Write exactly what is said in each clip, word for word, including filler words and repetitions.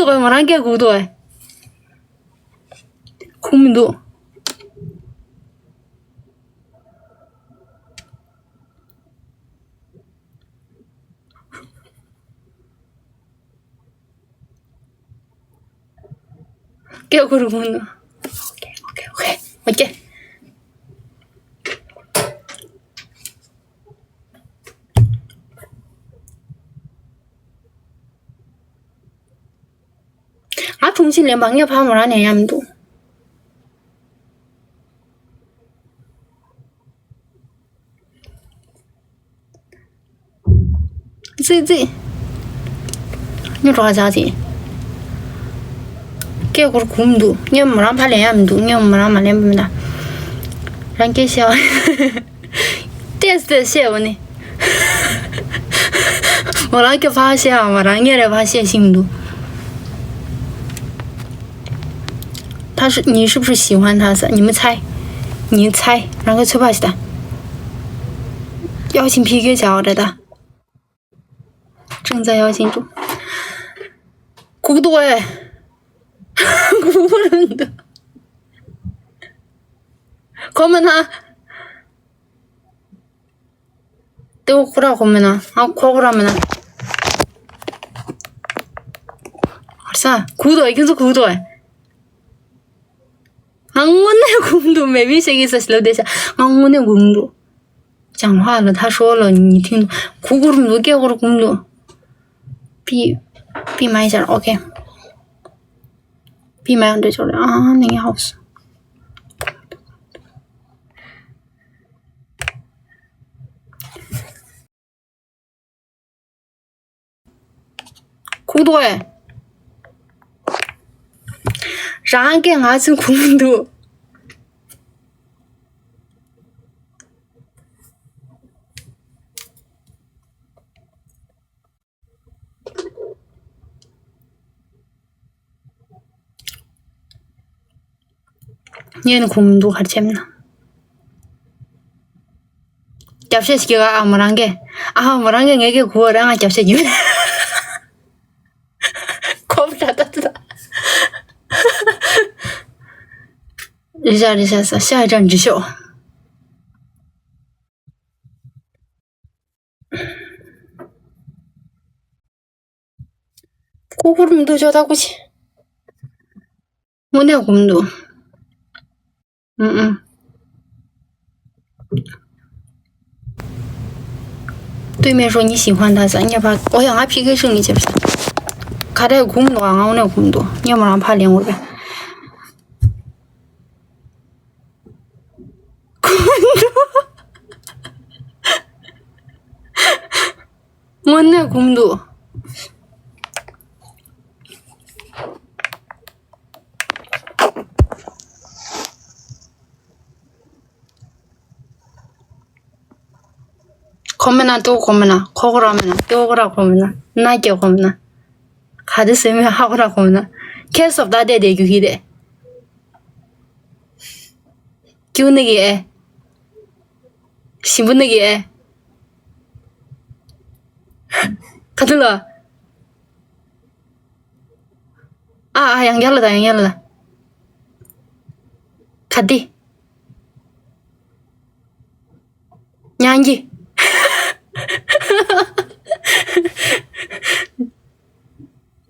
ཨོ་མོ་རང་སྐད་སྒུག་འདུག་ཨེ། ཁུག་མི་འདུག་སྐད་སྒུག་རུ་ཁུག་མི་འདུག་ཨོ་ཀེ་ཨོ་ཀེ་ཨོ་ཀེ་ཨོ་ཀེ། ང་དྲུང་ཆེ་ལེན་པ་ངས་ཕར་མོ་རང་ནས་ཡང་མི་འདུག་ཙི་ཙི། ཉོ་གྲོགས་ཅག་ཅིག་སྐད་སྒུག་རུ་ཁུག་མི་འདུག་ངས་མོ་རང་ཕར་ལེན་ཡང་མི་འདུག་ངས་མོ་རང་མ་ལེན་པ་མིན་ད། རང་སྐད་བཤད་པ། ཏེས་ཏེས་བཤད་པ་ནི། མོ་རང་སྐད་ཕར་བཤད་པ་མ་རང་ངས་རེ་ཕར་བཤད་ཤེས་མི་འདུག他是，你是不是喜欢他噻？你们猜，你猜，然后猜吧，是的。邀请P K加油的，正在邀请中。 ཁུག་འདུག་ཨེ། ཁུག་རུ་འདུག་ཁོ་མ་ན། ཏེའུ་ཁོ་ར་ཁོ་མེ་ན། ཨ་ཁོ་ཁོ་ར་མེ་ན། ཧར་ས་ཁུག་འདུག་ཨེ། ཁྱོད་ཚོ་ཁུག་འདུག་ཨེ། ང་དངོས་གནས་ཁུག་འདུག་མེ་བི་ཤེ་གི་ས་ཤི་ལབ་བསྡད་ཤག་ང་དངོས་གནས་ཁུག་འདུག་ཅང་ཧ་ལ་ཐ་ཧྲོ་ལ་ཉི་ཐིང་འདུག་ཁུག་ཁུག་འདུག་སྐད་ཁོ་ར་ཁུག་འདུག་པི། པི་མ་ཡི་ཤར་ཨོ་ཁེ། པི་མ་ཡང་འདྲ་ཆོག་རེད། ཨ་ནི་ངའི་ཧོབ་སོང་། ཁུག་འདུག་ཨེ། རང་སྐད་ང་ཚོས་ཁུག་མི་འདུག་ངས་ནི་ཁུག་མི་འདུག་ག་རེ་བྱས་མིན་ན། རྒྱབ་བཤད་ཞིག་ག་ཨ་མོ་རང་གིས། ཨ་མོ་རང་གིས་ངའི་སྐད་གོ་བ་རང་ང་རྒྱབ་བཤད་རྒྱུ། ཁོ་བ་ད་ད་ད། རི་ཤ་རི་ཤ་ས་ཤ་ཡི་ཅང་འདྲི་ཤོག་ཀུ་ཀུར་མི་འདུག་ཅོ་ད་ཀུ་ཆི། དངོས་གནས་གོམས་འདུག་ཨུ་ཨུ། 对面说你喜欢他噻，你把我想他PK是你接不上。 ག་རེ་གོམས་འདུག་ང་དངོས་གནས་གོམས་འདུག་ཉེ་མོ་རང་ཕར་ལེན་འོར་བས། དངོས་གནས་གོམས་འདུག་ཁོ་མེད་ན་ཏོ་ཁོ་མེད་ན་ཁོ་ཁོ་ར་མེད་ན་ཏོ་ཁོ་ར་ཁོ་མེད་ན་ན་སྐྱེ་ཁོ་མེད་ན་ག་དེ་སེ་མེད་ཧ་ཁོ་ར་ཁོ་མེད་ན་ཁྱེད་སོབ་ད་དེ་དེ་རྒྱུ་ཁྱི་དེ། སྐྱུ་ནི་གི་ཨེ། ཞིམ་པོ་ནི་གི་ཨེ། ག་དུ་ལ། ཨ་ཨ་ཡང་རྒྱ་ལ་དང་ཡང་རྒྱ་ལ་དང་། ག་དི། ཉང་གི།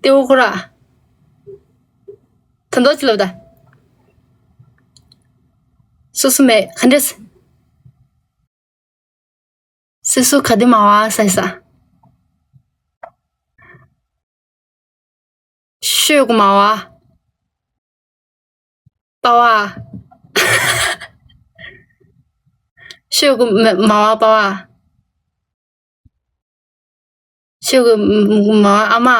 ཏེའུ་ཁོ་ར། ད་འདོད་ཅི་ལབ་ད། སོ་སོ་མེད་ག་འདྲས། སི་སུ་ག་དི་མ་བ་ས་ས། ཤོད་གུ་མ་བ། པ་བ། ཤོད་གུ་མ་བ་པ་བ། ཤོད་གུ་མ་བ་ཨ་མ།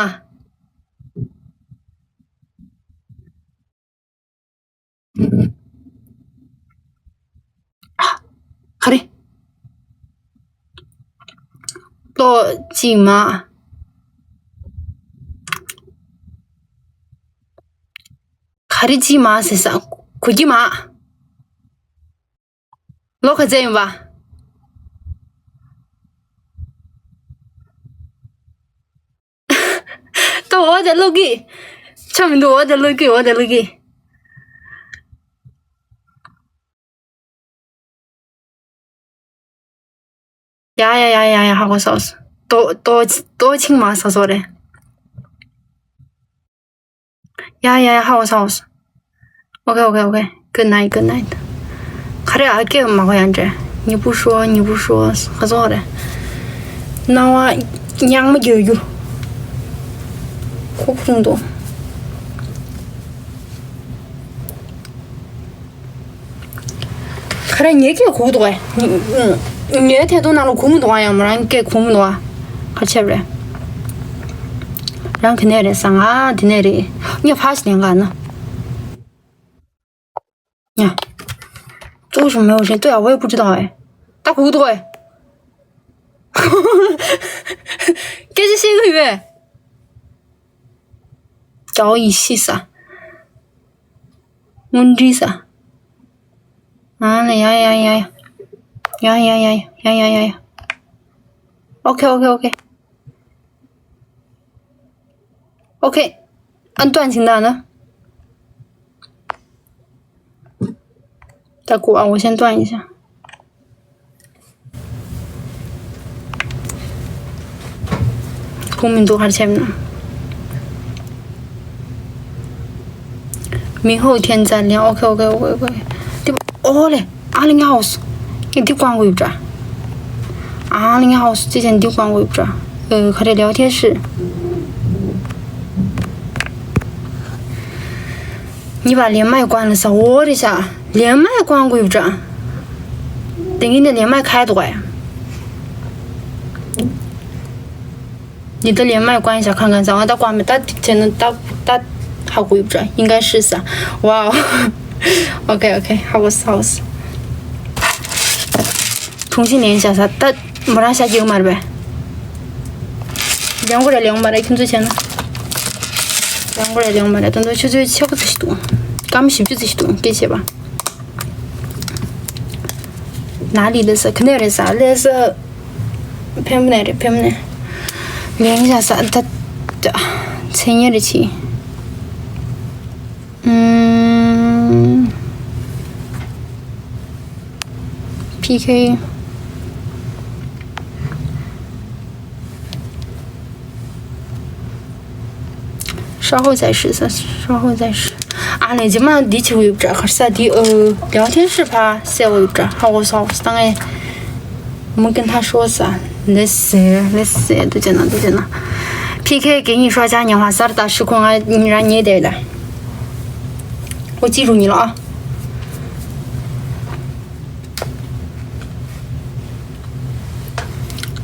ག་རེ། ལོ་གཅིག་མ། ག་རེ་གཅིག་མ་ཟེར་ས། གོ་གི་མ། ལོ་ག་ཚད་ཡིན་པ། ཏོ་འོ་དེ་ལོ་གི། ཆ་མི་འདུག་འོ་དེ་ལོ་གི་འོ་དེ་ལོ་གི་ཡ་ཡ་ཡ་ཡ་ཡ། ཧ་གོ་སོང་། ཏོ་ཏོ་ཏོ་ཆིང་མ་ས་སོ་རེད། ཡ་ཡ་ཡ། ཧ་གོ་སོང་། Okay, okay, okay. Good night, good night. ག་རེ་ཨ་སྐད་མ་གོ་ཡང་འདྲ། 你不说，你不说。 ག་ཚོད་རེད། སྣང་བ་ཉག་མ་རྒྱག་རྒྱུ། ཁོ་ཁུང་དུ། ག་རེ་ངའི་སྐད་གོ་གི་འདུག་གས། ངའི་ཐད་གཏོང་ནང་ལ་གོ་མི་འདུག་ག་ཡང་མོ་རང་སྐད་གོ་མི་འདུག་ག་ག་ཆེབ་རེད། རང་ག་ནས་རེད་ཟ། ང་འདི་ནས་རེད། ངས་ཕ་ཞིག་ལེན་ག་ན། ཉ། ཙུའུ་ཞུ་མེའུ་ཞིན་ཏུའུ་ཡ་ཝེ་པུ་ཅི་དང་ཨེ། ད་གུག་ཏོ་ཨེ། སྐད་ཆ་བཤད་གི་ཡོད་པས། ཀའོ་ཡི་ཤི་ས། སྔོན་འདྲི་ས། ཨ་ལ་ཡ་ཡ་ཡ་ཡ། ཡ་ཡ་ཡ་ཡ་ཡ་ཡ་ཡ། ཨོ་ཁེ་ཨོ་ཁེ་ཨོ་ཁེ། OK， 啊，断情的呢？再过啊，我先断一下。 ཁུངས་མི་འདུག་ཧར་ཆེམ་ན། 明后天再练。 OK, OK, OK, OK。 འདི་ཨོ་ལེ། ཨ་ལེ་ང་ཧོ་སུ། ངས་འདི་ཀོང་གོ་ཡོད་འདྲ། ཨ་ལེ་ང་ཧོ་སུ། ཅི་ཅན་འདི་ཀོང་གོ་ཡོད་འདྲ། ཨེ། ག་རེ། 聊天室། 你把连麦关了 ས། འོ་རེད་ཤག 连麦关过有这。 དེ་ངས་ནས་连麦开 འདུག་གས། 你的连麦关一下看看 ས། ཨ། ད་ཀོང་མེད། ད་དེ་ནས་ད་ད་ཧ་གོ་ཡོད་འདྲ། 应该是 ས། 哇哦། OK, OK, 好，好。 重新连一下 ས། ད་མོ་རང་ཤ་སྐྱེ་གི་མ་རེད་པས། ལེན་དགོས་རེད་ལེན་དགོས་མ་རེད། ཁྱོད་ཚོས་བྱས་ན། ལེན་དགོས་རེད་ལེན་དགོས་མ་རེད། ད་དུང་ཆུ་ཚོད་ཕྱེད་ཀ་ཙམ་ཞིག་འདུག་སྐར་མ་བཞི་བཅུ་ཙམ་ཞིག་འདུག་སྐད་ཆ་བཤད་པ། ན་ལི་ལེ་ས་ག་ནས་རེད་ས། ལེ་ས། ཕན་པོ་ནས་རེད། ཕན་པོ་ནས། ལེན་བྱ་ས། ད་ད་མཚན་ཉིན་རེ་ཆི། ཨུམ། PK。 稍后再试，稍后再试。 ཨ་ལེ། རྗེས་མ་འདི་བྱེད་དགོས་ཡོད་པ་འདྲ། ག་རེ་ཟ། འདི། ཨོ། 聊天室 ཕར་གསལ་པོ་ཡོད་པ་འདྲ། ཧ་གོ་སོང་། ད་ངས་མུ་གི་མཐའ་ཤོར་ས། ལེ་སེ། ལེ་སེ། འདི་བྱས་ན། འདི་བྱས་ན། PK 给你刷加年华 ཟེར། ད་ཧྲི་ཁོ་ང་རང་ཉེ་དེ་ལ། ཨོ། ཅི་རུ་ཉི་ལ་ཨ།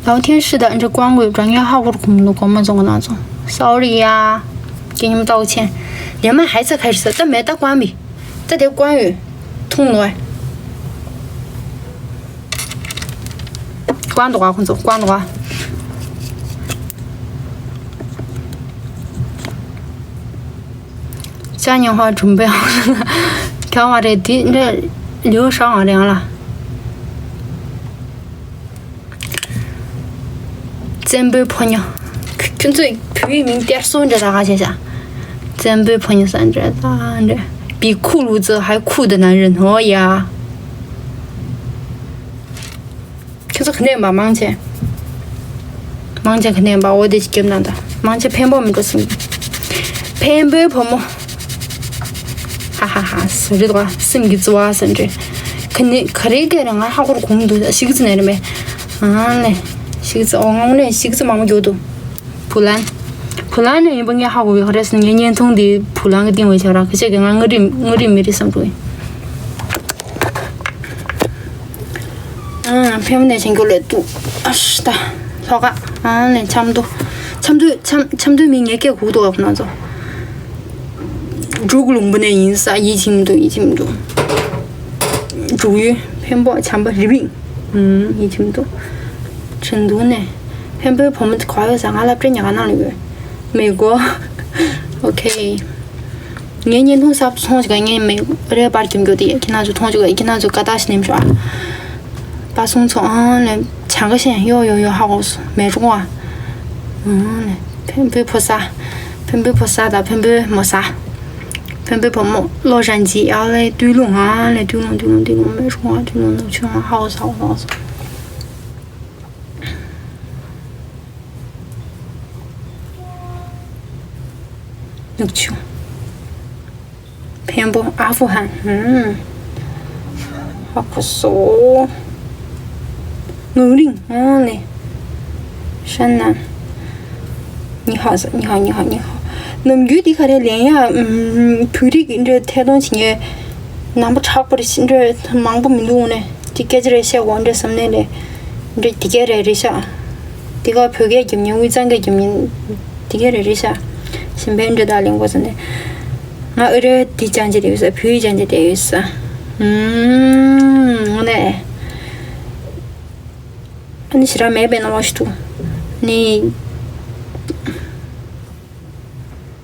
聊天室 ད་འདྲ་ཀོང་གོ་ཡོད་པ་འདྲ། ངས་ཧ་གོ་རུ་གོ་མི་འདུག་གོང་མ་ཚོ་གི་ནང་ཚོ། Sorry ཡ། རྒན་ཉི་མ་ལྟ་བུ་ཆེན། 连麦还在开始 ས། ད་མེད། ད་ཀོང་མི། ད་དེ་ཀོང་ཡོད། ཐུང་ནོ། ཀོང་འདུག་ག་ཁོང་ཚོ། ཀོང་འདུག་ག་ཅ་ཉི་ཧ་གྲུམ་པའི་ཧ་ག་བ་རེད། དེ་འདྲ་ལིའུ་ཧྲང་བ་རེད་ཨ་ལ། བཙན་པོའི་ཕོ་ཉ། ཁྱོད་ཚོས་བོད་ཡིག་མིང་སྟེར་སྲོལ་འདྲ་ད་ག་བྱས་ཤག་བཙན་པོའི་ཕོ་ཉ་ས་འདྲ་ད་འདྲ། 比库鲁则还酷的男人 ཧོ་ཡ། ཁྱོད་ཚོ་ག་ནས་ཡིན་པ། མང་ཆེ། མང་ཆེ་ག་ནས་ཡིན་པ། འོ་དེ་ཅིག་སྐྱབས་གནང་དང་། མང་ཆེ་འཕན་པོ་མི་འགྲོ་སེམས་ཀྱི། འཕན་པོའི་བུ་མོ། ཧ་ཧ་ཧ། སུ་རེད་དོ། སེམས་ཀྱི་རྩི་བ་ཟེར་འདྲ། ག་ནས་ག་རེ་སྐད་རེད། ང་ཧ་གོ་རུ་གོ་མི་འདུག་ཤིག་ཙི་ནས་རེད་པས། ཨ་ལེ། ཤིག་ཙི། ཨོ། ང་དངོས་གནས་ཤིག་ཙི་མང་པོ་འགྱོ་འདུག་བུ་ལན། བུ་ལན་ནས་ཡིན་པ་ངས་ཧ་གོ་གི། ག་རེ་ཟེར་ན་ངའི་བརྙན་ཐུང་འདི་བུ་ལན་གི་སྟེང་བའི་ཆ་ར། ཁ་ཤས་ཀྱིས་ང་མངའ་རིས་མངའ་རིས་མི་རེད་བསམ་འགྲོ་གི། ཨ། ཕན་པོ་ནས་བྱེད་རྒྱུ་ལས་འདུག་ཨ་ཤ་ད། ལྷོ་ཁ། ཨ་ནས་ཆབ་མདོ། ཆབ་མདོ། ཆབ་ཆབ་མདོའི་མི་ངའི་སྐད་གོ་འདུག་ཨ་ཁོ་ན་ཚོ། འབྲུག་ལུང་པ་ནས་ཡིན་ས། ཡིད་ཆེས་མི་འདུག་ཡིད་ཆེས་མི་འདུག་འབྲུག་ཡུལ། འཕན་པོ། བྱམས་པ། རི་པིན། ཨུམ། ཡིད་ཆེས་མི་འདུག་ཁྲིན་ཏུའུ་ནས། འཕན་པོའི་བུ་མོ་དེ་ག་ཡོད་ས། ང་སློབ་གྲྭའི་ཉལ་ཁང་ནང་ལ་ཡོད། མེ་གོ། ཨོ་ཁེ། ངའི་བརྙན་ཐུང་གསར་པ་མཐོང་བྱུང་། ངས་མེ་རེ་པར་རྒྱབ་རྒྱུ་དེ། ཁྱེད་རང་ཚོ་མཐོང་བྱུང་། ཁྱེད་རང་ཚོ་བཀའ་རྟགས་ཤིག་ནེམ་ཤོག་ཨ། པ་སོང་ཚོ། ཨང་ལེ། བྱང་ཁ་ཤན། ཡོ་ཡོ་ཡོ། ཧ་གོ་སོང་། མེ་རུང་བ། ཨང་ལེ། འཕན་པོའི་ཕོ་ས། འཕན་པོའི་ཕོ་གསར་དང་འཕན་པོའི་མོ་གསར། འཕན་པོའི་བུ་མོ་ལོ་ཞན་ཅིག་ཨ་ལེ་ཏུས་ལུང་ང་ལེ་ཏུས་ལུང་ཏུས་ལུང་ཏུས་ལུང་མེ་ཧྲུང་ང་ཏུས་ལུང་ནུབ་ཆུང་ང་ཧའོ་སའོ་ཧའོ་སའོ། ནུབ་ཆུང་། འཕན་པོ་ཨ་ཧྥུ་ཧན། ཧུམ། ཧ་ཁོ་སོ། ངག་རིང་ཨང་ནི། ཧྲན་ནན། ཉི་ཧ་ཟ་ཉི་ཧ་ཉི་ཧ་ཉི་ཧ། ནམ་རྒྱུན་འདི་ག་རེ་ལེན་ཡ། བོད་རིགས་འདྲ་ཐད་གཏོང་བྱེད་མཁན་ནང་པ་དྲག་པ་རེད་འདྲ་མང་པོ་མི་འདུག་ནས་འདི་སྐད་ཆ་རེ་བཤད་དགོས་འདྲ་བསམ་ནས་ལས་འདྲ་འདི་སྐད་རེ་རེད་ཤག་འདི་ག་བོད་སྐད་རྒྱབ་མཁན་དབུས་གཙང་སྐད་རྒྱབ་མཁན་འདི་ག་རེ་རེད་ཤག་གཞན་པའི་འདྲ་དག་ལེན་དགོས་བསམ་ནས། ང་ཨ་རི་འདི་སྦྱང་བྱས་བསྡད་ཡོད་ས། བོད་ཡིག་སྦྱང་བྱས་བསྡད་ཡོད་ས། ཨུམ། དངོས་གནས། ཨ་ནི་ཞེ་དྲག་མེད་པའི་སྣང་བ་ཞིག་འདུག་ནི།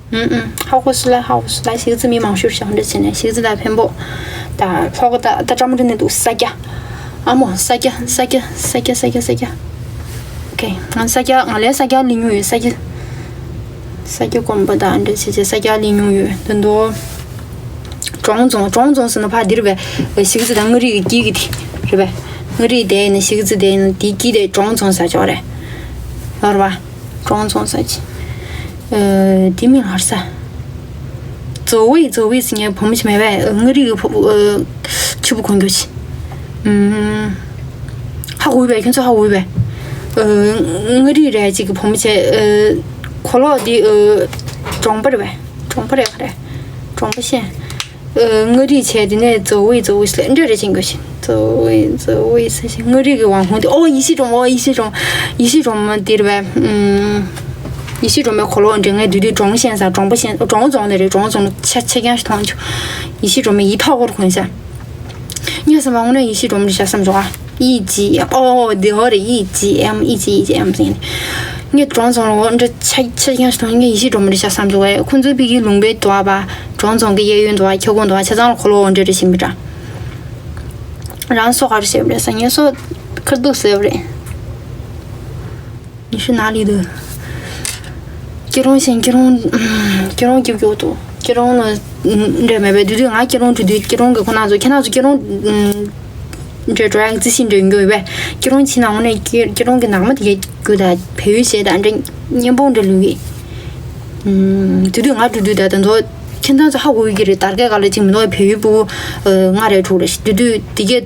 ཨུམ་ཨུམ། ཧ་གོ་སོང་ལ་ཧ་གོ་སོང་ལ་གཞིས་རྩེ་མི་མང་ཤོས་ཤག་འདྲ་བྱས་ནས་གཞིས་རྩེ་དང་འཕན་པོ། ད་ལྷོ་ཁ་ད་ད་ཀྲ་མོ་ཀྲི་ནས་འདུག་ས་སྐྱ། ཨ་མོ་ས་སྐྱ་ས་སྐྱ་ས་སྐྱ་ས་སྐྱ་ས་སྐྱ། ཨོ་ཁེ། ང་ས་སྐྱ་ང་ལས་ས་སྐྱ་ལི་ཉུང་ཡོད་ས་སྐྱ། ས་སྐྱ་དགོན་པ་དང་འདྲ་བྱས་བྱས་ས་སྐྱ་ལི་ཉུང་ཡོད་དོན་དུ། གྲོང་རྫོང་གྲོང་རྫོང་ཟེར་ན་ཕ་འདིར་བས་གཞིས་རྩེ་དང་མངའ་རིས་ཀྱི་དཀྱིལ་གི་དེ་རེད་བས། མངའ་རིས་དེ་ནས་གཞིས་རྩེ་དེ་ནས་དེའི་དཀྱིལ་དེ་གྲོང་རྫོང་ཟེར་ཅོག་རེད། ཡོད་རེད་བ། གྲོང་རྫོང་ཟེར་ཅིག་ཨ། དེ་མིང་ཧར་ས། ཛོ་ཝེ་ཛོ་ཝེ་ཟེར་མཁན་བུ་མོ་ཞིག་མེད་པས་མངའ་རིས་ཀྱི་ཕོ་ཕྱུ་པ་གོན་རྒྱུ་ཅིག་ཧ་གོ་བས་ཁྱོད་ཚོ་ཧ་གོ་བས། མངའ་རིས་རེད་ཅིག་གི་བུ་མོ་བྱས། གོ་ལོག་འདི་གྲོང་པ་རེད་བས། གྲོང་པ་རེད་ག་རེད། གྲོང་པ་ཤེས། མངའ་རིས་བྱས་དེ་ནས་ཛོ་ཝེ་ཛོ་ཝེ་ཟེར་ལ་འདྲ་རེ་ཅིག་གོ་ཞིག་ཛོ་ཝེ་ཛོ་ཝེ་ཟེར་ཞིག་མངའ་རིས་ཀྱི་དབང་ཁོངས་དེ་ཨོ་ཡེ་ཤེས་སྒྲོལ་མ། ཨོ་ཡེ་ཤེས་སྒྲོལ་མ། ཡེ་ཤེས་སྒྲོལ་མ་འདིར་བས། ཡེ་ཤེས་སྒྲོལ་མའི་གོ་ལོག་འདྲ་ངས་དུས་དུས་གྲོང་ཤན་ས་གྲོང་པ་ཤན་གྲོང་རྫོང་ནས་རེད། གྲོང་རྫོང་ནས་ཆ་ཆ་རྐྱང་ཞིག་མཐོང་བྱུང་། ཡེ་ཤེས་སྒྲོལ་མའི་ཡིད་ཐོག་སྐོར་གོན་ས། ངས་བསམ་པ་དངོས་གནས་ཡེ་ཤེས་སྒྲོལ་མ་རེད་ཤག་བསམ་བྱུང་ཨ། ཨི་ཇི་ཨོ་དེ་ཧོ་རེད། ཨི་ཇི་ཨེམ་ཨི་ཇི་ཨི་ཇི་ཨེམ་ཟེར་ནས། ངས་གྲོང་རྫོང་ལ་འོ་འདྲ་ཆ་ཆ་རྐྱང་ཞིག་མཐོང་། ངས་ཡེ་ཤེས་སྒྲོལ་མ་རེད་ཤག་བསམ་བྱུང་བས། ཁོང་ཚོའི་ཕ་གི་ལུང་པའི་དུ་བ་པ་གྲོང་རྫོང་གི་གཡས་གཡོན་དུ་བ་ཁྱབ་ཁོངས་དུ་བ་ཆ་ཚང་ལ་གོ་ལོག་འོ་འདྲ་རེ་བཞིན་པའི་འདྲ། རང་སོ་ག་རེ་བྱས་པ་རེད་ས། ངས་སོ་ཁར་འདུག་ཟེར་བ་རེད། ཉི་ཤུ་ནང་ལི་འདུག་སྐྱིད་རོང་ཞིང་སྐྱིད་རོང་སྐྱིད་རོང་སྐྱིད་སྐྱོ་འདུག་སྐྱིད་རོང་ལ་འདྲ་མེད་པའི་དུས་དུས་ང་སྐྱིད་རོང་འགྲོ་དུས་སྐྱིད་རོང་གི་ཁོ་ན་ཚོ་ཁྱེད་རང་ཚོ་སྐྱིད་རོང་འདྲ་འགྲོ་ཡག་རྩི་ཤིང་འདྲ་ཡོང་གི་ཡོད་པས། སྐྱིད་རོང་ཕྱིན་ན་དངོས་གནས་སྐྱིད་སྐྱིད་རོང་གི་ནང་མ་དེ་གས་རྒྱུ་དང་བལ་ཡུལ་བྱས་དང་འདྲ་སྙན་པོ་འདྲ་ལུས་ཀྱི། དུས་དུས་ང་འགྲོ་དུས་ད་ད་མདོ་ཁྱེད་རང་ཚོ་ཧ་གོ་ཡོད་ཀྱི་རེད། དར་གས་ག་ལ་ཅིག་མི་འདུག་བལ་ཡུལ་སྤུ་གུ་ལྔ་རེ་དྲུག་རེ་དུས་དུས་དེ་གས།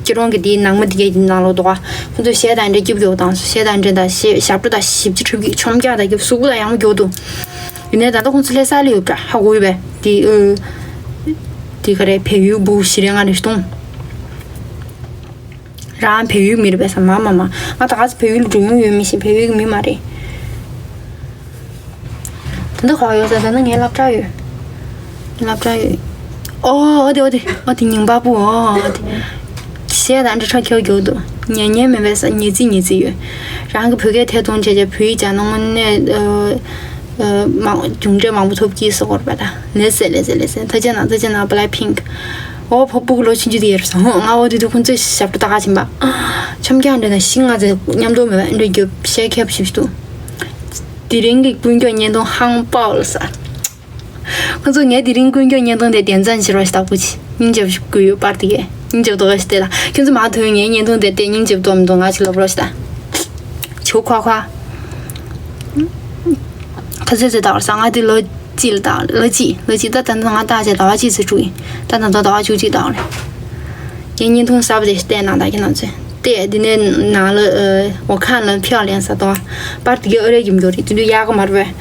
སྐྱིད་རོང་གི་དེའི་ནང་མ་དེ་གའི་ནང་ལོགས་འདུག་ག་ཁོང་ཚོས་གཞས་དང་འདྲ་སྐྱིད་པོ་དང་གཞས་དང་འདྲ་དང་གཞས་ཞབས་བྲོ་དང་ཞིབ་ཅིག་འཁྲབ་ཀྱི་ཆོམ་རྒྱག་དང་སྐྱིད་གཟུགས་པོ་དང་ཡག་མོ་རྒྱུག་འདུག་ཡིན་ནའི་ད་ལྟ་ཁོང་ཚོ་སླེབས་ས་སླེབས་ཡོད་པ་ཧ་གོ་ཡོད་པས། དེ་ཨུ། དེ་ག་རེ་བལ་ཡུལ་སྤུ་གུ་བཞི་རེ་ལྔ་རེ་ཞིག་འདུག་རང་བལ་ཡུལ་མི་རེད་པས་ས་མ་མ་མ་ང་ད་ག་ཚོད་བལ་ཡུལ་ལ་འགྲོ་མྱོང་ཡོད་མི་ཤེས། བལ་ཡུལ་གི་མི་མ་རེད། ད་ལྟ་ག་པར་ཡོད་ས། ད་ལྟ་ངའི་སློབ་གྲྭ་ཡོད། སློབ་གྲྭ་ཡོད། ཨོ་ཨོ་དེ་ཨོ་དེ་ཨོ་དེ་ཉིན་པ་པོ་ཨོ་ཨོ་དེ། གཞས་དང་འདྲ་ཁྲ་ཁྱོ་རྒྱུག་འདུག་ཉན་ཉན་མེད་པས་ས། ཉན་རྩིས་ཉན་རྩིས་ཡོད། རང་གི་བོད་སྐད་ཐད་གཏོང་བྱས་བྱས་བོད་ཡིག་སྦྱང་ན་དངོས་གནས་ཨ་ཨ་མང་རྒྱུ་འབྲས་མང་པོ་ཐོབ་ཀྱི་ཟེར་གོ་རེད་པ་ད། ལེ་ཚེ་ལེ་ཚེ་ལེ་ཚེ། ཐུགས་རྗེ་གནང་ཐུགས་རྗེ་གནང་། Blackpink། ཨོ་ཕོ་སྤུ་གུ་ལོ་ཆུང་ཆུང་དེ་ཡོད་རེད་ས། ཧོ་ང་ཨོ་དེ་དུས་ཁོང་ཚོས་ཞབས་བྲོ་ལྟ་ག་ཕྱིན་པ། ཆོམ་རྒྱག་འདྲ་ན་ཤིང་ང་ཚོ་མཉམ་དུ་མེད་པ་འདྲ་རྒྱུ་གཞས་ཁྱབ་ཞིབ་འདུག་དེ་རིང་གི་ཀུན་ཀྱང་བརྙན་ཐུང་ཧང་པའོ་ལ་ས། ཁོ་ཚོ་ངས་དེ་རིང་ཀུན་ཀྱང་བརྙན་ཐུང་དེ་བདེན་རྫུན་ཕྱིར་བ་ཞིག་བདག་པོ་ཆེ་སྙིང་རྗེ་པོ་ཞིག་དགོས་ཡོད་པར་དེ་གས་སྙིང་རྗེ་པོ་དོ་ག་ཞིག་བལྟས་ལ། ཁྱོད་ཚོ་མ་ཐོན་ངའི་བརྙན་ཐུང་དེ་བལྟས་སྙིང་རྗེ་པོ་དོ་མི་དོ་ང་ཞིག་ལབ་རོགས་ཞིག་ད། ཆུ་ཁ་ཁ། ཁ་ཚོད་ཚོད་དག་ར་ས་ང་དེ་ལོ་གཅིག་ལ་དག་ལོ་གཅིག་ལོ་གཅིག་ད་ད་ལྟ་ང་དག་ཆ་ཟླ་བ་གཅིག་ཚོད་དྲུག་ཡིན། ད་ད་ལྟ་ཟླ་བ་བཅུ་གཅིག་དག་རེད། ངའི་བརྙན་ཐུང་གསར་པ་དེ་བལྟས་གནང་དག་ཁྱེད་རང་ཚོས་བལྟས་དེ་ནས་ནང་ལ་འོ་ཁ་ལ་ཕྱག་ལེན་ས་དང་པར་དེ་གའི་ཨ་རེ་རྒྱུ་མགྱོགས་རེད། དེ་དུས་ཡག་ག་མ་རེད་པས།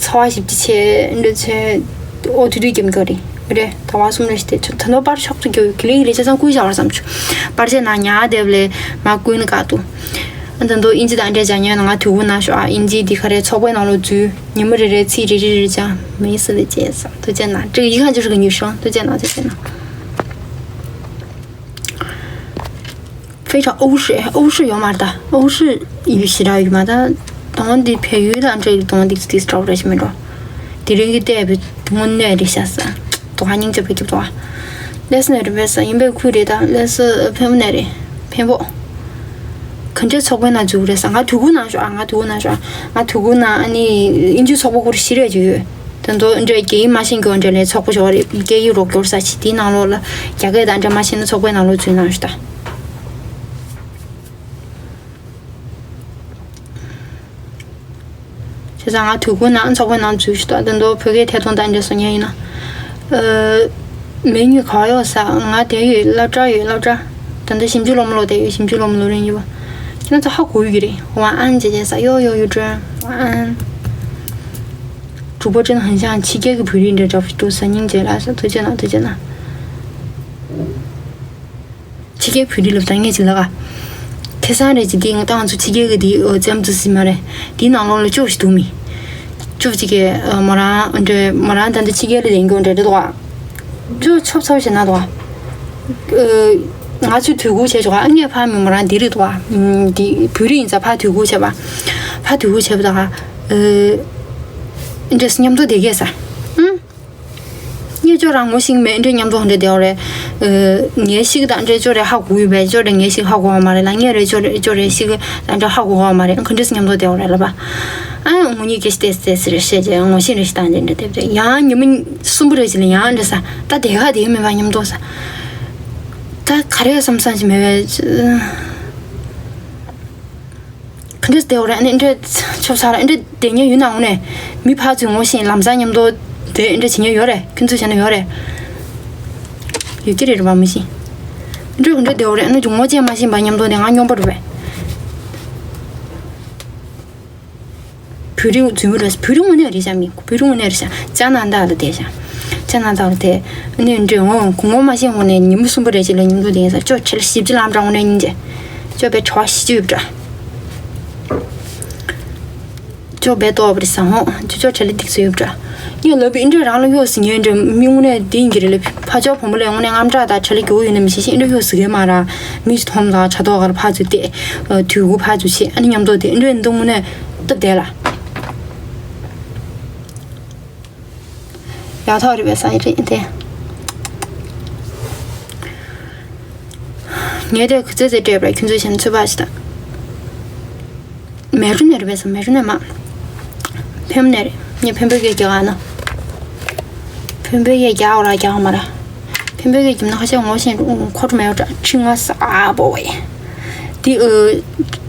ཚ་བ་ཞིབ་ཅི་ཆེ་འདྲ་ཆེ་ཨོ་དེ་དུས་རྒྱུ་མགྱོགས་རེད། རེད། ཟླ་བ་གསུམ་རེ་ཞིག་དེ་ད་ནོ་པར་ཤོག་ཏུ་རྒྱུ་གི་ལི་ལི་ཆ་ཚང་ཀུན་བཞག་བར་བསམ་བྱུང་། པར་ཆས་ནང་ཉར་བསྡད་པ་ལས་མ་ཀུན་ནི་ག་ཏུ། ཨ་ད་མདོ་ཨིན་ཇི་དང་འདྲ་སྦྱང་ཉན་ན་ང་དུས་འཁོར་ནང་ཤོག་ཨ། ཨིན་ཇི་འདི་ག་རེ་ཚོགས་པའི་ནང་ལོགས་འཛུལ། ཉི་མ་རེ་རེ་ཚིག་རེ་རེ་རེ་སྦྱང་མི་སྲིད་ལས་བྱས་སོང་། ཐུགས་རྗེ་གནང་།这个一看就是个女生། ཐུགས་རྗེ་གནང་། ཐུགས་རྗེ་གནང་། 非常欧式，欧式 ཡོད་མ་རེད་ད། 欧式 ཡུལ་ཞེ་དྲག་ཡོད་མ་ད། དོན་དེ་བལ་ཡུལ་དང་འདྲ་ཡི་དོན་དེ་དེ་འདྲ་བོ་རེད་ཤི་མི་འགྲོ། དེ་རིང་གི་བལྟས་པའི་དངོས་གནས་རེད་ཤག་ས། དོ་ཧ་སྙིང་རྗེ་པོ་སྐྱིད་དོ། ལས་ས་ནས་རེད་པས་ས། ཡིན་པའི་ཁུལ་རེད་ད། ལས་ས་འཕན་པོ་ནས་རེད། འཕན་པོ། ག་འདྲའི་ཚོགས་པའི་ནང་འཛུལ་རེད་ཟེར། ང་དུས་ཁུག་ནང་ཤོག་ཨ། ང་དུས་ཁུག་ནང་ཤོག་ཨ། ང་དུས་ཁུག་ནང་ཨ་ནི་དབྱིན་ཇིའི་ཚོགས་པ་ཁོ་རེ་བཞི་རེ་ཅིག་ཡོད། དེ་ཚོ་འདྲ་སྐད་ཡིག་མ་ཤེས་མཁན་འདྲ་ལས་ཚོགས་པ་ཤོག་རེད། སྐད་ཡིག་རོགས་སྐྱོར་ས་ཆེད་དེའི་ནང་ལོགས་ལ་རྒྱ་སྐད་དང་འདྲ་མ་ཤེས་ན་ཚོགས་པའི་ནང་ལོགས་འཛུལ་གནང་ཤོག་ད། བྱས་ཙང་ང་དུས་ཁུག་ནང་ཚོགས་པའི་ནང་འཛུལ་ཞིག་ད། དེ་ཚོ་བོད་སྐད་ཐད་གཏོང་དང་འདྲ་སོང་ཉན་ཡིན་ན། ཨ། མི་གཉིས་ག་པར་ཡོད་ས། ང་དེ་ཡོད། སློབ་གྲྭ་ཡོད། སློབ་གྲྭ། ད་ལྟ་ཞིབ་འཇུག་སློབ་མ་ལོག་དེ་ཡོད། ཞིབ་འཇུག་སློབ་མ་ལོག་རིང་ཡོད་པ། ཁྱེད་རང་ཚོ་ཧ་གོ་ཡོད་ཀྱི་རེད། 晚安姐姐ས། ཡོ་ཡོ་ཡོ་ཀྲན། 晚安། 主播真的很像 ཕྱི་རྒྱལ་གྱི་བོད་རིགས་འདྲ་འདྲ་པོ་ཞིག་འདུག་ས། སྙིང་རྗེ་ལ་ས། ཐུགས་རྗེ་གནང་། ཐུགས་རྗེ་གནང་། ཕྱི་རྒྱལ་བོད་རིགས་ལབ་ད་ངས་ཅིག་ལབ་ཨ། ཁ་སང་རེད་ཅིག་དེ་ང་ད་ང་ཚོ་ཕྱི་རྒྱལ་གི་དེ་ཨོ་ཙམ་དུ་ཟིན་མ་རེད། དེའི་ནང་ལོགས་ལ་ཅོ་ཞིག་འདུག་མི། ཅོ་ཅིག་གི་ཨ་མོ་རང་འདྲ་མོ་རང་ད་ལྟ་ཕྱི་རྒྱལ་ལ་ཡིན་གྱི་འདྲ་འདྲ་འདུག་ཨ། ཅོ་ཆོབ་ཆོབ་བྱེད་ན་འདུག་ཨ། ཨ་ང་ཚོས་དུས་འགོ་བྱས་ཆོག་ཨ། ངས་ཕ་མི་མོ་རང་དེ་རིགས་འདུག་ཨ། ཨ་དེ་བོད་རིགས་ཡིན་ཙང་ཕ་དུས་འགོ་བྱས་པ། ཕ་དུས་འགོ་བྱས་པ་ད་ཨ། འདྲ་སེ་མཉམ་དུ་བསྡད་གས་ས། ཨང་། ངས་ཅོ་རང་ངོ་ཤེས་མེད་འདྲ་མཉམ་དུ་འདྲ་བསྡད་པ་རེད། ཨ་ངས་ཤིག་དང་འདྲ་ཅོ་རེ་ཧ་གོ་ཡོད་པས། ཅོ་རེ་ངས་ཤིག་ཧ་གོ་བ་མ་རེད་ལ། ངས་རེ་ཅོ་རེ་ཅོ་རེ་ཤིག་དང་འདྲ་ཧ་གོ་བ་མ་རེད། ག་འདྲ་སེ་མཉམ་དུ་བསྡད་པ་རེད་ལབ་པ། ཨ་ངོ་གཉིས་སྐད་ཆ་ཏེ་ཏེ་སི་རེ་བཤད་རྗེས་ངོ་ཤེས་རེ་ཞིག་དང་འདྲ་འདྲ་བསྡད་པ་རེད། ཡང་ཉི་མ་གསུམ་པོ་རེ་ཅིག་ལ་ཡང་འདྲ་ས། ད་དེ་ག་དེ་མེད་པ་མཉམ་དུ་ས། ད་ག་རེ་བསམ་བསམ་ཞིག་མེད་པས། ག་འདྲས་བསྡད་ཡོད་རེད། ཨ་ནི་འདྲས་ཆོབ་ཚར་ཨ་འདྲས་བསྡད་མཁན་ཡོད་ན་འོང་ནས་མི་ཕར་ཚུར་ངོ་ཤེས་ལམ་སང་མཉམ་དུ་བསྡད་འདྲས་བྱེད་མཁན་ཡོད་རེད། ཁྱོད་ཚོས་བྱས་ན་ཡོད་རེད། ཡོད་ཀྱི་རེད་རེད་པ་མི་ཤེས། འདྲས་ག་འདྲས་བསྡད་ཡོད་རེད། ཨ་ནི་ངོ་ཅན་མ་ཤེས་པ་མཉམ་དུ་དེ་ང་སྙོམས་པོ་རེད་པས། བོད་རིགས་རྫུན་མ་རེད། བོད་རིགས་དངོས་གནས་རེད་ཤག་མི་བོད་རིགས་དངོས་གནས་རེད་ཤག་ཅ་ན་ད་ལ་བསྡད་ཤག་ཅ་ན་ད་ལ་བསྡད། ཨ་ནི་འདྲས་འོང་ངོ་མ་ཤེས་འོང་ནས་ཉིན་མོ་གསུམ་པོ་རེ་ཅིག་ལ་མཉམ་དུ་བསྡད་ཡིན་ས། ཅོ་ཁྲེལ་ཞིབ་ཅིག་ལམ་འདྲ་འོང་ནས་ཉིན་བྱས། ཅོ་པའི་གྲོགས་ཤི་ཅི་ཡོད་འདྲ། ཅོ་བས་ཏོག་པར་ཟ་འོང་། ཅོ་ཅོ་བྲེལ་ལི་ཏིག་སུ་ཡོད་འདྲ། ངས་ལབ་པའི་འདྲ་རང་ལ་གཡོག་ཟིན་ངས་འདྲ་མི་དངོས་གནས་དེ་ཡིན་གྱི་རེད་ལབ། ཕ་ཅོག་བུ་མོ་ལས་དངོས་གནས་དངངས་སྐྲག་དང་བྲེལ་ལི་རྒྱུ་ཡོད་ན་མི་ཤེས་ཤིང་འདྲ་གཡོག་ཟིན་གྱི་མ་ར། མི་ཞིག་མཐོང་དང་དྲ་ཐོག་གར་ཕར་ཚུར་བལྟས། དུས་འགོ་ཕར་ཚུར་བྱེད་ཨ་ནི་མཉམ་དུ་དེ་འདྲ་འདུག་དངོས་གནས་སྟབས་བདེ་ལ། ཡག་ཐག་རེད་པས་ས་ཡི་རེད་དེ། ངས་དེ་ག་ཚོད་ཚོད་སྤྲད་པར་ཁྱོད་ཚོས་བྱས་ན་ཚོད་དཔག་ཞིག་དང་། མེ་རུ་ནས་རེད་པས་ས་མེ་རུ་ནས་མ། ཕེམ་ནས་རེད། ངས་ཕེམ་པོའི་སྐད་རྒྱག་ཨ་ན། ཕེམ་པོའི་སྐད་རྒྱག་འོ་ར་རྒྱག་མ་ར། ཕེམ་པོའི་སྐད་རྒྱབ་ན་ཁ་ཤས་ངོ་ཤེས་འགྲོ་ཁོ་ཁྲོ་མེད་འོ་དྲ་ཁྲི་ང་ས་ཨ་བོ་བས། དེ་ཨ།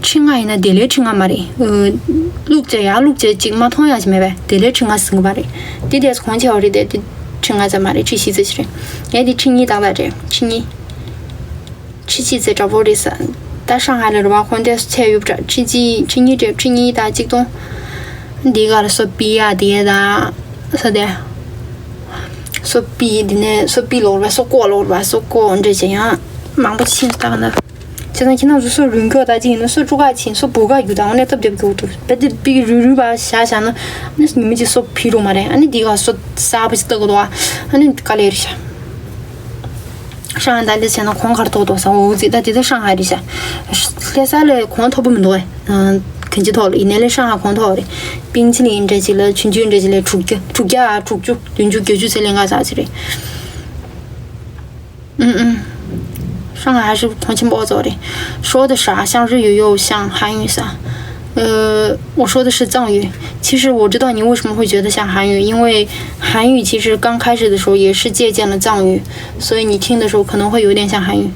ཁྲི་ང་ཡིན་ན་དེ་ལས་ཁྲི་ང་མ་རེད། ཨ། བླུགས་བྱས་ཡར་བླུགས་བྱས་ཅིག་མ་མཐོང་ཡག་ཅིག་མེད་པས་དེ་ལས་ཁྲི་ང་ཟིན་གི་མ་རེད། དེ་དེས་གོང་ཆེ་བ་རེད་དེ་དེ་ཁྲི་ང་ཙམ་མ་རེད་ཁྲི་བཞི་ཙམ་ཞིག་རེད། ངས་དེ་ཁྲི་གཉིས་བཏགས་པ་རེད་ཁྲི་གཉིས། ཁྲི་གཅིག་ཙམ་འདྲ་པོ་རེད་ས། ད་ཧྲང་ཧའེ་ལ་རེད་པ་གོང་དེ་ཚད་ཡོད་པ་འདྲ་ཁྲི་གཅིག་ཁྲི་གཉིས་རེད་ཁྲི་གཉིས་དང་གཅིག་སྟོང་། འདི་ག་ལ་སོ་པི་ཡ་དེ་ད། ས་དེ། སོ་པི་འདི་ནས་སོ་པི་ལོག་རེད་པ་སོ་ཀོ་ལོག་རེད་པ་སོ་ཀོ་འདྲ་བྱས་ཡང་མང་པོ་ཕྱིན་སོང་ད་ག་ན། བྱས་ཙང་ཁྱེད་རང་ཚོ་སོ་རུལ་མགྱོགས་དང་གཅིག་ཡིན་ན་སོ་དཀྲུག་ཁ་ཕྱིན་སོ་བུ་ག་རྒྱུ་དང་འོ་ནས་སྟབས་བདེ་པོ་རྒྱུ་འདུག་བེ་དེ་པི་རུལ་རུལ་བ་བཞག་བཞག་ན་ཨ་ནི་ཉི་མ་གཅིག་སོ་ཕི་རུ་མ་རེད་ཨ་ནི་འདི་ག་སོ་གསར་པ་ཞིག་ལྟ་དགོས་འདུག་ཨ་ནི་དཀའ་ལས་རེད་ཤག་ཧྲང་ཧའེ་ད་ལྟ་བྱས་ན་གོང་ག་རེ་མཐོ་མཐོ་ས་འོ་ཙི་ད་དེ་ད་ཧྲང་ཧའེ་རེད་ཤག་ལྷ་ས་ལས་གོང་མཐོ་པོ་མི་འདུག་ཨེ། གན་ཇི་ཐོག་ལ་ཡིན་ནའི་ལས་ཧྲང་ཧའེ་གོང་མཐོ་བ་རེད། པིང་ཆི་ལིང་འདྲ་ཅིག་ལ་ཆུང་ཆུང་འདྲ་ཅིག་ལ་དྲུག་བརྒྱ་དྲུག་བརྒྱ་ཨ་དྲུག་ཅུ་བདུན་ཅུ་བརྒྱད་ཅུ་ཚེ་ལས་འགའ་ཟག་ཅིག་རེད། ཨུམ་ཨུམ། 上海还是同情报走的，说的啥像日语又像韩语啥。呃，我说的是藏语。其实我知道你为什么会觉得像韩语，因为韩语其实刚开始的时候也是借鉴了藏语，所以你听的时候可能会有点像韩语。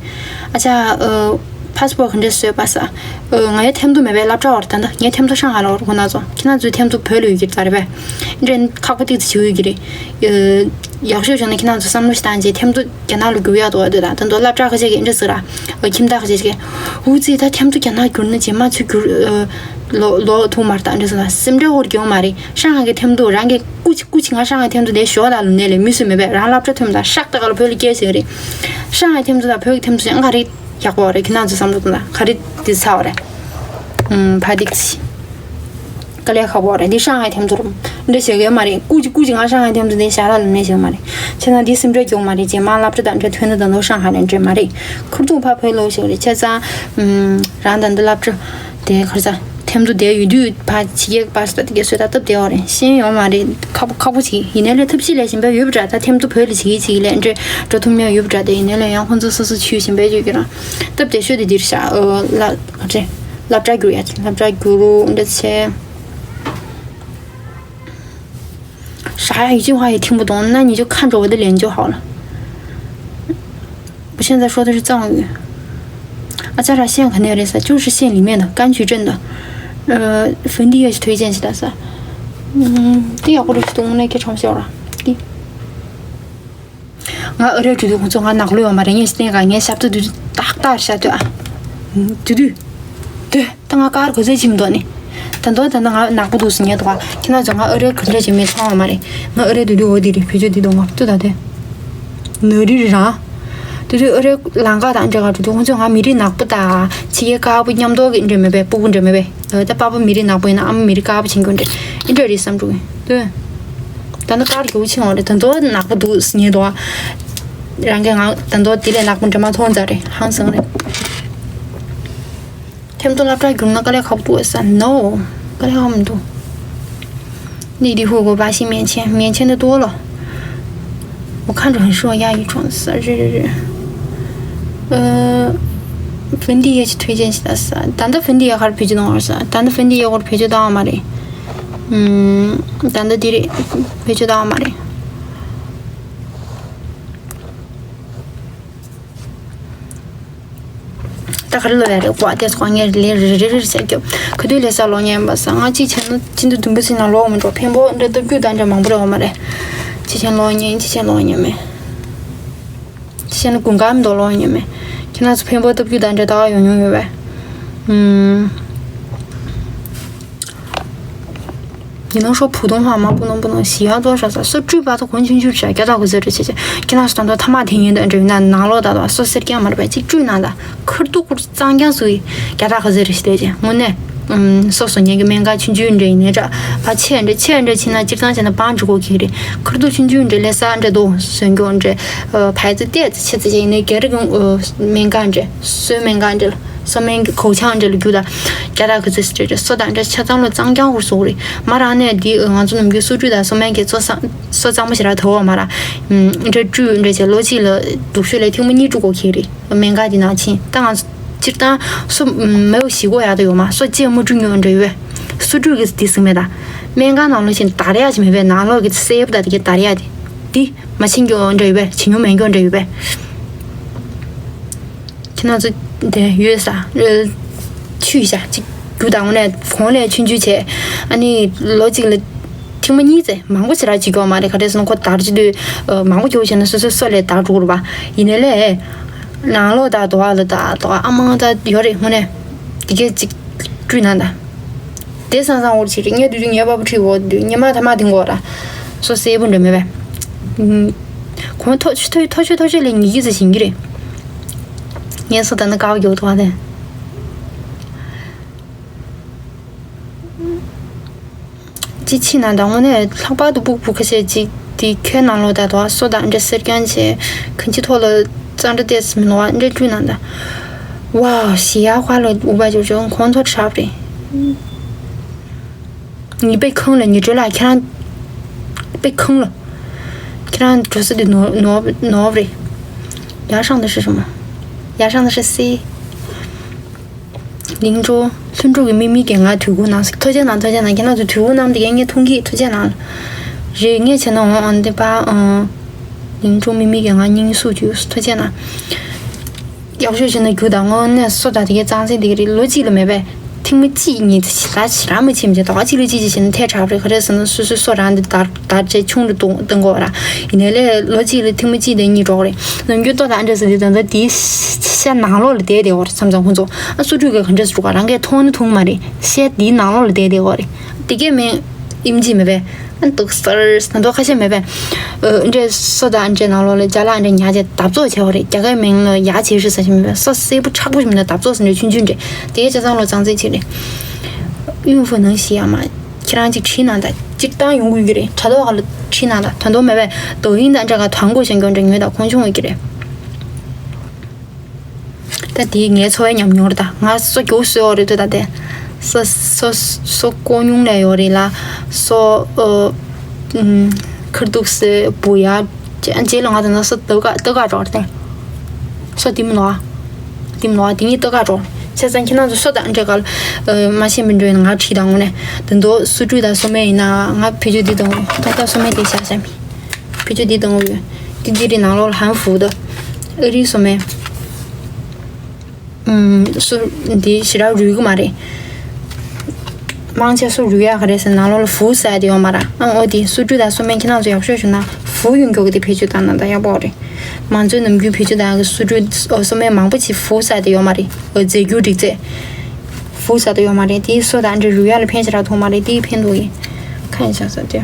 而且，呃，passport 很这水巴萨，呃，我也听都没被拉着的，等等，你也听不上海了，我跟他说，听他就听都陪了一个咋的呗？你这看不对自己有一个的，呃，要求现在听他就三六三节，听都 རྒྱ་ནག་ལ་བསྒྱུར་ཡག་འདུག་བ་འདོད་ད་དོན་དུ་སློབ་གྲྭ་ཁ་ཤས་ཀྱིས་འདྲ་ཟེར་ར། ཁྱིམ་བདག་ཁ་ཤས་ཀྱིས། འུ་ཙི་ད་ཐེམ་ཐོ་རྒྱ་ནག་བསྒྱུར་ན་རྗེས་མ་ཚུར་བསྒྱུར། ལོ་ལོ་ཐུག་མ་རེད་ད་འདྲ་ཟེར་ན་སེམས་ཁྲལ་འོར་གྱི་ཡོང་མ་རེད། ཧྲང་ཧའེ་གི་ཐེམ་ཐོ་རང་གི་སྐུ་མཁྱེན་སྐུ་མཁྱེན་ང་ཧྲང་ཧའེ་ཐེམ་ཐོ་དེ་ཞོག་ད་ལ་ནས་ལས་མི་སུ་མེད་པས་རང་སློབ་གྲྭ་ཐོན་ད་ཧྲག་ཏག་ལ་བོད་ལ་སྐྱེལ་ཟེར་གི་རེད། ཧྲང་ཧའེ་ཐེམ་ཐོ་དང་བོད་ཀྱི་ཐེམ་ཐོ་ཞེས་ཨང་ག་རེ་ཡག་པོ་རེད་ཁྱེད་རང་ཚོ་བསམ་བློ་གཏོང་ད་ག་རེ་དེ་ཚ་བ་རེད། ཕ་དིག་ཚི། དཀའ་ལས་ཁག་པོ་རེད། འདི་ཧྲང་ཧའེ་ཐེམ་ཐོ་རུ་འདྲ་བྱེད་ཀྱི་ཡོད་མ་རེད། སྐུ་མཁྱེན་སྐུ་མཁྱེན་ང་ཧྲང་ཧའེ་ཐེམ་ཐོ་འདི་ཞྭ་ལ་ལུང་ནས་བྱེད་ཀྱི་མ་རེད། བྱས་ན་འདི་སེམས་ཁྲལ་སྐྱོ་མ་རེད། རྗེས་མ་སློབ་གྲྭ་དང་འདྲ་ཐོན་ན་ད་ནོ་ཧྲང་ཧའེ་ནས་འདྲ་མ་རེད། ཁུར་ཐུག་ཕ་བོད་ལོག་ཞིག་རེད། བྱས་ཙང་རང་ད་འདི་སློབ་གྲྭ་དེ་ཁར་ས་ཐེམ་ཐོ་དེ་ཡོད་དུས་ཕ་ཕྱི་རྒྱལ་པ་ཞིག་ད་དེ་གས་སོད་ད་སྟབས་བདེ་བ་རེད། ཤེས་ཡོད་མ་རེད། ཁག་པོ་ཁག་པོ་ཞིག་ཡིན་ནའི་ལས་ཐབས་ཤེས་ལས་གཞན་པ་ཡོད་པ་འདྲ། ད་ཐེམ་ཐོ་བོད་ལ་བྱེད་ཀྱི་བྱེད་ཀྱི་ལས་འདྲ་འགྲོ་ཐུབ་མྱོང་ཡོད་པ་འདྲ། དེ་ཡིན་ནའི་ལས་ཡང་ཁོང་ཚོ་སོ་སོ་ཆུས་གཞན་པའི་ཆུས་ཀྱི་རང་སྟབས་བདེ་ཤོས་དེ་འདིར་བཞག་ཨོ་ལ་ག་ཚེ། སློབ་གྲྭ་བསྒྱུར་ཡ། སློབ་གྲྭ་བསྒྱུར་འདྲ་ཆེ།啥呀，一句话也听不懂，那你就看着我的脸就好了。我现在说的是藏语。啊，这啥县肯定得是，就是县里面的柑橘镇的，呃，粉底液是推荐起来噻。嗯，对呀，或者是东那个长效了，对。 ང་ཨ་རིར་འགྲོ་དུས་ཁོང་ཚོ་ང་ནག་ལོ་ཡོད་མ་རེད། ངས་ཤེས་ཀ་ངའི་ཞབས་ཏོག་དུས་ཏག་ཏག་བྱ་དུས་ཨ། དུས་དུས། དུས་ད་ང་ཀར་གོ་ཚད་ཕྱིན་འདུག་ནི། ད་དུང་ད་ལྟ་ང་ནག་པོ་འདུག་ཟེར་ཉན་འདུག་ག་ཁྱེད་རང་ཚོ་ང་ཨ་རིར་ག་འདྲ་བྱེད་མིན་མཐོང་བ་མ་རེད། ང་ཨ་རིར་འགྲོ་དུས་འོ་དེ་རེད། བེད་སྤྱོད་དེ་འདུག་ང་ལྟོས་ད་དེ། ནག་རིལ་རང་། དུས་དུས་ཨ་རིར་ལམ་ཁ་དང་འདྲ་ག་འགྲོ་དུས་ཁོང་ཚོ་ང་མི་རིགས་ནག་པོ་དང་ཕྱི་རྒྱལ་དཀར་པོ་མཉམ་དུ་གི་འདྲ་མེད་པས། སྤུ་གུ་འདྲ་མེད་པས། ད་པ་ཕ་མི་རིགས་ནག་པོ་ཡིན་ན་ཨ་མ་མི་རིགས་དཀར་པོ་བྱེད་རྒྱུ་འདྲ་ཨེ་འདྲ་རེད་བསམ་འགྲོ་གི་ལྟོས། ད་ནི་ཀར་རྒྱུག་ཕྱིན་འོང་རེད། ད་དུང་ནག་པོ་འདུག་ཟེར་ཉན་འདུག་རང་གིས་ང་ད་དུང་དེ་ལས་ནག་པོ་འདྲ་མ་མཐོང་ཙང་རེད། ཧང་སང་རེད། ཐེམ་ཐོ་སློབ་གྲྭ་བསྒྱུར་ན་དཀའ་ལས་ཁག་པོ་འདུག་ཟེར། ནོ། དཀའ་ལས་ཁག་མི་འདུག 内地户口拔新免签，免签的多了。我看着很适合亚裔创始，是是是。呃，粉底液去推荐起来噻。ད་ལྟ་粉底液还是བེད་སྤྱོད་གཏོང་བར་ཟེར། ད་ལྟ་粉底液སྐོར་བེད་སྤྱོད་གཏོང་བ་མ་རེད། ཨུམ། ད་ལྟ་འདི་རེད། བེད་སྤྱོད་གཏོང་བ་མ་རེད། ད་ག་རེ་ལབ་ཡ་རེད། ཀོ་ཨ་ཏེ་སོ་ངས་ལས་རེ་རེ་རེ་ཟེར་རྒྱབ། ག་དུས་ལས་ས་ལོག་ཉན་པ་ས། ང་གཅིག་བྱས་ན་ཕྱི་ཟླ་བདུན་པ་ཚེ་ནང་ལོག་མི་འགྲོ། འཕན་པོ་འདྲ་སྟབས་རྒྱུ་དང་འདྲ་མང་པོ་རེ་འོ་མ་རེད། གཅིག་བྱས་ན་ལོག་ཉན། གཅིག་བྱས་ན་ལོག་ཉན་མེད། གཅིག་བྱས་ན་དགུན་ཁ་མི་འདུག་ལོག་ཉན་མེད། ཁྱེད་རང་ཚོ་འཕན་པོ་སྟབས་རྒྱུ་དང་འདྲ་ད་ག་ཡོང་མྱོང་ཡོད་པས། ཨུམ། 你能说普通话吗？不能，不能。 ཞི་ཡ་ཏོ་ཧྲ་ས་སོ་བཀྲུས་པ་ད་གོན་ཆུང་ཆུང་བྱ་རྒྱ་ད་ག་ཟེར་རེ་བྱེད་བྱེད། ཁྱེད་རང་སོ་ད་ཐ་མ་དེ་ཡིན་ད་འདྲ་ཡིན་ན་ནང་ལོག་ད་ད་སོ་སེར་སྐྱ་མ་རེད་པས། གཅིག་བཀྲུས་ན་ད་ཁར་ཏུ་ཁུར་གཙང་རྐྱང་སུ་ཡི་རྒྱ་ད་ག་ཟེར་རེ་བྱེད་བྱེད། དངོས་གནས་སོ་སོ་ཉན་གི་སྨན་ཁང་ཆུང་ཆུང་འདྲ་ཡིན་ནའི་འདྲ། ཕ་ཆེ་འདྲ་ཆེ་འདྲ་ཕྱིན་ན་སྤྱིར་བཏང་བྱས་ན་བང་འགྲོ་གོ་གི་རེད། ཁར་ཏུ་ཆུང་ཆུང་འདྲ་ལས་ས་འདྲ་དོ་སོན་སྐྱོ་འདྲ། ཕ་ཡི་ཚོ་ཏེ་ཚེ་ཚེ་ཡིན་ནའི་རྒྱ་རི་གི་སྨན་ཁང་འདྲ་སོན་སྨན་ཁང་འདྲ། སོ་སྨན་གྱི་གོག་ཆང་འདྲ་ལ་རྒྱུ་དང་རྒྱ་དག་གི་ཚོད་སྲེ་སྲེ་སོ་དང་འདྲ་ཆ་ཚང་ལོ་གཙང་རྐྱང་ཧུར་སོག་རེད། མ་རང་ནས་འདི་ང་ཚོ་ནམ་རྒྱུན་སོ་བཀྲུས་དང་སོ་སྨན་གྱི་སོ་སོ་གཙང་མ་ཞེ་དྲག་དོ་བ་མ་ར། འདྲ་བཀྲུས་འདྲ་བྱས་ལོ་གཅིག་ལ་སྡུག་ཤོས་ལ་ཐེངས་མ་གཉིས་བཀྲུ་དགོས་ཁེག་རེད། སྨན་ཁང་འདི་ནང་ཕྱིན་ད་ང་ཚོ་སྤྱིར་བཏང་སོ་མེའོ་ཞི་གོ་ཡག་ད་ཡོད་མ་སོ་ཅེས་མ་བཀྲུ་ཉོ་འདྲ་ཡོད་པས། སོ་བཀྲུས་གི་འདི་ཟིན་མེད་ད། སྨན་ཁང་ནང་ལོ་ཕྱིན་དར་ཡག་ཅིག་མེད་པས། ནང་ལོག་གི་སེ་བ་ད་དེ་གི་དར་ཡག་དེ་འདི་མ་ཕྱིན་གྱོ་འདྲ་ཡོད་པས། ཕྱིན་ཉོ་མེད་གྱོ་འདྲ་ཡོད་པས། ཁྱེད་རང་ཚོ་དེ་ཡོད་ས། ཆུ་ཤ་གཅིག་རྒྱུ་དང་ནས་གོང་ནས་ཆུང་ཆུང་བྱས། ཨ་ནི་ལོ་གཅིག་ལ་ཐེངས་མ་གཉིས་ཙམ་མང་པོ་ཞེ་དྲག་བྱེད་ཀྱི་ཡོད་མ་རེད། ག་རེ་ཟེར་ན་ཁོ་དར་གྱི་དུས་མང་པོ་རྒྱུ་བྱས་ན་སོ་སོའི་སོ་ལས་དར་འགྲོ་གི་རེད་པ། ཡིན་ནའི་ལས་ནང་ལོགས་དང་དོ་བ་ལ་དང་དོ་བ་ཨ་མང་ད་ཡོད་རེད། དངོས་གནས་དེ་གས་གཅིག་བཀྲུས་ན་ད། དེ་སང་སང་འོར་ཅིག་རེད། ངས་དུས་དུས་ངའི་པ་ཕ་ཁྲིད་འོ་དུས་ངས་མ་ཐ་མ་དེ་འགོ་ར། སོ་སེ་བུ་འདྲ་མེད་པས། ཁོང་ཐོ་ཆུ་ཐོ་ཐོ་ཆུ་ཐོ་ཆུ་ལས་ཉིད་ཀྱི་ཟེར་བཞིན་གྱི་རེད། ངས་སོ་ད་ནི་ཀའོ་རྒྱོབ་ཐོག་དེ། ཅི་ཕྱི་ན་ད་དངོས་གནས་ལྷག་པར་དུ་སྤུ་གུ་ཁ་ཤས་ཅིག་དེ་ཁྱོད་ནང་ལོགས་ད་དོ་སོ་དང་འདྲ་སེར་རྐྱང་བྱས་གང་ཅི་ཐོག་ལ་གཙང་སྦྲ་ཏོག་ཙམ་མི་ནོར་བ་འདྲ་བཀྲུས་ན་ད། ཝའོ་ཞི་ཡ་ཁ་ལ་འུ་པ་ཅོ་ཅོ་ཁོང་ཚོ་ཁྲབ་རེད། ཉི་པའི་ཁང་ལ་ཉི་དྲོད་ལ་ཁྱེད་རང་པའི་ཁང་ལ་ཁྱེད་རང་འགྲོ་ས་དེ་ནོར་ནོར་ནོར་རེད། ཡར་ཤང་དུ་ཧྲི་ཧྲི་མོ། ཡར་ཤང་དུ་ཧྲི་སི། ལིང་ཀྲོ། ལྷུན་གྲུབ་ཀྱི་མིག་མིག་གིས་ང་དུས་ཁུག་གནང་སོང་། ཐུགས་རྗེ་གནང་། ཐུགས་རྗེ་གནང་། ཁྱེད་རང་ཚོ་དུས་ཁུག་གནང་དེ་གས་ངས་མཐོང་གི། ཐུགས་རྗེ་གནང་། རེད་ངས་བྱས་ན་འོང་ཨང་དེ་པ་ཨང་། ལིང་ཀྲོ་མིག་མིག་གིས་ང་སྙིང་སུག་བཅུག་སོང་། ཐུགས་རྗེ་གནང་། ཡག་ཤོས་བྱས་ན་རྒྱུ་དང་དངོས་གནས་སོ་ད་དེ་གའི་གཙང་སེལ་དེ་ག་རེད། ལོ་གཅིག་ལ་མེད་པས། ཐེངས་མ་གཅིག་གཉིས་ཙམ་ཞེ་དྲག་ཞེ་དྲག་མ་ཕྱིན་བྱས་ད་ག་གཅིག་ལ་གཅིག་ཅིག་བྱས་ན་ཐལ་དྲགས་པ་རེད། ག་རེ་ཟེར་ན་སོ་སོའི་སོ་རང་དེ་དར་དར་བྱས་ཆུང་རུ་གཏོང་གཏོང་དགོས་པ་ར། ཡིན་ནའི་ལས་ལོ་གཅིག་ལ་ཐེངས་མ་གཅིག་དང་གཉིས་འགྲོ་གི་རེད། ནམ་རྒྱུན་ལྟོ་དང་འདྲ་ཟེར་དུས་ད་ལྟ་དེའི་ཤ་ནང་ལོགས་ལ་བསྡད་བསྡད་ཡོད་རེད། མཚམས་མཚམས་ཁོང་ཚོ་ཨ་སོ་བཀྲུས་གས་ག་འདྲ་ཟེར་ག་རང་གིས་མཐོང་ནི་མཐོང་མ་རེད། ཤ་དེའི་ནང་ལོགས་ལ་བསྡད་བསྡད་ཡོད་རེད། དེ་གས་མིན་ཨིམ་ཇི་མེད་པས། ཨ་འདུག་སར་ད་དོ་ཁ་ཤས་མེད་པས། ཨ་འདྲས་སོ་དང་འདྲས་ནང་ལོགས་ལ་ཅ་ལག་འདྲས་ཉར་བྱས་བརྡབ་བཙོག་བྱས་པ་རེད། རྒྱ་སྐད་མིང་ལ་ཡ་བྱེད་ཧྲི་ཟེར་ཞིག་མེད་པས། སོ་སེར་པོ་མཁྲེགས་པོ་ཞིག་མིན་ན་བརྡབ་བཙོག་ཟེར་འདྲས་ཆུང་ཆུང་འདྲས་དེ་གས་ཆ་ཚང་ལོ་གཙང་སེལ་བྱེད་རེད། 孕妇能洗呀吗། ཁྱེད་རང་ཅིག་བྲིས་གནང་དང་། སྤྱིར་བཏང་ཡོང་དགོས་ཀྱི་རེད། དྲ་ཐོག་ཁ་ལ་བྲིས་གནང་དང་། ད་དུང་མེད་པས། 抖音དང་འདྲ་ག་团购བྱེད་མཁན་འདྲ་ཉོས་དང་ཁོང་ཆུང་ཡོད་ཀྱི་རེད། ད་དེ་ངའི་འཚོ་བའི་ཉམས་མྱོང་རེད་ད། ང་སོ་རྒྱུག་སོས་ཡོད་རེད་དུ་ད་དེ། སོ་སོ་སོ་ཀོ་ཉུང་ལས་ཡོད་རེད་ལ། སོ་ཨོ། ཁར་ཏུག་སེ་བུ་ཡ། རྗེས་ལ་ང་ད་ནང་སོ་ལྟོ་ག་ལྟོ་ག་འགྲོ་རེད་དེ། སོ་དེ་མི་ནོ་ཨ། དེ་མི་ནོ་ཨ་དེ་གཉིས་ལྟོ་ག་འགྲོ། བྱས་ཙང་ཁྱེད་རང་ཚོ་སོ་དང་འདྲ་ག་ལ་མ་ཤེས་མི་འགྲོ་ཡིན་ང་ཁྲིད་དང་ངོ་ནས་དེ་འདོ་སུ་ཀྲུ་དང་སོ་མེ་ཡིན་ན་ང་བེད་སྤྱོད་འདི་དང་ཏག་ཏག་སོ་མེ་དེ་བཞག་བཞག་མི་བེད་སྤྱོད་འདི་དང་ཡོད་འདི་འདི་རི་ནང་ལོགས་ལ་ཧན་ཧྥུ་དང་ཨ་རིའི་སོ་མེ། སུ་འདི་ཞེ་དྲག་རུལ་གི་མ་རེད། མང་ཆེ་སུ་རུལ་ཡག་ག་རེད་ཟེར་ན་ནང་ལོགས་ལ་ཧྥུ་ཟེར་དེ་ཡོད་མ་ར། ཨང་ཨོ་དེ་སུ་ཀྲུ་དང་སོ་མེ་ཁྱེད་རང་ཚོ་ཡག་ཤོས་བྱུང་ན་ཧྥུ་ཡོང་མགྱོགས་གི་དེ་བེད་སྤྱོད་བཏང་ན་ད་ཡག་པོ་རེད། མང་ཚོའི་ནམ་རྒྱུན་བེད་སྤྱོད་བཏང་གི་སུ་ཀྲུ་སོ་མེ་མང་པོ་ཅིག་ཧྥུ་ཟེར་དེ་ཡོད་མ་རེད། རྫས་འགྱུར་སྒྲིག་རྫས་ཧྥུ་ཟེར་དེ་ཡོད་མ་རེད། དེ་སོ་དང་འདྲ་རུལ་ཡག་ལ་ཕན་ཞེ་དྲག་ཐོགས་མ་རེད། དེ་ཕན་འདུག་གི་ཁ་ཡིན་ཆགས་ས་དེ།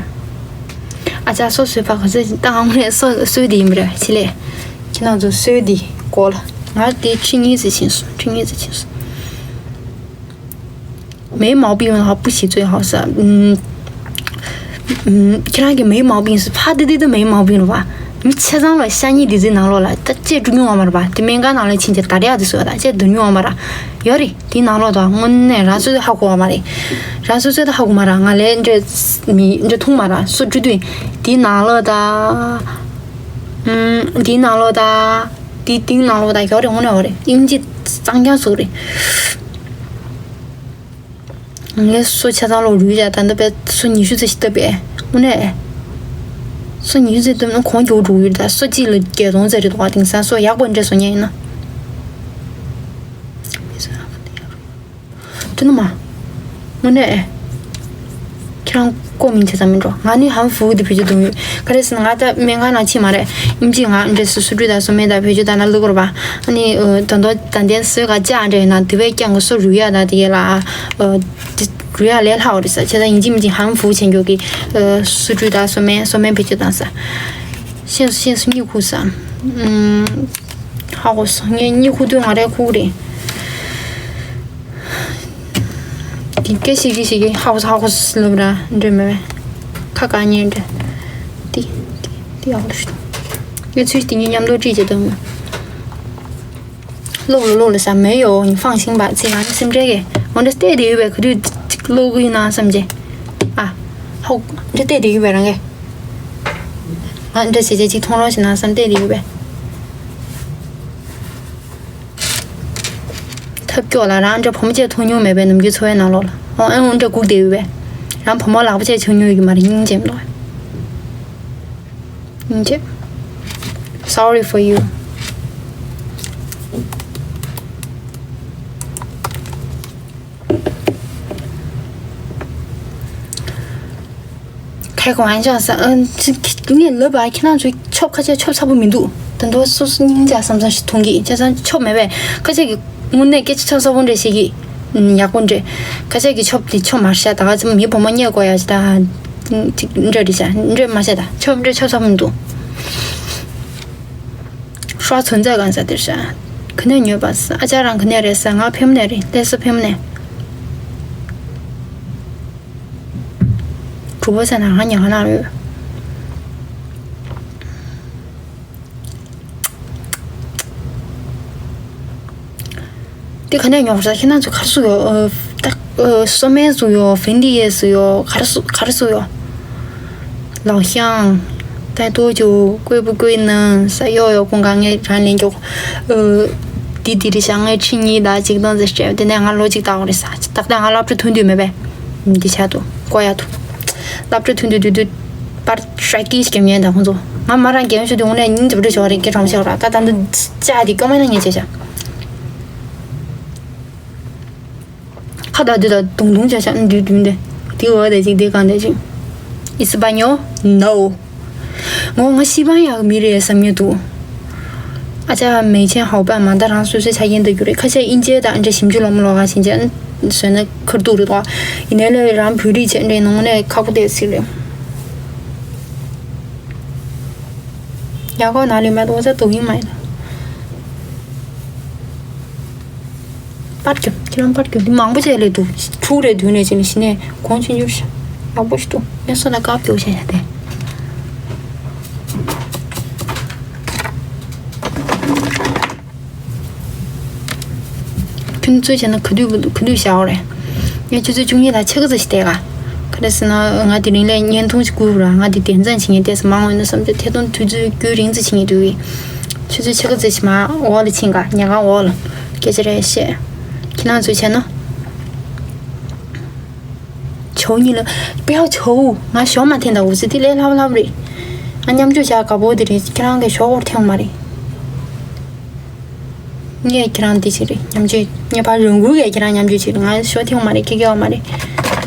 ཨ་ཅག་སོ་སོའི་ཕ་ག་ཚོད་ད་ཨང་རེད། སོ་སོའི་དེ་ཡིན་པ་རེད། ཕྱི་ལས་ཁྱེད་རང་ཚོ་སོའི་དེ་གོ་ལ་ང་དེ་ཁྲི་གཉིས་ཙམ་ཕྱིན་སོང་། ཁྲི་གཉིས་ཙམ་ཕྱིན་སོང་། 没毛病了，不许最好是，嗯嗯，ཁྱེད་རང་གི་没毛病是怕的的都没毛病了吧？མི་ཆ་ཚང་ལ་ཤ་ཉེ་དེ་ཚོའི་ནང་ལོགས་ལ་ད་ཅེས་འགྲོ་མྱོང་བ་མ་རེད་པ། དེ་སྨན་ཁང་ནང་ལ་ཕྱིན་ཅེས་ད་རེ་ཡག་དེ་བཟོས་པ་དང་ཅེས་འགྲོ་མྱོང་བ་མ་རེད། ཡོད་རེད། དེའི་ནང་ལོགས་དང་དངོས་གནས་རང་ཚོས་ཧ་གོ་བ་མ་རེད། རང་ཚོས་ཚོད་ད་ཧ་གོ་མ་རེད། ང་ལས་འདྲེ་མི་འདྲེ་མཐོང་མ་རེད། སུ་འགྲོ་དུས་དེའི་ནང་ལོགས་དང་ཨུམ་དེའི་ནང་ལོགས་དང་དེའི་སྟེང་ནང་ལོགས་དང་ཡོད་རེད། དངོས་གནས་ཡོད་རེད། དབྱིན་ཇི་གཙང་རྐྱང་བཟོ་རེད། ངས་སོ་ཆ་ཚང་ལོག་རུལ་བཞག་ད་ལྟ་བས་སོ་ཉི་ཤུ་ཙམ་ཞིག་བཏབ་པས་དངོས་གནས། སོ་ཉི་ཤུ་ཙམ་བཏབ་ན་གོང་མགྱོགས་འགྲོ་གི་ཡོད་ད། སོ་གཅིག་ལ་བརྒྱད་སྟོང་ཙམ་རེད་འདུག་ག་དེང་སང་སོ་ཡག་པོ་འདྲ་བཟོ་མཁན་ཡིན་ན། དེ་ནི་མ། དངོས་གནས། ཁྱེད་རང་ཀོ་མིན་ཆ་ཚང་མིན་འགྲོ། ང་ནི་ཧམ་ཧྥུ་དེ་བེད་སྤྱོད་གཏོང་གི་ཡོད། ག་རེ་ཟེར་ན་ང་ད་སྨན་ཁང་ནང་ཕྱིན་མ་རེད། ཨིན་ཇི་ང་འདྲ་སུ་སུ་ཀྲུ་དང་སུ་མེ་དང་བེད་སྤྱོད་བཏང་ན་ལུག་ར་བ། ཨ་ནི་ད་དུང་ད་ལྟའི་སོས་ཀ་ཅག་འདྲ་ཡོད་ན་དེ་བས་ཀྱང་གི་སོ་རུལ་ཡག་ད་དེ་ཡས་ལ། དེ་རུལ་ཡག་ལས་སླ་བ་རེད་ས། བྱས་ཙང་ཡིན་གཅིག་མིན་གཅིག་ཧམ་ཧྥུ་བྱེད་མགྱོགས་ཀྱི་སུ་ཀྲུ་དང་སུ་མེ་སུ་མེ་བེད་སྤྱོད་བཏང་ས། ཤེས་སུ་ཤེས་སུ་གཉིད་ཁུག་ས། ཧ་གོ་སོང་། ངས་གཉིད་ཁུག་དུས་ང་རས་ཁུག་རེད། དེ་སྐད་ཤིག་གི་ཤིག་གི་ཧ་གོ་སོང་ཧ་གོ་སོང་ལབ་ར་འདྲ་མེད་པས། ཁ་བཀག་ཉན་འདྲ། དེ་དེ་དེ་ཡག་པོ་ཞིག་ངས་ཚུལ་དེ་གཉིས་མཉམ་དུ་བྲིས་བྱེད་དང་། ལོག་ལོ་ལོག་ལ་ས་མེད་ཡོ་ཉི་ཧྥང་ཤིང་བ་ཚིག་ང་ཚོ་སེམས་ཁྲལ་གི་འོ་འདྲ་བལྟས་དེ་ཡོད་པས་ག་དུས་ཅིག་ལོག་གི་ཡིན་ན་བསམ་གྱི། ཨ་ཧོ་འདྲ་བལྟས་དེ་ཡོད་པས་རང་གི། ང་འདྲ་བྱེད་བྱེད་ཅིག་མཐོང་རོགས་བྱེད་ན་བསམ་བལྟས་དེ་ཡོད་པས། ཐབས་སྐྱོ་ལ་རང་འདྲ་བུ་མོ་བཅས་མཐོང་མྱོང་མེད་པའི་ནམ་རྒྱུན་འཚོ་བའི་ནང་ལོགས་ལ་ཨོ་ཨེ་འོ་འདྲ་སྒུག་བསྡད་ཡོད་པས། རང་བུ་མོ་ལག་པ་བཅས་བྱུང་མྱོང་ཡོད་ཀྱི་མ་རེད། སྙིང་རྗེ་མི་འདུག་སྙིང་རྗེ། Sorry for you. 开个玩笑是，嗯，这你老板看上去 ཆོབ་ཁ་ཆེ་ཆོབ་ཚ་པོ་མི་འདུག་ད་དུང་སོ་སོ་སྙིང་རྗེ་བསམ་བསམ་ཞིག་མཐོང་གི་བྱས་ཙང་ཆོབ་མེད་པས་ཁ་ཆེ་གི་དངོས་གནས་སྐད་ཆ་ཆོབ་ཚ་པོ་འདྲ་ཞིག་གི་ཡག་པོ་འདྲ། ཁ་ཆེ་གི་ཆོབ་དེ་ཆོབ་མར་ཤ་ད་ག་ཙམ་མི་བུ་མོ་རྙེད་དགོས་ཡ་ཞིག་ད་འདྲ་རེད་ཤ་འདྲ་མ་ཤ་ད་ཆོབ་འདྲ་ཆོབ་ཚ་པོ་མི་འདུག་ཧྲ་ཚོན་རྫས་གང་ས་དེར་ཤ་ག་ནས་ཉོས་པ་ས་ཨ་ཅག་རང་ག་ནས་རེད་ས་ང་ཕེམ་ནས་རེད་ལས་ས་ཕེམ་ནས། གྲུ་པ་ས་ན་ང་ཉག་ན་ཡོད། དེ་ག་ནས་ཉོ་ས་ཁྱེད་རང་ཚོ་གར་སུ་ཡོད། ཨ་ད་ཨ་སོ་མེན་སུ་ཡོད། ཧྥིན་ཏི་ཡེ་སུ་ཡོད། གར་སུ་གར་སུ་ཡོད། ལའོ་ཤང་། ཏའི་ཏོ་ཅུ། ཀུའེ་པུ་ཀུའེ་ནང་ས་ཡོད་ཡོད་ཀུན་གང་ངས་རང་ལེན་རྒྱོག་ཨ་དེ་དེ་རེད་ཤག་ངས་ཁྲི་གཉིས་དང་ཆིག་སྟོང་ཙམ་སྤྲད་དེ་ནས་ང་ལོ་གཅིག་ལྟ་བ་རེད་ས། ད་ལྟ་ང་སློབ་གྲྭ་ཐོན་དུས་མེད་པས། འདི་ཆ་དུ་བཀོ་ཡ་དུ། སློབ་གྲྭ་ཐོན་དུས་དུས་དུས་པར་ཧྲ་ཀི་ཞིག་གེམ་ཉན་དང་ཁོང་ཚོ། ང་མ་རང་གེམ་ཤོད་དུས་དངོས་གནས་སྙིང་རྗེ་པོ་འདྲ་ཞོག་རེད་ཀྱི་གྲོང་ཤོག་ར་ད་ད་འདི་ཅག་དེ་ཀོ་མེན་ན་ངས་བྱས་ཤག་ཁ་བརྡ་དུས་ད་དུང་དུང་བྱས་ཤག་འདུས་འདུས་འདི་དེ་འོ་དེ་ཅིག་དེ་གང་དེ་ཅིག Español? No. ངོ་ང་ཤི་བ་ཡག་མི་རེད་བསམ་ཉེ་འདུག་ཨ་ཅག་མེ་ཆེན་ཧའོ་པ་མ་ད་རང་སོ་སོའི་ཆ་རྐྱེན་ལྟ་རྒྱུ་རེད། ཁ་ཤས་དབྱིན་ཇིའི་དང་འདྲ་ཞིབ་འཇུག་སློབ་མ་ལོག་ག་ཕྱིན་ཆད་བཟོས་ན་ཁར་ཐུག་རེད་དོ། ཡིན་ནའི་ལས་རང་བོད་རིགས་བྱས་འདྲ་ནང་ནས་ཁག་པོ་དེ་ཚིག་རེད། ཡག་གོ་ན་ལི་མ་དོ་ཚ་དོ་ཡིན་མ་ཡིན། པར་རྒྱབ། ཁྱེད་རང་པར་རྒྱབ་འདི་མང་པོ་བྱས་ལས་འདུག་དྲུག་རེ་བདུན་རེ་བྱས་ནས་གཞི་ནས་གོང་ཆེན་འགྱུར་ཤག་ཡག་པོ་ཞིག་འདུག་ངས་སོ་ན་དཀར་པོ་བྱས་ཤག་སྟེ། ཁྱོད་ཚོས་བྱས་ན་ག་དུས་ག་དུས་བཞག་རེད། ངས་ཆུ་ཚོད་བཅུ་གཉིས་དང་ཕྱེད་ཀ་ཙམ་ཞིག་བལྟས་ག་ག་རེ་ཟེར་ན་ང་དེ་རིང་ལས་བརྙན་ཐུང་ཞིག་བསྐུར་ར་ང་དེ་དན་ཚན་བྱེད་ཉན་བལྟས་སོང་མང་བོ་ཡིན་ན་བསམ་སྟེ་ཐད་གཏོང་དུས་ཚོད་རྒྱུན་རིང་ཙམ་བྱེད་ཉན་འདུག་གི་ཆུ་ཚོད་ཕྱེད་ཀ་ཙམ་ཞིག་མ་འོག་ལ་ཕྱིན་ག་ཉལ་ཁང་འོག་ལ་སྐད་ཆ་རེ་བཤད། ཁྱེད་རང་ཚོས་བྱས་ན། ཇོ་བོ་གཉིས་ལ་དཔེ་ཡག་ཇོ་བོ། ང་ཞོགས་མ་འཐེན་དང་འུ་ཚོ་དེ་ལས་ལྷབ་ལྷབ་རེད། ང་མཉམ་སྤྱོད་བྱ་དགའ་པོ་དེ་རེད། ཁྱེད་རང་གི་ཞོགས་སྐོར་འཐེན་མ་རེད། ངས་ཁྱེད་རང་འདི་བྱེད་རེད། མཉམ་སྤྱོད་ངས་ཕར་རང་འགུལ་གས་ཁྱེད་རང་མཉམ་སྤྱོད་བྱེད་རེད། ང་ཞོགས་འཐེན་མ་རེད། ཁྱེད་སྐྱེ་བ་མ་རེད།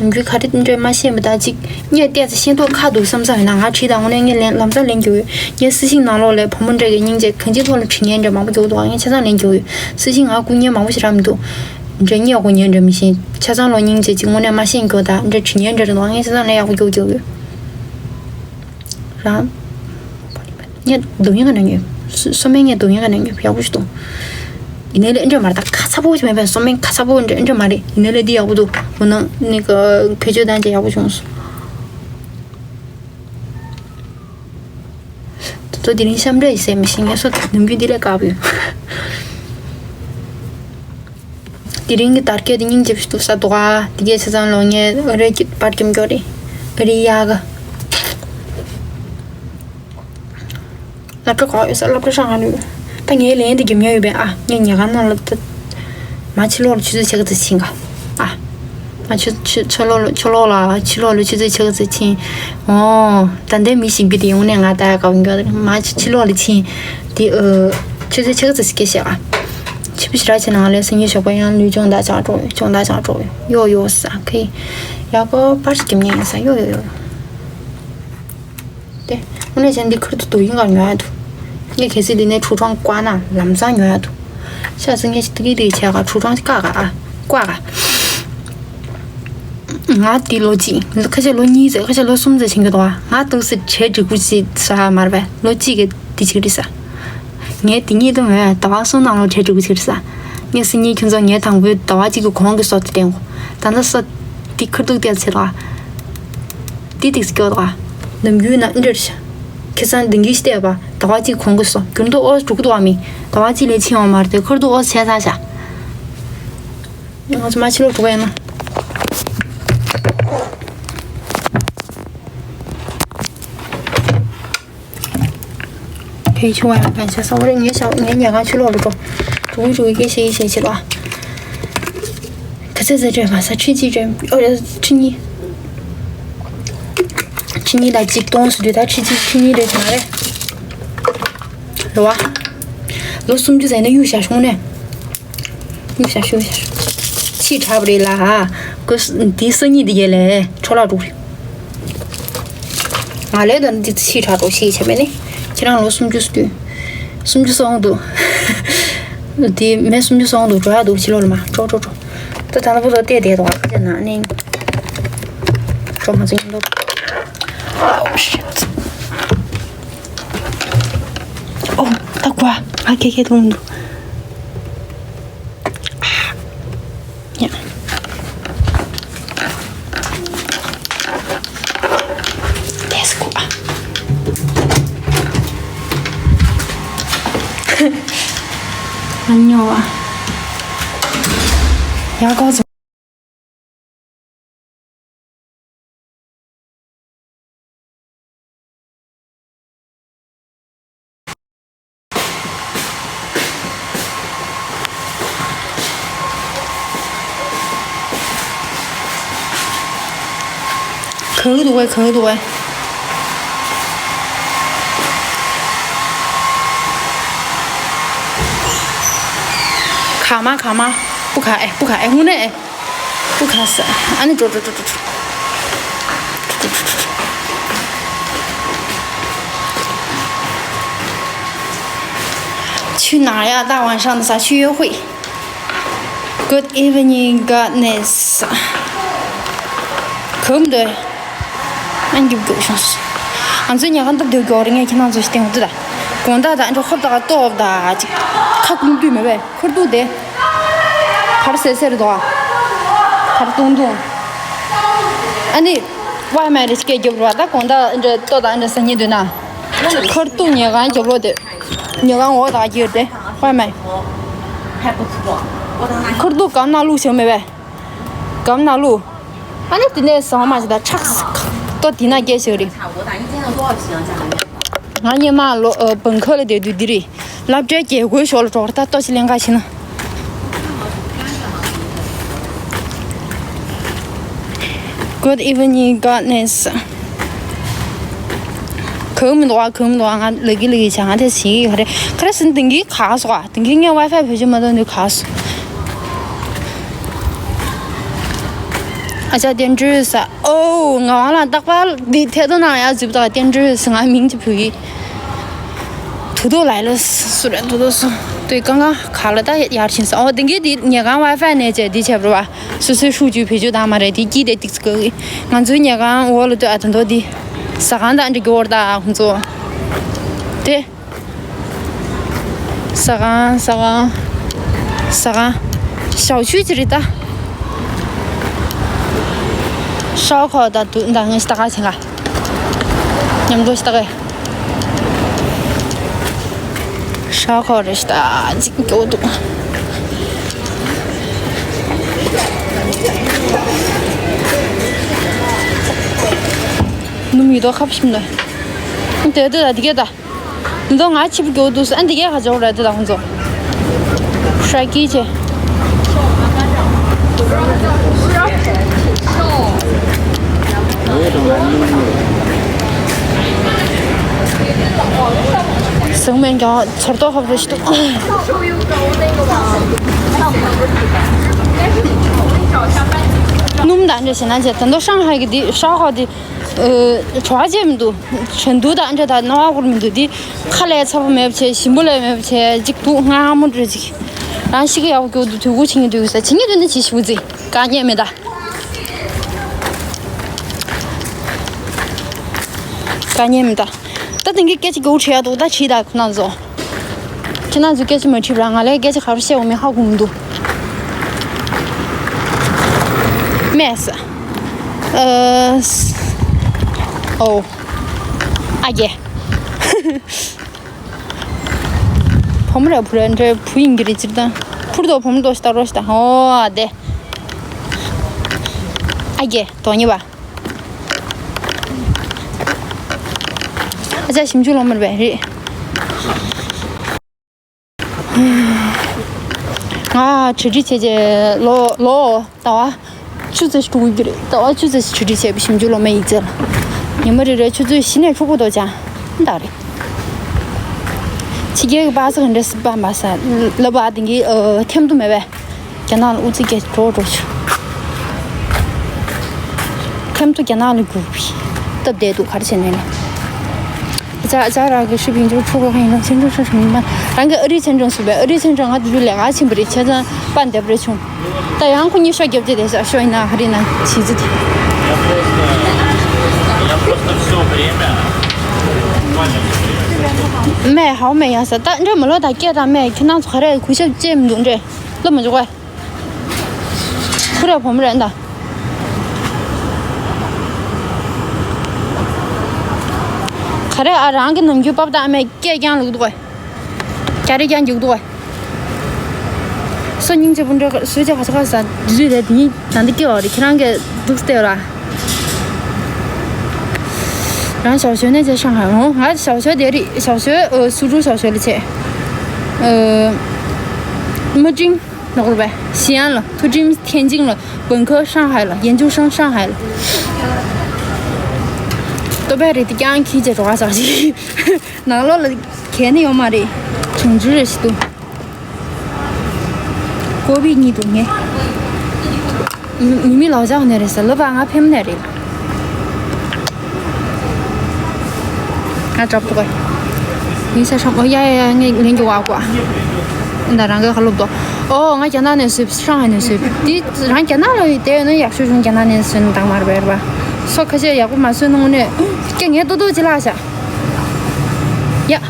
རང་འགུལ་ག་རེ་འདྲ་མ་ཤེས་མི་ད་ཅིག་ངས་བལྟས་ཚེ་ཤེས་མདོག་ཁ་འདུག་བསམ་བསམ་ཡིན་ན། ང་བྲིས་དང་དངོས་གནས་ངས་ལན་ལམ་སང་ལན་རྒྱག་ཡོད། ངས་སྲིད་ཞིང་ནང་ལོགས་ལ་བུ་མོ་འདྲ་གི་སྙིང་རྗེ་གང་ཅིའི་ཐོག་ལ་བྲིས་མཁན་འདྲ་མང་པོ་འཇོག་འདུག་ངས་ཆ་ཚང་ལན་རྒྱག་ཡོད། སྲིད་ཞིང་ང་སྐུ་ངལ་མང་པོ་ཞིག་རག་མི་འདུག་འདྲ་སྙད་གོ་ཉན་འདྲ་མི་ཤེས། ཆ་ཚང་ལོ་སྙིང་རྗེ་ཅིག་དངོས་གནས་མ་ཤེས་མགྱོགས་ད་འདྲ་བྲིས་མཁན་འདྲ་རེད་འདུག་ངས་ཆ་ཚང་ལན་ཡག་པོ་རྒྱག་རྒྱག་ཡོད། རང་། ངས་སྡུག་ཡོན་ག་ནས་ཉོས། སོ་སོ་མེན་ངས་སྡུག་ཡོན་ག་ནས་ཉོས། ཡག་པོ་ཞིག་འདུག་ཡིན་ནའི་ལས་འདྲ་མ་རེད། ད་ཁ་ཚ་པོ་ཞིག་མེད་པས། སོ་མེན་ཁ་ཚ་པོ་འདྲ་འདྲ་མ་རེད། ཡིན་ནའི་ལས་འདི་ཡག་པོ་འདུག་འོ་ན་ནི་ག་བེད་སྤྱོད་བཏང་བྱས་ཡག་པོ་བྱུང་སོང་། ད་དུང་དེ་རིང་ཤམ་འདྲ་ཡིན་ཟེར་མི་ཤེས། ངས་སོ་ནམ་རྒྱུན་འདི་ལས་དཀར་པོ་ཡོད། དེ་རིང་གི་དར་སྐད་དེ་སྙིང་རྗེ་པོ་ཞིག་འདུག་ས་འདུག་ཨ། དེ་གས་ཆ་ཚང་ལོ་ངས་ཨ་རི་གི་པར་རྒྱབ་མགྱོགས་རེད། ཨ་རི་ཡག་གི་སློབ་གྲྭ་ག་ཡོད་ས། སློབ་གྲྭ་ཧྲང་ཧ་ནུས། ད་ངའི་ལན་དེ་རྒྱབ་མྱོང་ཡོད་པས་ཨ། ངས་ཉལ་ཁང་ནང་ལ་ད་མ་ཕྱི་ལོགས་ལ་ཆུ་ཚོད་ཕྱེད་ཀ་ཙམ་ཕྱིན་ག་ཨ། ང་ཕྱི་ཕྱི་ཕྱི་ལོགས་ལ་ཕྱི་ལོགས་ལ་ཕྱི་ལོགས་ལ་ཆུ་ཚོད་ཕྱེད་ཀ་ཙམ་ཕྱིན། འོ། ད་ལྟའི་མི་ཞིག་གི་དེ་ཡོང་ནས་ང་ད་ག་བ་འགྱོ་མ་ཕྱི་ཕྱི་ལོགས་ལ་ཕྱིན། དེ་ཨ། ཆུ་ཚོད་ཕྱེད་ཀ་ཙམ་ཞིག་སྐད་བཤད་ཨ། ཕྱི་པོ་ཞིག་ར་ཕྱི་ནང་ལ་སེམས་ཉིད་ཞོགས་པ་ཡང་ལུས་སྦྱོང་བརྡར་ཆགས་འགྲོ་སྦྱོང་བརྡར་ཆགས་འགྲོ་ཡོ་ཡོ་ས་ཁེ། ཡག་པོ་པར་ཞིག་རྒྱབ་ཉན་ཡིན་ས་ཡོ་ཡོ་ཡོ། དེ་དངོས་གནས་བྱས་ན་འདི་ཁུར་དུ་དུ་ཡིན་གང་ཉོ་ཡ་འདུག་ངས་གལ་སྲིད་འདི་ནས་ཁྲུ་ཁྲང་བཀག་ན་ལམ་སང་ཉོ་ཡ་འདུག་ཤ་ཚ་ངས་ཏི་ཀི་ཏི་བྱས་ག་ཁྲུ་ཁྲང་བཀག་ག་ཨ། བཀག་ག་ང་འདི་ལོ་གཅིག་ཁ་ཤས་ལོ་གཉིས་ཙམ་ཁ་ཤས་ལོ་གསུམ་ཙམ་བྱེད་ཀྱི་འདུག་ཨ། ང་ཏོག་ཙམ་གྲ་སྒྲིག་པོ་ཅིག་ཟ་མ་རེད་པས། ལོ་གཅིག་གི་འདི་བྱེད་ཀྱི་རེད་ས། ངས་འདི་གཉིས་དུ་མེད་པས། ཟླ་བ་གསུམ་ནང་ལོ་གྲ་སྒྲིག་པོ་བྱེད་ཀྱི་རེད་ས། ངས་སྲིད་ཉིན་ཁྱོད་ཚོ་ངས་དང་པོའི་ཟླ་བ་གཅིག་གི་གོང་གི་སོ་དེ་བསྟན་གོ་ད་ལྟ་སོ་འདི་ཁུར་འདུག་བལྟས་ཚེ་ལ། འདི་ཏིག་སི་སྐྱོ་དགའ། ནམ་རྒྱུན་ན་འདྲ་ཤ། ཁེ་སང་འདི་འགྱུར་བལྟས་པ་ཟླ་བ་གཅིག་གོང་གི་སོ་འགྱུར་འདུག་ཨོ་འགྲོ་གི་འདུག་བ་མི། ཟླ་བ་གཅིག་ལས་ཕྱིན་ཡོང་མ་རེད་དེ་ཁུར་འདུག་ཨོ་བྱས་ཚར་ཤ། ང་ཚོ་མ་ཕྱི་ལོགས་འགྲོ་གི་ཡིན་ན། དེ་ཆུ་བ་ཡང་ཕན་ཆད་ས་བ་རེད། ངས་ཤ་ངས་ཉལ་ཁང་ཕྱི་ལོགས་ལ་འགྲོ། འགྲོ་གི་འགྲོ་གི་སྐད་བཤད་ཡི་བཤད་བྱེད་ལ། ག་ཚད་ཚད་སྤྲད་མ་ས་ཁྲི་གཅིག་སྤྲད་ཨོ་ཁྲི་གཉིས། ཁྲི་གཉིས་ལ་གཅིག་སྟོང་ཟེར་དུས་ད་ཁྲི་གཅིག་ཁྲི་གཉིས་རེད་མ་རེད། རེད་བ། ལོ་སུམ་ཅུ་ཟེར་ན་གཡུག་བཞག་ཤོང་ནས། གཡུག་བཞག་ཤོག་གཡུག་བཞག་ཤོག་ཕྱིས་དྲག་པ་རེད་ལ། ཀོ་འདི་སང་ཉིན་འདི་གས་ལས་འཕྲོ་བརླག་འགྲོ་གི་རེད། ང་ལས་ད་འདི་ཕྱིས་དྲག་འགྲོ་ཞེས་བྱས་པས་ནི། ཁྱེད་རང་ལོ་སུམ་ཅུ་སུ་དུས། སུམ་ཅུ་སོང་འདུག་དེ་མེ་སུམ་ཅུ་སོང་འདུག་འགྲོ་ཡ་འདུག་ཕྱི་ལོགས་ལ་མ་འགྲོ་འགྲོ་འགྲོ། ད་ད་ལྟ་བུ་ཚོ་བལྟས་བསྡད་འདུག་ཁ་ཆེ་ན་ནི། འགྲོ་ང་ཚོ་ཡིན་འདུག Oh shit. Oh, ད་གོ་ཨ་ཁེ་ཁེ་འདུག་འདུག་ཡ། Let's go. ཨ་ཉོ་བ། ཡ་གོ་ཚོ། ག་གི་འདུག་གས། ག་གི་འདུག་གས། ག་མ་ག་མ། པུ་ག་ཨེ་པུ་ག་ཨེ་དངོས་གནས་ཨེ། པུ་ག་ས། ཨ་ནི་འགྲོ་འགྲོ་འགྲོ་འགྲོ་འགྲོ།去哪呀？大晚上的啥去约会？Good evening, goodness. 可不对。ཨ་འགྱུར་དགོས་བྱུང་སོང་། ང་ཚོའི་ཉལ་ཁང་སྟབས་བདེ་གི་རེད། ངས་ཁྱེད་རང་ཚོ་ཞིག་སྟེང་འོང་དུས་ད། དགོང་དག་ད་འགྲོ་ཧོབ་ད་ལྟོགས་ད་ཅིག་ཁ་སྐུམ་དུས་མེད་པས་ཁུར་འདུག་དེ། བར་སེ་སེ་རེད་དོ། བར་ཏུང་ཏུང་། ཨ་ནི། ཝའི་མའི་རེ་སྐད་རྒྱབ་རོགས་ད་དགོང་དག་འདྲ་ལྟོགས་ད་འདྲ་ཟ་སྙིང་འདོད་ན། ཁུར་འདུག་ཉལ་ཁང་རྒྱབ་ལོགས་དེ། ཉལ་ཁང་འོག་ད་ག་གྱེར་དེ། ཝའི་མའི། ཁུར་འདུག་གམ་ན་བླུགས་བྱུང་མེད་པས། གམ་ན་བླུགས། ཨ་ནི་དེ་ནས་ཟ་མ་ཞིག་དང་ཁྲག་ཏོ་དེ་ན་སྐྱེ་ཞིག་རེད། ང་སྙེ་མ་ལོ་བང་ཁ་ལ་བསྡད་དུས་འདི་རེད། སློབ་གྲྭའི་རྒྱལ་སྒོའི་ཞོར་ལ་འགྲོ་གར་ད་ལྟོ་ཞིག་ལེན་ག་ཕྱིན་ན། Good evening, goodness. གང་མི་འདུག་ཨ། གང་མི་འདུག་ཨ། ང་ལག་གི་ལག་གི་བྱ། ང་དེ་བྱེད་ཀྱི་ཡོད་རེད། ཁ་ར་སིན་དེང་གི་ག་སོག་ཨ། དེང་གི་ངས་ཝའི་ཕའི་བེད་སྤྱོད་མ་གཏོང་དུས་ག་སོག་ཨ་ཅག་བསྟན་སྒྲོལ་ཟེར། ཨོ། ངག་དབང་ལགས་རྟག་པར་འདི་ཐད་གཏོང་ནང་ཡར་འཛུལ་བཏང་། བསྟན་སྒྲོལ་ཟེར། ང་མིང་ཅིག་བོས་ཀྱི། དུ་དོ་ལ་ལ་སུ་རེད། དུ་དོ་སུ་དུས་གང་ག་ག་ལ་ད་ཡར་ཕྱིན་ས། ཨོ། དེང་གི་འདི་ཉལ་ཁང་ཝའི་ཕའི་ནས་བྱས་འདི་བྱས་པ་རེད་བ། སོ་སོའི་ཧྲུའུ་ཅུའི་བེད་སྤྱོད་བཏང་མ་རེད། དེ་སྐྱིད་དེ་ཏིག་ཙི་གི། ང་ཚོའི་ཉལ་ཁང་འོག་ལ་ལྟོས་ཨ། ད་མདོ་འདི་ཟ་ཁང་དང་འདྲ་གི་འོར་ད་ཁོང་ཚོ་དེ། ཟ་ཁང་། ཟ་ཁང་། ཟ་ཁང་། ཞའོ་ཆུའི་ཅི་རེད་ད། ཤའོ་ཁོ་ད་དུ་ད་ངས་ད་ག་ཆེ་ག་མཉམ་དུ་ཞིག་ད་ག་ཤའོ་ཁོ་རེ་ཞིག་ད་ཅིག་འགྱོ་འདུག་ནུ་མི་དོ་ཁབ་ཞིམ་ལ། དེ་དེ་ད་དེ་ག་ད། འདི་ང་ཆིབ་རྒྱུ་འདུག་ཨ། འདི་གས་ཁ་འཇོག་ར་དེ་དང་ཁོང་ཚོ་ཧྲ་ཀི་ཆེ། ཟང་མེད་ཀྱང་ཚོར་ཏོ་ཧབ་རེ་ཞིག་འདུག་སྣུམ་དང་འདྲ་ཞེ་ན་ཆེ། ད་དུང་ཧྲང་ཧའེ་གི་འདི་ཧྲའོ་ཧའོ་འདི། ཨ། བྲོ་བ་བྱས་མི་འདུག་ཆན་ཏུའུ་དང་འདྲ་ད་རྣ་བ་སྐོར་མི་འདུག་འདི་ཁ་ལས་ཚ་པོ་མེད་པ་བྱས། ཞིམ་པོ་ལས་མེད་པ་བྱས། ཅིག་འདུག་སྔ་མོ་འདྲ་ཅིག་རང་ཤི་གི་ཡག་པོ་འགྱོ་འདུག་དུས་འཁོར་ཆིངས་ཡོད་དུས་ས་ཆིངས་ཡོད་དུས་ནི་ཅི་ཞིག་འཛི་དཀའ་ངལ་མེད་ད། དཀའ་ངལ་མེད་ད། ད་དེང་གི་སྐད་ཆ་མགྱོགས་བྲིས་ཡག་འདུག་ད་བྲིས་ད་ཁོ་ན་ཚོ། ཁྱེད་རང་ཚོས་སྐད་ཆ་མ་དྲིས་པར་ང་ལ་སྐད་ཆ་ག་རེ་བཤད་འོང་མིན་ཧ་གོ་མི་འདུག་མེད་ས། ཨ། ཨོ། ཨ་རྒྱས། བུ་མོ་རེད། བུ་རེད། འདྲ་བུ་ཡིན་གྱི་རེད། སྤྱིར་བཏང་བུ་རེད་དོ། བུ་མོ་དོ་ཞིག་ལྟ་རོགས་ཞིག་ད། ཨོ་ཨ་དེ། ཨ་རྒྱས་དོ་ཉེ་བ། ཨ་ཅག་ཞིབ་འཇུག་སློབ་མ་རེད་པས། རེད། ང་གྲ་སྒྲིག་བྱས་རྗེས་ལོ་ལོ་ཟླ་བ་བཅུ་ཙམ་ཞིག་འགྲོ་གི་རེད། ཟླ་བ་བཅུ་ཙམ་ཞིག་གྲ་སྒྲིག་བྱས་པའི་ཞིབ་འཇུག་སློབ་མའི་ཡིག་ཚད་ལ། ཉི་མ་རེ་རེ་ཆུ་ཚོད་བཞི་ནས་ཕྲུ་གུ་དོ་ཅང་འདག་རེད། ཕྱི་རྒྱལ་གྱི་པ་སེ་ག་འདྲ་སི་པ་མ་ས་ལབ་པ་དེ་གི་ཨ་ཐེམ་དུ་མེད་པས། རྒྱ་ནག་ལ་ཨུ་ཚུགས་རྒྱག་འགྲོ་འགྲོ་ཆུ། ཐེམ་དུ་རྒྱ་ནག་ལ་རྒྱུག་པའི་སྟབས་བདེ་འདུག་ག་རེ་བྱས་ནས་ལ། ཨ་ཅག་ཨ་ཅག་རང་གི་ཧྲི་ཕིང་ཅུ་ཕྲུ་གུ་ཁ་ཡིན་ན་ཚན་ཁྲོ་ཧྲ་ཧྲི་མི་མ་རང་གི་ཨ་རིའི་ཚན་ཁྲོ་སུ་བས། ཨ་རིའི་ཚན་ཁྲོ་ང་དུ་ལས་ང་ཕྱིན་པ་རེད། བྱས་ཙང་པ་འདེབས་རེ་བྱུང་། ད་ཡང་ཁོ་གཉིས་ཤོག་རྒྱབ་ཀྱི་དེ་ཤ་ཤོ་ཡིན་ན་ཧ་རི་ན་བྱིས་ཙི་དེ། མེ་ཧའོ་མེ་ཡང་ས་ད་འདྲ་མ་ལོ་ད་སྐད་ད་མེ་ཁྱེད་རང་ཚོ་ག་རེ་གུས་ཞབས་བཅད་མི་འདུག་འདྲེ་ལོ་མ་འཇོག་ག་བུ་ར་བུ་མོ་ར་ད། ག་རེ་ཨ་རང་གི་ནམ་རྒྱུན་པབ་ད་མེ་སྐད་རྐྱང་ལུག་འདུག་ག་རྒྱ་རེ་རྐྱང་རྒྱུག་འདུག་ག་སོ་སྙིང་རྗེ་པོ་འདྲ་སོས་ཆ་ག་ས་ག་ས་དུས་ཚོད་རེད། དེ་ནི་ད་འདི་སྐྱེ་བ་རེད། ཁྱེད་རང་གིས་འདུག་སྟེ་ར། རང་ཞའོ་ཞོ་ནས་བྱས་ཧྲང་ཧའེ། འོ་ང་ཞའོ་ཞོ་དེ་རེད། ཞའོ་ཞོ་ཨ་སུ་ཀྲུའུ་ཞའོ་ཞོ་ལ་བྱས། ཨ་མ་ཀྲིང་ནག་པོ་རེད་པས། ཞི་ཡན་ལ། ཐུ་ཀྲིང་ཐེན་ཅིང་ལ། 本科上海了，研究生上海了། ཏོ་པའི་རེད་དེ་རྐྱང་ཁྱི་བྱས་འགྲོ་ག་ཟག་ཞིག་ནང་ལོགས་ལ་གས་ནི་ཡོད་མ་རེད། བྱུང་ཚུལ་རེ་ཞིག་འདུག་ཀོ་བི་གཉིས་འདུག་ངས། མི་མི་ལའོ་ཅའོ་ནས་རེད་ཟེར་ལབ་པ་ང་ཕེབས་ནས་རེད། ང་འདྲ་པོ་འདུག་ག་ཡིན་ས་ཧྲ་མོ། ཡ་ཡ་ཡ་ངས་ལན་གྱི་བ་གོ་ཨ། ད་རང་ག་ཁ་ལོབ་དོ། ཨོ་ང་རྒྱ་ནག་ནས་བཟོས། ཧྲང་ཧའེ་ནས་བཟོས། འདི་རང་རྒྱ་ནག་ལ་ཡོད་དེ་ནི་ཡག་ཤོས་བྱུང་རྒྱ་ནག་ནས་བཟོས་ན་དང་མར་བེར་བ། སོ་ཁ་ཤས་ཡག་པོ་མ་བཟོས་ནོ་ནས་ཀྱེ་ངས་ཏོ་ཏོ་ཅི་ལགས་ཤག་ཡ། ཨང་།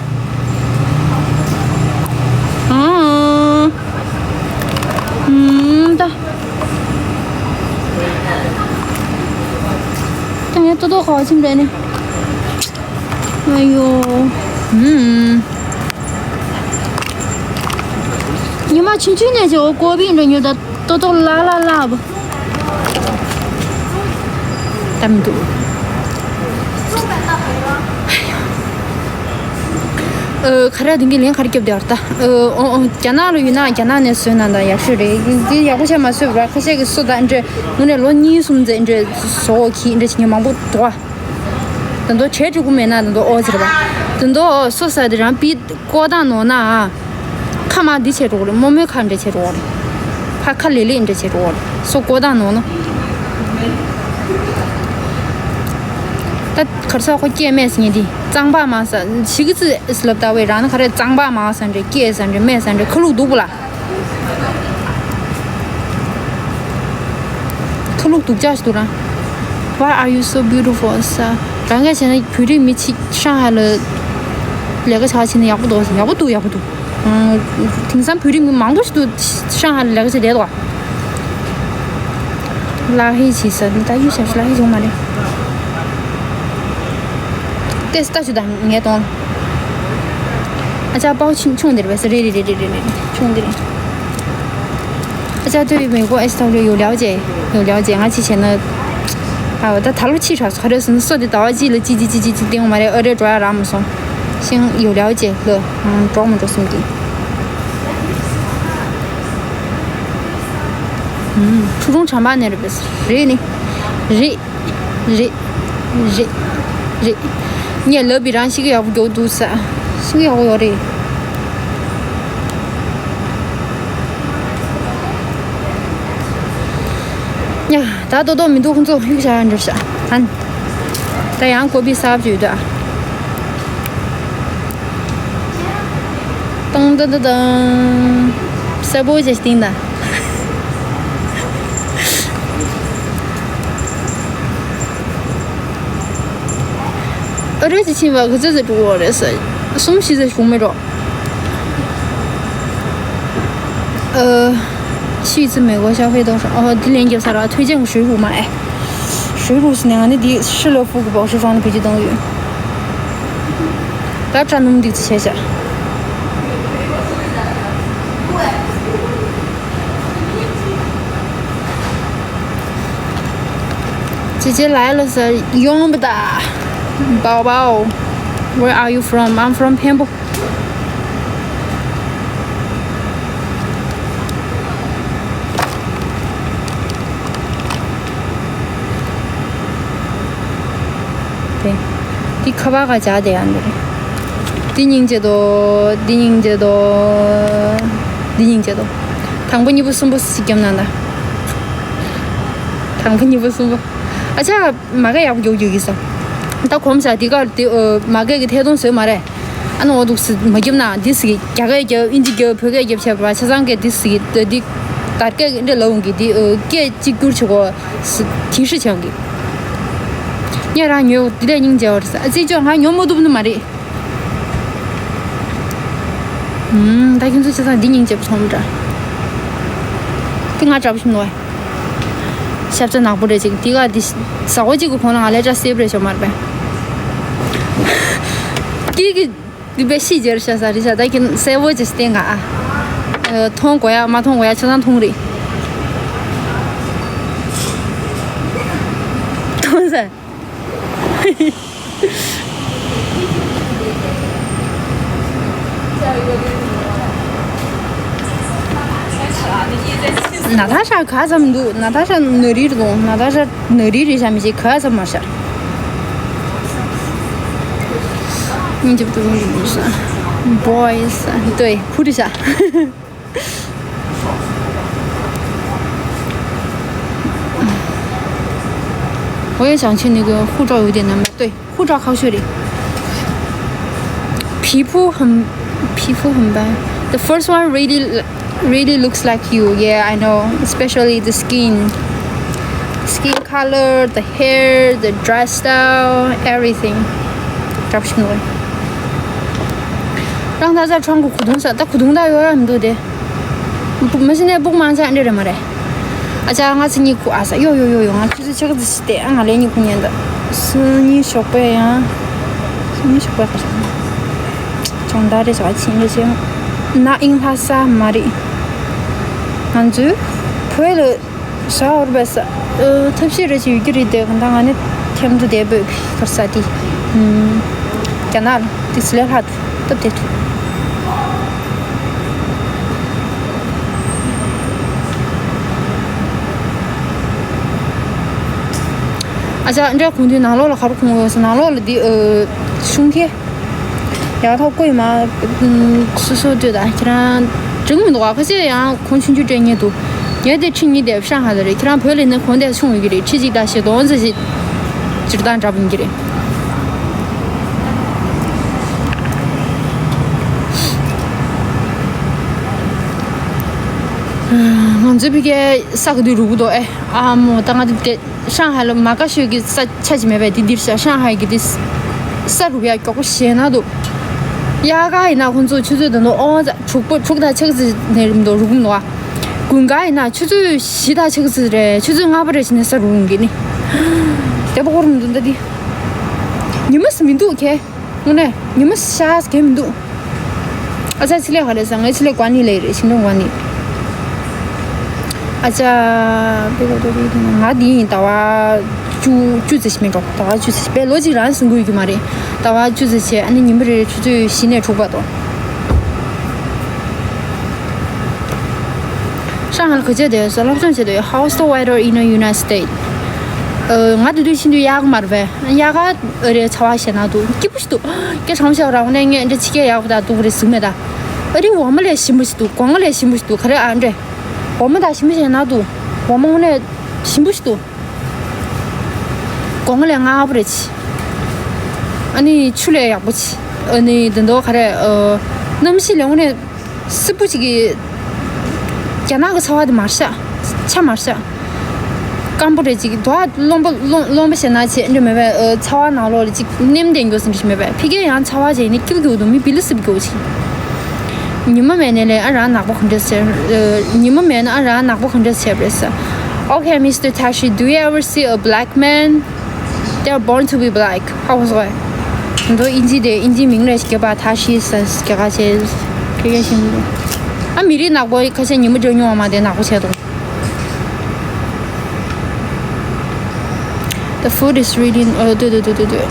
ཨུམ་ད། ད་ངས་ཏོ་ཏོ་ག་བ་ཕྱིན་པས་ནི། ཨ་ཡོ། ཨུམ། ཉི་མ་ཆུང་ཆུང་ནས་ཅིག་འོ་ཀོ་བི་འགྲོ་མྱོང་ད། ཏོ་ཏོ་ལ་ལ་ལ་བ། ད་མི་འདུག་ཨ། ག་རེ་དེང་གི་ལན་ག་རེ་སྐྱོབ་བསྡད་པ་རེད་ད། ཨ། ཨོ་ཨོ། རྒྱ་ནག་ལ་ཡོད་ན་རྒྱ་ནག་ནས་བཟོས་ན་ད་ཡག་ཤོས་རེད། འདི་ཡག་པོ་བྱས་མ་བཟོས་པ་ར། ཁ་ཤས་ཀྱིས་བཟོ་ད་འདྲ་དངོས་གནས་ལོ་གཉིས་གསུམ་ཙམ་འདྲ་བཟོ་གི་འདྲ་བྱེད་མཁན་མང་པོ་འདུག་ཨ། ད་དུང་བྲལ་འགྲོ་གི་མེད་ན་ད་དུང་ཨོ་ཟེར་བ། ད་དུང་སོ་ས་དེ་རང་པི་ཀོ་ཏང་ནོར་ན་ཨ། ཁ་མ་འདི་བྱས་འགྲོ་གི་རེད། རྨོ་མོའི་ཁ་འདྲ་བྱས་འགྲོ་གི་རེད། ཕ་ཁ་ལེ་ལེ་འདྲ་བྱས་འགྲོ་གི་རེད། སོ་ཀོ་ཏང་ནོར་ན། ད་གར་ས་ཁོ་སྐད་སྨྲས་ཟེར་མཁན་དེ་གཙང་པ་མ་ཟ་ཞིག་གི་ཙི་ཨིས་ལབ་ད་བས་རང་ན་ག་རེ་གཙང་པ་མ་ཟ་འདྲ་སྐད་ཟ་འདྲ་སྨྲས་ཟ་འདྲ་ཁ་ལུག་སྡུག་པོ་ལ། ཁ་ལུག་སྡུག་ཅག་ཞིག་འདུག་ར། Why are you so beautiful? ས། རང་ག་བྱས་ན་བོད་རིགས་མི་གཅིག་ཧྲང་ཧའེ་ལ་ལས་ཀ་བྱ་བྱས་ན་ཡག་པོ་འདུག་ཡག་པོ་འདུག་ཡག་པོ་འདུག་ཨང་། དེང་སང་བོད་རིགས་མི་མང་པོ་ཞིག་འདུག་ཧྲང་ཧའེ་ལ་ལས་ཀ་བྱས་བསྡད་འདུག་ལག་ཧེ་བྱས་ས་ད་གཡུ་ཞབས་ལག་ཧེ་བྱུང་མ་རེད། ཏེ་སྟ་ཞུ་དང་ངས་གཏོང་། ཨ་ཅག་པའོ་ཆུང་ཆུང་འདིར་བས་རེད་རེད་རེད་རེད་རེད་ཆུང་འདིར། ཨ་ཅག་对于美国S W有了解，有了解。ང་ཅི་བྱས་ན། ཨ་ད་ད་ལོ་ཕྱི་དྲགས་སོ་རེད་ཟེར་ན་སོ་དེ་ཟླ་བ་གཅིག་ལ་གཅིག་གཅིག་གཅིག་གཅིག་གཏིང་མ་རེད། ཨ་རེ་འགྲོ་ཡ་རག་མ་སོང་། ཤིང་有了解了། ཨང་འགྲོ་མ་འགྲོ་སེམས་ཀྱི། ཨུམ། ཁྲུ་ཁྲུང་བྱམས་པ་ནས་རེད་པས། རེད་ནི། རེད། རེད། རེད། རེད། ངས་ལབ་པའི་རང་ཤི་གི་ཡག་པོ་མགྱོགས་འདུག་ས། ཤི་གི་ཡག་པོ་ཡོད་རེད། ཉ། ད་ཏོག་ཏོག་མི་འདུག་ཁོང་ཚོ་ཡུག་བྱ་ཡ་འདྲ་ཤག་ཨན། ད་ཡང་ཀོ་པི་གསར་པ་ཅིག་ཡོད་ད། ཏང་ཏང་ཏང་ཏང་། གསལ་པོ་ཅིག་བཏིང་ད། ཨ་རོ་ཅིག་ཕྱིན་པ་ག་ཚོད་ཙམ་འགྲོ་གི་རེད་ས། གསུམ་བཞི་ཙམ་བྱུང་མེད་འགྲོ། 呃，去一次美国消费多少？哦，འདི་ལན་རྒྱབ་ས་ར་推荐水乳嘛哎。水乳是那个，那的施乐福个保湿霜的培聚等于。不要站那么地起来。姐姐来了噻，用不得。宝宝，Where are you from? I'm from Pampo. 对། འདི་ཁ་པར་ག་བྱ་དེ་ཡང་འདི་རེད། འདི་སྙིང་རྗེ་དོ། འདི་སྙིང་རྗེ་དོ། འདི་སྙིང་རྗེ་དོ། དང་པོ་གཉིས་པོ་གསུམ་པོ་ཞིག་བརྒྱབ་ན་ད། དང་པོ་གཉིས་པོ་གསུམ་པོ། ཨ་ཅག་མ་ག་ཡག་པོ་རྒྱུག་རྒྱུག་གི་ས། ད་གོམས་བྱ་འདི་གར་འདི་ཨོ་མ་ག་གི་ཐད་གཏོང་བཟོས་མ་རེད། ཨ་ནི་འོ་འདུག་སི་མ་རྒྱབ་ན་འདི་སི་རྒྱ་སྐད་རྒྱབ་ཨིན་ཇི་རྒྱབ་བོད་སྐད་རྒྱབ་བྱས་པ་ཆ་ཚང་གི་འདི་སི་འདི་དར་སྐད་འདྲ་ལབ་འོང་གི་འདི་ཨོ་སྐད་གཅིག་གྱུར་བྱེད་གོ་སི་དེ་ཧྲི་ཆང་གི། ཉེ་རང་ཉོས་འདི་ལས་སྙིང་རྗེ་བ་རེད་ས། ཨ་ཙི་ཅོ་ང་ཉོ་མ་ཐུབ་ནི་མ་རེད། ཨུམ། ད་ཁྱོད་ཚོ་ཆ་ཚང་འདི་སྙིང་རྗེ་པོ་མཐོང་འདྲ། དེ་ང་འདྲ་པོ་ཞིག་ནོ། ཤབ་ཚ་ནག་པོ་རེད་ཅིག་དེ་ག་དེ་ཟ་འོ་གཅིག་གི་གོང་ལ་ང་ལས་ཅག་སེབ་རེད་ཤོ་མར་པས། དེ་གི་དེ་པས་ཤི་རྗེར་ཤ་ཟ་རི་ཤ་ད་ཁྱོད་སེ་བོ་ཅི་སྟེང་ང་ཨ། མཐོང་དགོས་ཡ་མ་མཐོང་དགོས་ཡ་ཆ་ཚང་མཐོང་རེད། མཐོང་ས། ན་ཐ་ཤ་ག་ཙམ་འདུག་ན་ཐ་ཤ་ནག་རིལ་འདུག་ན་ཐ་ཤ་ནག་རིལ་རེད་ཤག་མི་ཤེས་ག་ཙམ་མ་ཤར། སྙིང་རྗེ་པོ་འདུག་ས། Boys 对 བུ་རེད་ཤག 我也想去那个护照有点难买，对，护照考学历。皮肤很，皮肤很白。The first one really, really looks like you. Yeah, I know. Especially the skin, skin color, the hair, the dress style, everything. རང་ད་ཚ་ཁྲང་གི་གོ་དུང་ས་ད་གོ་དུང་ད་ཡོད་ར་མི་འདུག་དེ། མ་གཞི་ནས་སྦུག་མང་ཆ་འདྲ་རེད་མ་རེད། ཨ་ཅག་ང་ཚོ་གཉིད་ཁུག་ཨ་ས་ཡོ་ཡོ་ཡོ་ཡོ། ང་ཁྱོད་ཚོ་ཆ་ག་ཚོད་ཞིག་བལྟས་ཨ། ང་ལས་གཉིད་ཁུག་ཉན་ད། སང་ཉིན་ཞོགས་པ་ཡང་། སང་ཉིན་ཞོགས་པ་ག་ས་ཅོང་ད་རེ་ཞག་ཕྱིན་རེ་ཞེ། ན་ཨིང་ལྷ་ས་མ་རེད། ང་ཚོའི་བོད་ལ་ས་འོར་བས་ས་ཐབས་ཤེས་རེ་ཞིག་ཡོད་ཀྱི་རེད་དེ། གང་ལྟར་ང་ནི་ཐེམ་དུ་བསྡད་བོད་གར་ས་དེ་རྒྱ་ནག་དེ་སི་ལེ་ལྷ། སྟབས་བདེ་འདུག་ཨ་ཅག་འདྲ་གོང་དུ་ནང་ལོགས་ལ་ག་རེ་གོན་དགོས་སོ། ནང་ལོགས་ལ་འདི་ཨ་ཤུང་ཐེ་ཡག་ཐོག་བཀོད་མ། སོ་སོ་ལྟོས་དང་ཁྱེད་རང་འགྲིག་མི་འདུག་ཨ། ཁ་ཤས་ཡང་གོང་ཆུང་ཆུང་སྤྲད་ཉེན་འདུག་ངས་དེ་ཁྲི་གཉིས་དེ་ཧྲང་ཧའེ་ལ་རེད། ཁྱེད་རང་བོད་ལ་ནི་གོང་དེ་ཆུང་ཡོད་ཀྱི་རེད། ཁྲི་གཅིག་དང་ཞེ་དོན་ཙམ་ཞིག་སྤྱིར་བཏང་འདྲ་པོ་ཡིན་གྱི་རེད། ང་ཚོའི་ཕ་གིའི་ས་ག་དུས་རུབ་འདུག་ཨེ། ཨ་མོ་ད་ང་དེ་ཧྲང་ཧའེ་ལ་མ་དགའ་ཤོས་ཀྱི་ས་ཆ་ཅིག་མེད་པས། དེ་འདིར་ཤར་ཧྲང་ཧའེ་གི་དེ་ས་རུབ་ཡ་མགྱོགས་པོ་ཞེ་ན་འདུག་དབྱར་ཁ་ཡིན་ན་ཁོང་ཚོ་ཆུ་ཚོད་ད་དུང་ཨོ་ཙ་དྲུག་པོ་དྲུག་དང་ཕྱེད་ཀ་ཙམ་ནས་རུབ་འདུག་རུབ་འདུག་ཨ། དགུན་ཁ་ཡིན་ན་ཆུ་ཚོད་བཞི་དང་ཕྱེད་ཀ་ཙམ་རེད། ཆུ་ཚོད་ལྔ་པ་རེ་བཞིན་ནས་ས་རུབ་འགྱོ་ནི། དེ་པོ་ཁོ་རུ་མི་འདུག་ད་དེ་ཉི་མ་ཟིག་མི་འདུག་ཁེ། དངོས་གནས་ཉི་མ་ཤར་གང་མི་འདུག་ཨ་ཅག་ཕྱི་ལོགས་ག་རེ་ཟ། ངའི་ཕྱི་ལོགས་ཀོན་ནི་ལ་རེད། ཤིང་སྡོང་ཀོན་ནི། ཨ་ཅག་པེ་ལོ་ཏོ་རི་ང་འདི་ཡིན། ཟླ་བ་བཅུ་བཅུ་ཙམ་ཞིག་མིན་འགྲོ། ཟླ་བ་བཅུ་ཙམ་ཞིག་པེ་ལོ་གཅིག་རང་ཟིན་དགོས་ཀྱི་མ་རེད། ཟླ་བ་བཅུ་ཙམ་བྱས། ཨ་ནི་ཉི་མ་རེ་རེ་ཆུ་ཚོད་བཞི་ནས་དྲུག་བར་དུ། ཧྲང་ཧའེ་ལ་ག་བྱས་བསྡད་ཡོད་ཟེར་སློབ་སྦྱོང་བྱས་བསྡད་ཡོད། How's the weather in the United States? ཨ། ང་དེ་དུས་ཕྱིན་དུས་དབྱར་ཁ་མ་རེད་པས། དབྱར་ཁ་རེད། ཚ་བ་ཞེ་ན་འདུག་སྐྱིད་པོ་ཞིག་འདུག་སྐད་གྲགས་མོ་ཞིག་ར། འོ་ནས་ངས་འདྲ་ཕྱི་རྒྱལ་ཡག་པོ་དང་སྡུག་རེད་གཟིགས་མེད་ད། ཨ་རི་འོ་མ་ལས་ཞིམ་པོ་ཞིག་འདུག་སྒོ་ང་ལས་ཞིམ་པོ་ཞིག་འདུག་ག་རེ་ཨ་འདྲ། འོ་མ་དང་ཞིམ་པོ་ཞིག་ན་འདུག་འོ་མ་དངོས་གནས་ཞིམ་པོ་ཞིག་འདུག་སྒོ་ང་ལས་མངར་པོ་རེད་ཆི། ཨ་ནི་ཆུ་ལས་ཡག་པོ་ཆི། ཨ་ནི་དེ་འདྲ་ག་རེ། ཨ། གནམ་གཤིས་ལས་དངོས་གནས་སྲིད་པོ་ཞིག་གི། རྒྱ་ནག་གི་ཚ་བ་དེ་མར་ཤག་ཆ་མར་ཤག་སྐམ་པོ་རེད། ཅིག་དོ་རློན་པོ་རློན་རློན་པོ་ཞེ་ན་བྱས་འདྲ་མེད་པས། ཨ། ཚ་བ་ནང་ལོགས་ལ་ཅིག་ནེམ་བསྡད་འགྱོ་ཟིན་འདྲ་ཞིག་མེད་པས། ཕ་གིར་ཡང་ཚ་བ་བྱས་ནས་སྐྱིད་པོ་སྐྱིད་པོ་འདུག་མི་བི་ལི་སིབ་འགྱོ་ཅིག་ཉི་མ་མེད་ནས་ལས་ཨ་རང་ནག་པོ་ག་འདྲ་བྱས། ཨ། ཉི་མ་མེད་ན་ཨ་རང་ནག་པོ་ག་འདྲ་བྱས་པ་རེད་ཟེར། Okay, Mister Taxi, do you ever see a black man? They are born to be black. ཧ་གོ་སོང་ངས། ང་ཚོ་ཨིན་ཇི་དེ་ཨིན་ཇིའི་མིང་ལ་སྐྱེས་པ་ད་ཤི་ས་སྐྱེ་ཁ་ཆེ་སྐྱེ་ཁ་ཆེ་མི་འདུག་ཨ། མི་རིགས་ནག་པོ་ཁ་ཤས་ཉི་མ་འགྲོ་མྱོང་བ་མ་དེ་ནག་པོ་བྱས་འདུག The food is really ཨ། ལྟོས་ལྟོས་ལྟོས་ལྟོས།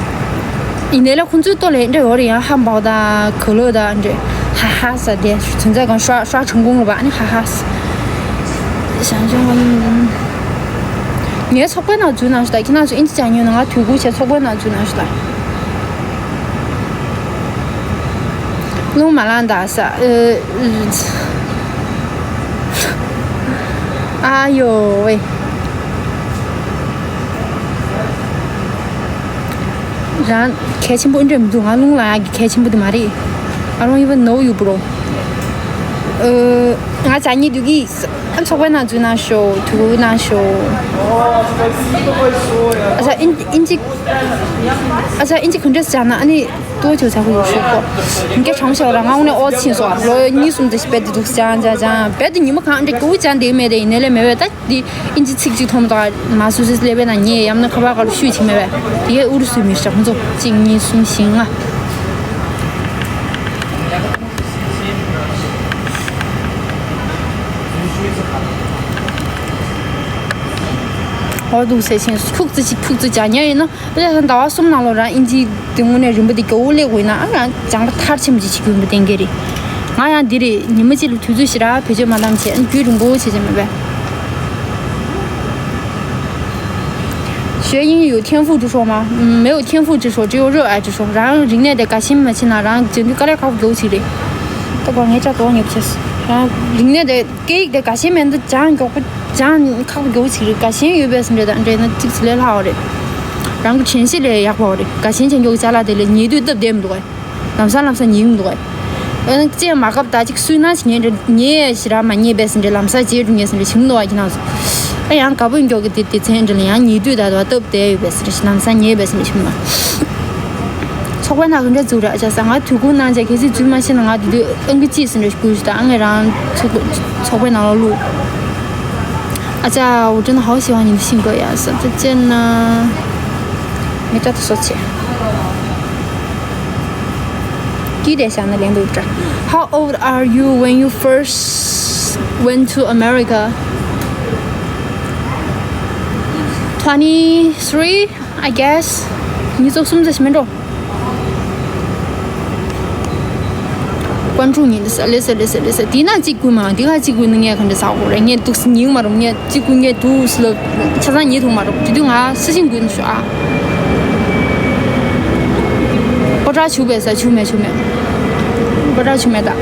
ཡིན་ནའི་ལ་ཁོང་ཚོའི་ལྟོ་ལ་འདྲ་ཡོད་རེད། ཡང་ཧམ་བག་དང་གོ་ལོག་དང་འདྲ། ཧ་ཧ་ས་དེ་存在感刷刷成功了吧？ཨ་ནི་ཧ་ཧ་ས། ཞང་ཞང་ངའི་ཚོགས་པའི་ནང་འཛུལ་གནང་ཞུ་ད། ཁྱེད་རང་ཚོ་ཨིན་ཇི་སྦྱང་མྱོང་ན་ང་དུས་འཁོར་བྱས་ཚོགས་པའི་ནང་འཛུལ་གནང་ཞུ་ད། རླུང་མ་ལངས་ད་ས། ཨ། ཨ་ཡོ་ཝེ། རང་གལ་ཆེན་པོ་འདྲ་མི་འདུག་ང་རླུང་ལངས་ཡག་གི་གལ་ཆེན་པོ་དེ་མ་རེད། I don't even know you, bro. ཨ། ང་ཅག་གཉིས་འདུག་གི། ཨ། ཚོགས་པའི་ནང་འཛུལ་གནང་ཤོག་དུས་འཁོར་གནང་ཤོག་ཨ་ཅག་ཨིན་ཨིན་ཇི། ཨ་ཅག་ཨིན་ཇི་ག་འདྲས་སྦྱང་ན་ཨ་ནི་ལྟོ་ཆོག་ཆག་གི་ཡོད་ཤོག་གོ། ངས་གྲང་ཤོག་ར་ང་དངོས་གནས་ཨོ་ཕྱིན་སོང་། ལོ་གཉིས་གསུམ་དེ་ཞིག་རྦད་དེ་འདུག་སྦྱང་སྦྱང་སྦྱང་རྦད་དེ་ཉི་མ་གང་འདྲ་སྐྱོ་བོ་སྦྱང་བསྡད་མེད་དེ། ཡིན་ནའི་ལས་མེད་པས་ད། འདི་ཨིན་ཇི་ཚིག་གཅིག་མཐོང་མ་ཐག་མ་སུ་སུ་སླེབས་པས་ན་ངས་ཡང་ན་ཁ་པར་སྒང་ལ་བཤུས་བྱེད་མེད་པས། དེ་ཨུ་རུ་སུའི་མི་ཤག་ཁོང་ཚོ་གཅིག་གཉིས་གསུམ་བཞི་ལྔ། ཨོ་འདུག་ཟེར་ཕྱིན་ཁྱུག་ཙི་ཅིག་ཁྱུག་ཙི་ཅག་ཉལ་ཡིན་ན། དཔེ་ཆ་ཟླ་བ་གསུམ་ནང་ལོགས་རང་ཨིན་ཇི་དེ་དངོས་གནས་རིན་པོ་དེ་ག་འོ་ལེགས་འོས་ན་ཨ་རང་སྦྱང་པ་མཐར་ཕྱིན་པ་ཅིག་བྱེད་རྒྱུ་ཡིན་པ་གཏན་འཁེལ་རེད། ང་ཡང་འདི་རེད། ཉི་མ་གཅིག་ལ་དུས་ཚོད་ཞེ་དྲག་བེད་སྤྱོད་མ་བཏང་བྱས་རྒྱུན་རིང་པོ་བྱས་བྱས་མེད་པས། 学英语有天赋之说吗？嗯，没有天赋之说，只有热爱之说。རང་རིག་གནས་དེ་དགའ་ཞེན་མ་བྱས་ན་རང་རྒྱུན་དུ་དཀའ་ལས་ཁག་པོ་རྒྱག་གི་ཡོད་ཀྱི་རེད། ད་བར་ངས་ཅག་དོགས་ཉེས་པོ་བྱས་སོང་། རང་རིག་གནས་དེ་སྐད་ཡིག་དེ་དགའ་ཞེན་མེད་ན་སྦྱང་མགྱོགས་པོ། སྦྱང་ཁག་པོ་རྒྱག་གི་ཡོད་ཀྱི་རེད། དགའ་ཞེན་ཡོད་པས་ཟེར་འདྲ་དང་འདྲ་ན་ཚིག་ཚིག་ལས་སླ་བ་རེད། རང་གི་དྲན་ཤེས་ལས་ཡག་པ་རེད། དགའ་ཞེན་ཅན་མགྱོགས་ཅ་ལག་དེ་ལས་ཉལ་དུས་སྟབས་བདེ་མི་འདུག་གས། ལམ་སང་ལམ་སང་ཉལ་གི་མི་འདུག་གས། ཨ་ནི་ཅེས་མ་སྐབས་ད་ཅིག་སུན་སྣང་ཞིག་ཉལ་འདྲ་ཉལ་ཞེ་དྲག་མ་ཉལ་པས་ཟེར་འདྲ་ལམ་སང་བརྗེད་འགྲོ་ངས་ཟེར་འདྲ་ཞིག་མི་འདུག་གས། ཁྱེད་རང་ཚོ། ཨ་ཡང་དགའ་པོ་མགྱོགས་ཀྱི་དེ་དེ་ཚན་འདྲ་ལ་ཡང་ཉལ་དུས་ད་དུ་སྟབས་བདེ་ཡོད་པས་ཟེར་འདྲ་ཞིག་ལམ་སང་ཉལ་པས་ཟེར་འདྲ་ཞིག་མི་འདུག་ཚོགས་པའི་ནང་གི་འདྲ་འཛུགས་ར་ཨ་ཅག་ས། ང་དུས་ཁུངས་གནང་བྱས་གལ་སྲིད་འཛུལ་མ་ཤེས་ན་ང་དེ་དུས་ཨང་ཀི་གཅིག་ཟིན་འདྲ་ཞིག་བསྐུར་ཞིག་དང་ཨ་ངས་རང་ཚོགས་པ་ཚོགས་པའི་ནང་ལ་བླུགས། ཨ་ཅག 我真的好喜欢你的性格呀，是的，真的。没找到说起。几点想的连读着？How old are you when you first went to America? Twenty three, I guess. ཉི་ཤུ་རྩ་གསུམ་ཙམ་ཞིག་མིན་འགྲོ། ཀོན་ཀྲུག་ཉིན་ཟ་ལེ་ཟ་ལེ་ཟ་ལེ་ཟ། དེ་ན་གཅིག་བསྐུལ་མ། དེ་ག་གཅིག་བསྐུལ་ན་ངས་ག་འདྲ་ཟ་དགོས་རེད། ངས་འདུག་སེ་ཉིན་མ་རུང་། ངས་གཅིག་བསྐུལ། ངས་འདུག་སེ་ལབ། ཆ་ཚང་ཉིད་ཐུག་མ་རུང་། དེ་དུས་ང་སུ་ཞིག་བསྐུལ་ན་ཤོག་ཨ། པོ་ཏྲ་བྱུག་པས་ཟ། བྱུག་མེད། བྱུག་མེད། པོ་ཏྲ་བྱུག་མེད་ད།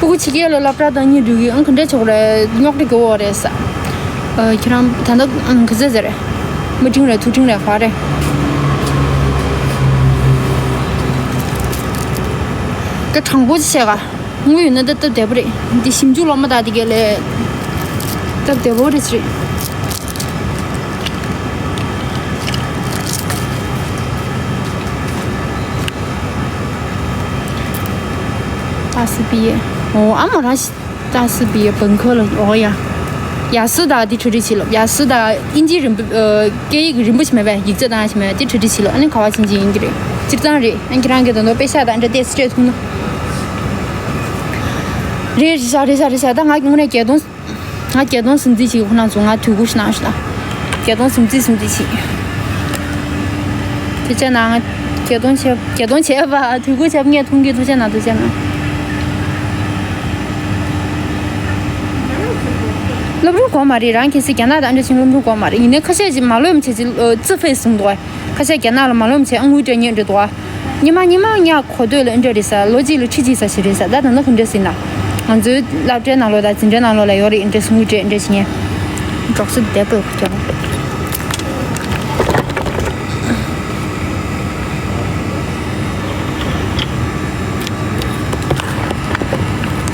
སྤུ་གུ་ཕྱི་རྒྱལ་ལ་སློབ་གྲྭ་བཏང་སྙིང་འདོད་ཀྱི། ཨང་ག་འདྲ་ཆོག་རེད། རྙོག་དྲ་གི་འོག་རེད་ཟ། ཨ། ཁྱེད་རང་ད་ལྟ་ཨང་ག་ཚོད་ཟེར་རེད། མི་ཊིང་རེད། ཐུག་ཊིང་རེད། ག་རེད། ད་དྲང་པོ་ཅིག་བཤད་ག་དངུལ་ཡོད་ན་ད་སྟབས་བདེ་པོ་རེད། འདི་ཞིབ་འཇུག་སློབ་མ་དག་དེ་གས་ལས་སྟབས་བདེ་པོ་རེད་ཟེར། ཏཱ་སི་པི་ཡེ། ཨོ། ཨ་མ་རང་ཞིག་ཏཱ་སི་པི་ཡེ་本科ལ། ཨོ་ཡ། ཡ་སི་དང་དེ་འཕྲོ་འདྲི་བྱེད་ལོ། ཡ་སི་དང་དབྱིན་ཇི་རིན་པོ། ཨ། སྐད་ཡིག་རིན་པོ་ཆེ་མེད་པས། ཡིག་ཚད་བཏང་ཡ་ཞིག་མེད་པས། དེ་འཕྲོ་འདྲི་བྱེད་ལོ། ཨ་ནི་ག་བ་ཕྱིན་ཅི་ཡིན་གྱི་རེད། སྤྱིར་བཏང་རེད། ཨ། ཁྱེད་རང་གིས་ད་དུང་དཔེ་ཤག་དང་འདྲ་དེ་སྤྲད་ཐུབ་ན། རེད་རེད་ཤག་རེད་ཤག་རེད་ཤག་ད་ང་དངོས་གནས་བརྒྱད་སྟོང་། ང་བརྒྱད་སྟོང་སུམ་རྩིས་བྱེད་ཀྱི། ཁོ་རང་ཚོ་ང་དུས་འགོ་ཞིག་གནང་ཞིག་ད། བརྒྱད་སྟོང་སུམ་རྩིས་སུམ་རྩིས་བྱེད། དེ་བྱས་ན་ང་བརྒྱད་སྟོང་བྱས། བརྒྱད་སྟོང་བྱས་པ། དུས་འགོ་བྱས་པ་ངས་མཐོང་གི། ཐུགས་རྗེ་གནང་། ཐུགས་རྗེ་གནང་། སློབ་སྦྱོང་དགོས་མ་རེད། རང་གལ་སྲིད་རྒྱ་ནག་དང་འདྲ་ཞིག་སློབ་སྦྱོང་དགོས་མ་རེད། ཡིན་ནའི་ཁ་ཤས་ཅིག་མ་ལོབས་བྱས་ཅིག་ཨ། ཙི་ཕེ་སི་བཟུང་འདུག་ག་ཁ་ཤས་རྒྱ་ནག་ལ་མ་ལོབས་བྱས་ཨ། དངུལ་སྤྲད་མཁན་འདྲ་འདུག་ག་ཉི་མ་ཉི་མ་ཉག་གོ་ཐོས་ལ་ཨེ་འདྲ་རེད་ཟ། ལོ་གཅིག་ལ་ཁྲི་གཅིག་ཙམ་ཞིག་རེད་ཟ། ད་ད་ནི་ག་འདྲ་ཟེར་ན། ང་ཚོའི་སློབ་གྲྭའི་ནང་ལོགས་དང་འཛིན་གྲྭའི་ནང་ལོགས་ལ་ཡོད་རེད། ཨེ་འདྲ་སུ་དངུལ་སྤྲད། ཨེ་འདྲ་བྱེད་མཁན། གྲོགས་སུ་བསྡད་པའི་ཁྱོད།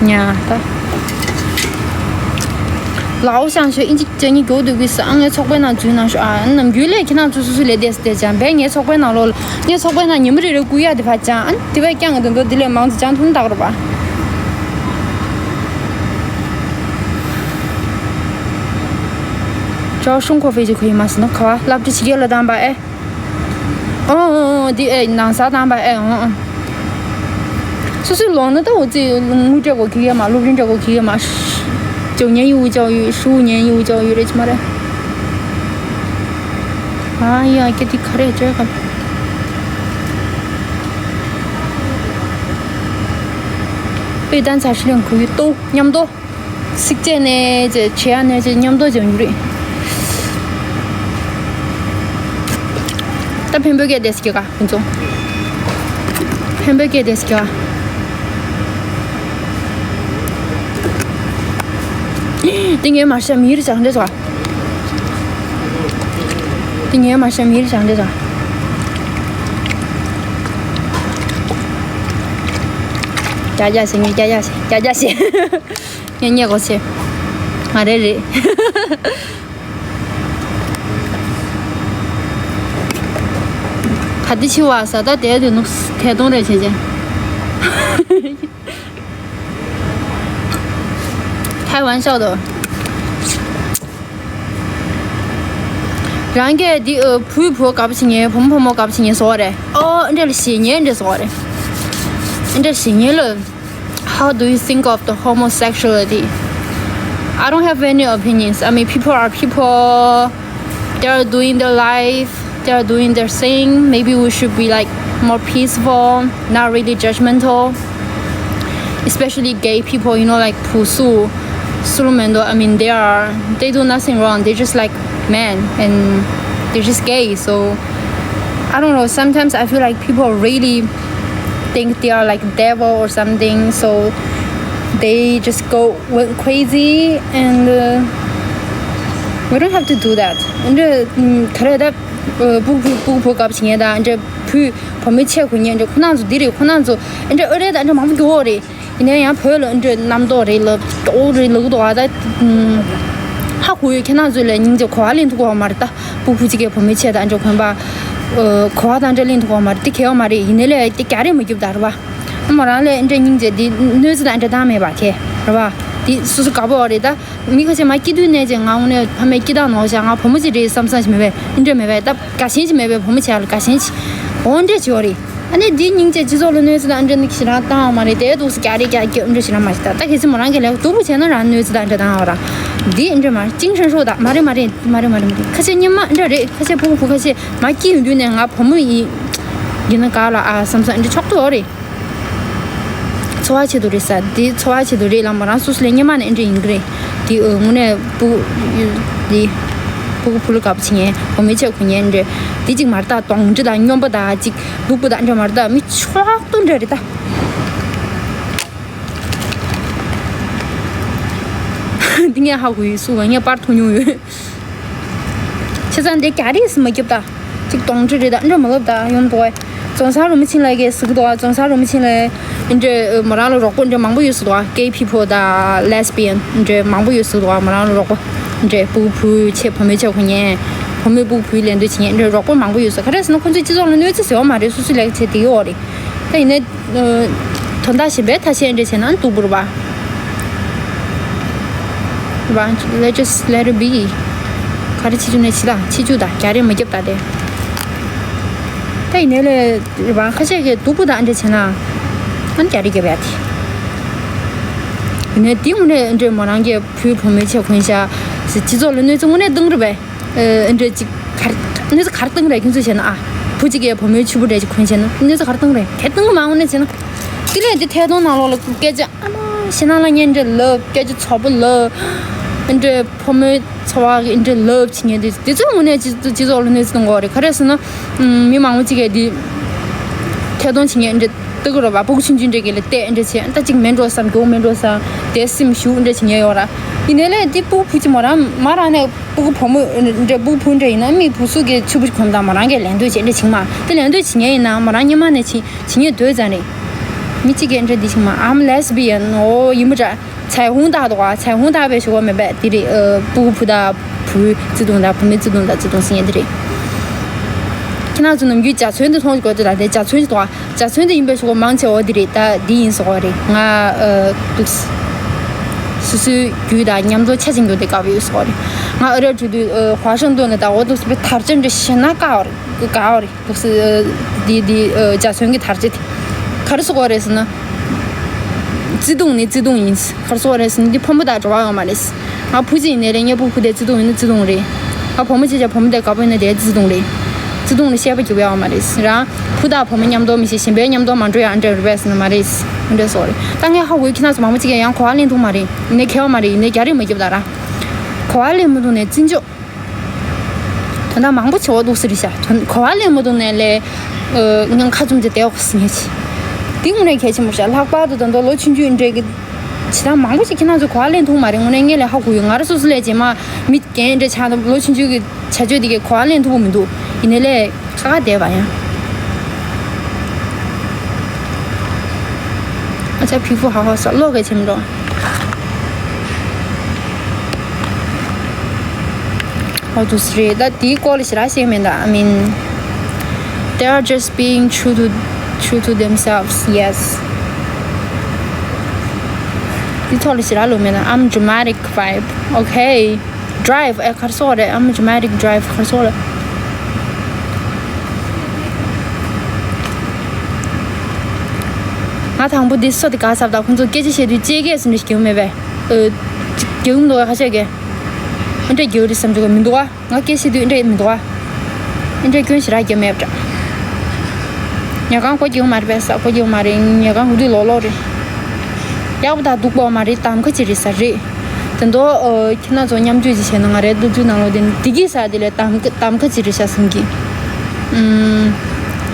ཉ་ད། ལའོ་ཤང་ཤོད། ཨིན་ཇི་སྐད་ཉིད་མགྱོགས་འདུག་གི་ཟ། ངའི་ཚོགས་པའི་ནང་འཛུལ་གནང་ཤོག་ཨ། ནམ་རྒྱུན་ལས་ཁྱེད་རང་ཚོ་སོ་སོ་ལས་བསྡད་བསྡད་ཅང་བས། ངའི་ཚོགས་པའི་ནང་ལོགས་ལ། ངའི་ཚོགས་པའི་ནང་ཉི་མ་རེ་རེ་བསྐུལ་ཡག་དེ་ཕར་སྦྱང་། ཨ་ནི་དེ་བས་ཀྱང་དེ་ཚོ་དེ་ལས་མང་དུ་སྦྱང་ཐུབ་ན་ད་ག་རེད་པ། ཅའོ་ཧྲུང་ཁོ་ཧྥེ་ཅིག་ཁོ་ཡིན་མ་སོང་ན་ཁ་བ་སློབ་ཁྲིད་བྱེད་ཀྱི་ལ་དང་པ་ཨེ། ཨོ་ཨོ་ཨོ། འདི་ཨེ་ནང་ས་དང་པ་ཨེ། ཨོ་ཨོ། སོ་སོའི་ལོག་ན་ད་འོ་ཙི་དངུལ་སྤྲད་དགོས་ཀྱི་ཡོད་མ། སློབ་རིན་སྤྲད་དགོས་ཀྱི་ཡོད་མ། 九年义务教育། 十五年义务教育རེད་ཅི་མ་རེད། ཨ་ཡ། ཀྱེ་དེ་ག་རེ་བྱས་ག་པེ་ཏན་ཚ་ཤི་ལེན་ཁུ་ཡུ་ཏོ་མཉམ་དོ། སིག་ཅེ་ནས་ཅེ་ཆེ་ཡ་ནས་ཅེ་མཉམ་དུ་ཅེ་ཡོང་རེད། ད་ཕན་པོ་སྐད་དེ་སྐྱེ་ག་ཁོང་ཚོ། ཕན་པོ་སྐད་དེ་སྐྱེ་ག་དེ་ངའི་མ་ཤ་མི་རི་ཅང་འདྲ་ཅོ། དེ་ངའི་མ་ཤ་མི་རི་ཅང་འདྲ་ཅོ། ཀྱ་ཀྱ་ཟེར། ངས་ཀྱ་ཀྱ་ཟེར། ཀྱ་ཀྱ་ཟེར། ངས་ཉེས་གོ་ཆེ། ང་རེ་རེད། ད་ལྟ་འཆི་བ་ཟ། ད་དེ་དུས་ནུག་ཐད་གཏོང་རེ་བྱེད་ཅན། 开玩笑的། རང་གིས་འདི་ཨ་བུ་བུ་དགའ་པོ་བྱེད་མཁན། བུ་མོ་བུ་མོ་དགའ་པོ་བྱེད་མཁན་བཟོ་བ་རེད། ཨོ་འདྲ་ལ་ཞེད་སྙིང་འདྲ་བཟོ་བ་རེད། འདྲ་ཞེད་སྙིང་ལ། How do you think of the homosexuality? I don't have any opinions. I mean, people are people. They are doing their life. They are doing their thing. Maybe we should be, like, more peaceful, not really judgmental. Especially gay people, you know, like, 朴素, 素人们都, I mean, they are, they do nothing wrong. They're just, like, men, and they're just gay. So, I don't know, sometimes I feel like people really think they are, like, devil or something, so they just go, went crazy, and, uh, we don't have to do that. And, uh, mm, ག་རེ་ད། ཨ། སྤུ་གུ་སྤུ་གུ་བུ་དགའ་པོ་བྱེད་མཁན་དང་འདྲ། བུ་བུ་མོའི་ཆས་གོན་མཁན་འདྲ། ཁོ་རང་ཚོ་འདི་རེད། ཁོ་རང་ཚོ་འདྲ་ཨ་རེད་ད། འདྲ་མང་པོ་འགྱོ་འོ་རེད། ཡིན་ན་ཡང་བོད་ལ་འདྲ་རྣམ་རྟོག་རེད་ལབ། ཨོ་རེད་ལབ་འདུག་ཨ། ད་ཧ་གོ་ཡོད། ཁྱེད་རང་ཚོ་ལ་སྙིང་རྗེ། གོ་བ་ལེན་ཐུབ་ཀྱི་ཡོད་མ་རེད་ད། སྤུ་གུ་གཅིག་གིས་བུ་མོའི་ཆས་དང་འདྲ་གོན་པ། ཨ། གོ་བ་དང་འདྲ་ལེན་ཐུབ་ཀྱི་ཡོད་མ་རེད། དེ་གལ་ཡོད་མ་རེད། ཡིན་ནའི་ལས་དེ་ག་རེ་མ་རྒྱབ་ད་རེད་པ། ཨ་མ་རང་ལ་འདྲ་སྙིང་རྗེ། དེ་གནོད་འཚེ་དང་འདྲ་བཏང་མེད་པ་དེ་རེད་པ། དེ་སོ་སོ་དགའ་པོ་ཡོད་རེད་ད། མི་ཁ་ཤས་མ་སྐྱེས་དུས་ནས་ཅིག་ང་དངོས་གནས་ཕ་མས་སྐྱེས་སྟངས་ནོར་བཞག་ང་བུ་མོ་ཅིག་རེད་བསམ་བསམ་ཞིག་མེད་པས། འདྲ་མེད་པས་ད། དགའ་ཞེན་ཞིག་མེད་པས། བུ་མོ་བྱས་ལ་དགའ་ཞེན་ཞིག་འོ་འདྲ་བྱེད་ཡོད་རེད། ཨ་ནི་འདི་སྙིང་རྗེ་སྤྱི་ཚོགས་ལ་གནོད་འཚེ་དང་འདྲ་ནི་ཞེ་དྲག་བཏང་བ་མ་རེད། དེ་འདུག་སེ་རྒྱག་རེས་རྒྱག་རྒྱབ་འདྲ་ཞེ་དྲག་མ་ཞིག་ད་ད་གལ་སྲིད་མོ་རང་གིས་ལས་སྡུག་པོ་བྱས་ན་རང་གནོད་འཚེ་དང་འདྲ་བཏང་བ་ར། འདི་འདྲ་མ་རེད། ཅིང་ཧྲན་ཧྲོ་ད་མ་རེད་མ་རེད་མ་རེད་མ་རེད། ཁ་ཤས་སྙན་མ་འདྲ་རེད། ཁ་ཤས་ཕྲུ་གུ་ཁ་ཤས་མ་སྐྱེས་ཡོང་དུས་ནས་ང་བུ་མོ་ཡིན་ཡིན་ན་ག་ལ་ཨ་བསམ་བསམ་འདྲ་ཆོག་ཏུ་ཨོ་རེད། འཚོ་བ་ཆེད་དུ་རེད་ས་འདི་འཚོ་བ་ཆེད་དུ་རེད་ལ་མོ་རང་སོ་སོ་ལས་སྙན་མ་ནས་འདྲ་ཡིན་གི་རེད། འདི་ཨོ་དངོས་གནས་ཕྲུ་གུ་འདི་ཕྲུ་གུ་ཕུ་ལ་དགའ་པོ་བྱེད་མཁན་བུ་མོའི་ཆེད་གོ་མཁན་འདྲ། འདི་ཅིག་མ་རེད་ད་གདོང་འདྲ་དང་སྨྱོན་པ་དང་ཅིག་སྡུག་པོ་དང་འདྲ་མ་རེད་ད་མི་ཆོག་ཏུ་འདྲ་རེད་ད། འདི་ངས་ཧ་གོ་ཡོད་སུ་བ་ངས་པར་མཐོང་མྱོང་ཡོད། བྱས་ཙང་འདི་རྒྱག་རེས་མ་རྒྱབ་ད། ཅིག་གདོང་འདྲ་རེད་ད་འདྲ་མ་ལབ་ད་ཡོང་འདུག་བ། རྫོང་སར་རུ་མི་ཆེན་ལ་གས་ཟིག་འདུག་བ། རྫོང་སར་རུ་མི་ཆེན་ལ་འདྲ་མོ་རང་ལ་རོགས་པ་འདྲ་མང་པོ་ཡོད་ཟིག་འདུག་བ། gay people དང་lesbian འདྲ་མང་པོ་ཡོད་ཟིག་འདུག་བ། མོ་རང་ལ་རོགས་པ་འདྲ་ཕྲུ་གུ་བུ་ཆེ་བུ་མོའི་ཆེ་གོ་མཁན་བུ་མོས་ཕྲུ་གུ་བུའི་ལད་ཟློས་བྱེད་མཁན་འདྲ་རོགས་པ་མང་པོ་ཡོད་ཟིག་ག་རེ་ཟེར་ན་ཁོ་ཚོས་སྤྱི་ཚོགས་ལ་གནོད་འཚེ་ཟེར་བ་མ་རེད། སོ་སོའི་ལས་ཀ་བྱེད་དེ་ཡོད་རེད། ད་ཡིན་ནའི། དོན་དག་གཞན་པའི་ཐ་ཤལ་འདྲ་བྱས་ན་སྡུག་པོ་རེད་པ། རེད་པ། Let just let it be. ག་རེ་བྱེད་རྒྱུ་ནས་བྱེད་ད་བྱེད་རྒྱུ་ད་རྒྱག་རེས་མ་རྒྱབ་ད་དེ། ད་ཡིན་ནའི་ལས་རེད་པ་ཁ་ཤས་ཀྱིས་སྡུག་པོ་ད་འདྲ་བྱས་ན། ཨ་ནི་རྒྱག་རེས་རྒྱབ་ཡ་དེ། ཡིན་ནའི་དེ་དངོས་གནས་འདྲ་མོ་རང་གི་བུའི་བུ་མོའི་ཆེད་གོན་ཤག་སྤྱི་ཚོགས་ལ་གནོད་འཚེ་དངོས་གནས་བཏང་རེད་པས། ཨ་འདྲ་ཅིག་གར་གནོད་འཚེ་གར་བཏང་རེད་ཁྱོད་ཚོས་བྱས་ན་ཨ། བུ་གཅིག་གིས་བུ་མོའི་ཕྲུ་གུ་འདྲ་ཅིག་གོན་བྱས་ན་གནོད་འཚེ་གར་བཏང་རེད་གལ་བཏང་གི་མ་འོང་ནས་བྱས་ན། དེ་ལས་འདི་ཐད་གཏོང་ནང་ལོགས་ལ་སྐད་ཆ་ཨ་མ་ཞེ་ན་ལ་ཉན་འདྲ་ལབ་སྐད་ཆ་ཚོགས་པ་ལབ། ཨ་འདྲ་ཕོ་མོའི་འཚོ་བ་གི་ཨ་འདྲ་ལབ་བྱེད་ཉན་དེ་དེ་ཚོའི་ངོས་ནས་སྤྱི་སྤྱི་ཚོགས་ལ་གནོད་འཚེ་གཏོང་གི་ཡོད་རེད། ག་རེ་ཟེར་ན། མི་མང་པོ་གཅིག་གིས་འདི་ཐད་གཏོང་བྱེད་ཉན་འདྲ་ལྟ་གི་རེད་པ། སྤུ་གུ་ཆུང་ཆུང་འདྲ་གི་ལ་བལྟས་འདྲ་བྱས་ད་ཅིག་མེད་འགྲོ་བསམ་མགྱོགས་མེད་འགྲོ་བསམ་དེ་སེམས་ཞུགས་འདྲ་བྱེད་ཉན་ཡོད་ར། ཡིན་ནའི་ལས་འདི་སྤུ་གུ་བུ་གཅིག་མོ་རང་མ་རང་ནས། སྤུ་གུ་བུ་མོ་འདྲ་སྤུ་གུ་བུ་འདྲ་ཡིན་ན་མི་བུ་སུ་གི་ཕྲུ་གུ་གོན་དང་མོ་རང་གི་ལད་ཟློས་བྱེད་འདྲ་བྱེད་མ་དེ་ལད་ཟློས་བྱེད་མཁན་ཡིན་ན་མོ་རང་སྔོན་མ་ནས་བྱེད་བྱེད་མཁན་འདོད་ཙང་རེད། མི་གཅིག་གིས་འདྲ་འདི་བྱེད་མ་I'm lesbian ཨོ་ཡིན་པ་འདྲ་ཚེ་ཧུང་ད་འདུག་ཨ་ཚེ་ཧུང་ད་བའི་ཞུ་བ་མེད་པས་དེ་རེད། སྤུ་གུ་བུ་དང་བུའི་བརྩེ་དུང་དང་བུ་མོའི་བརྩེ་དུང་དང་བརྩེ་དུང་ཟེར་མཁན་དེ་རེད། ཁྱེད་རང་ཚོ་ནམ་རྒྱུན་འཇའ་ཚོན་དེ་མཐོང་དགོས་དེ་དང་དེ་འཇའ་ཚོན་ཞིག་འདུག་ཨ། འཇའ་ཚོན་དེ་ཡིན་པའི་ཞོགས་པ་མང་ཆེ་བ་འདི་རེད་ད་འདི་ཡིན་ཟེར་བ་རེད། ང་ཨ་འདུག་སོ་སོའི་རྒྱུད་དང་མཉམ་དུ་ཆ་ཅིག་འདུག་དེ་དགའ་པོ་ཡོད་ཟེར་བ་རེད། ང་ཨ་ར་འགྲོ་དུས་ཨ་ཝ་ཤིང་ཏོན་ནས་ད་འོ་འདུག་སེ་དར་ལྕོག་འདྲ་ཞེ་ན་དགའ་བ་རེད་དགའ་བ་རེད་འདུག་སེ་འདི་འདི་ཨ་འཇའ་ཚོན་གྱི་དར་ལྕོག་དེ་ག་རེ་ཟེར་བ་རེད་ཟེར་ན། བརྩེ་དུང་ནི་བརྩེ་དུང་ཡིན། ག་རེ་ཟེར་བ་རེད་ཟེར་ན་འདི་ཕོ་མོ་དང་འབྲེལ་བ་ཡོད་མ་རེད། ང་བུ་གཅིག་ཡིན་ནའི་རེད་ངའི་སྤུ་གུ་དེ་བརྩེ་དུང་ཡིན་ན་བརྩེ་དུང་རེད། ང་བུ་མོ་གཅིག་བྱས་བྱས་བུ་མོ་དེ་དགའ་པོ་ཡིན་ན་དེ་བརྩེ་དུང་རེད། བརྩེ་དུང་ལ་བཤད་པ་རྒྱབ་ཡ་ཡོད་མ་རེད། རང་བུ་དང་བུ་མོ་མཉམ་དུ་མི་ཤེས་གཞན་པའི་མཉམ་དུ་མ་འགྲོ་ཡ་འདྲ་རེད་པས་ཟེར་ན་མ་རེད། འདྲ་སོགས་རེད་ད་ངས་ཧ་གོ་ཁྱེད་རང་ཚོ་མང་པོ་གཅིག་ཡང་གོ་བ་ལེན་ཐུབ་མ་རེད། ཡིན་ནའི་ཁྱད་པར་མ་རེད། ཡིན་ནའི་རྒྱག་རེས་མ་རྒྱབ་ད་ར། གོ་བ་ལེན་མ་ཐུབ་ནའི་བརྩི་འཇོག་དོན་དག་མང་པོ་བྱེད་འོ་འདུག་སེ་རེད་ཤག་དོན་གོ་བ་ལེན་མ་ཐུབ་ནའི་ལས། ཨ་ངང་ཁ་བཙུམ་བྱས་བསྡད་འོ་ཟེར་ངེས་ཅི། དེ་དངོས་གནས་གལ་ཆེན་པོ་ཤག་ལྷག་པར་དུ་ད་དུང་ལོ་ཆུང་ཆུང་འདྲ་གི་བྱེད་སྟངས་མང་པོ་ཞིག་ཁྱེད་རང་ཚོ་གོ་བ་ལེན་ཐུབ་མ་རེད། དངོས་གནས་ངས་ལས་ཧ་གོ་ཡོད། ང་རང་སོ་སོ་ལས་རྗེས་མ་མི་རྒན་འདྲ་ཆགས་ན་ལོ་ཆུང་ཆུང་གི་བྱ་སྤྱོད་དེ་གའི་གོ་བ་ལེན་ཐུབ་པོ་མི་འདུག་ཡིན་ནའི་ལས་ཁ་ཁ་བསྡད་པ་ཡང་། ཨ་ཅག་ཕི་ཕུ་ཧ་ཧ་ས་ལོག་གི་ཆེམ་འགྲོ། ཨོ་དུ་སི་རེད་ད་དེའི་སྐོར་ལ་ཞེ་དྲག་ཤེས་མེད་ད། I mean, they are just being true to true to themselves. Yes. དེ་ཐོག་ལ་ཞེ་དྲག་ལོ་མེད་ད། I'm dramatic vibe. Okay. Drive ཨེ་གར་སོག་རེད། I'm a dramatic drive གར་སོག་རེད། ང་དང་པོ་འདི་སོ་དེ་ག་ཟབ་ད་ཁོང་ཚོ་སྐད་ཆ་བཤད་དུས་ཅེ་གེ་སུ་འདྲ་ཞིག་གྱོན་མེད་པས། ཨ་ཅིག་གྱོན་འདུག་ག་ཁ་ཤས་ཀྱིས་འདྲ་གྱོན་རེད་བསམ་ཆོག་གི་མི་འདུག་ག་ང་སྐད་བཤད་དུས་འདྲ་མི་འདུག་ག་འདྲ་སྐྱོན་ཞེ་དྲག་རྒྱབ་མེད་པ་འདྲ། ཉལ་ཁང་སྒོ་རྒྱག་མ་རེད་པས་ས་སྒོ་རྒྱག་མ་རེད། ཉལ་ཁང་གུ་དུས་ལོག་ལོག་རེད། ཡག་པོ་དང་སྡུག་པོ་མ་རེད། གདམ་ཁ་ཅིག་རེད་ས་རེད། དེ་འདོ་ཁྱེད་རང་ཚོ་མཉམ་སྤྱོད་ཅིག་བྱས་ན་ང་རའི་སྟོབས་བཅུ་ནང་ལོགས་དེ་ནི་བདེ་སྐྱིད་ས་དེ་ལས་གདམ་གདམ་ཁ་ཅིག་རེད་ཤག་བསམ་གི། ཨུམ།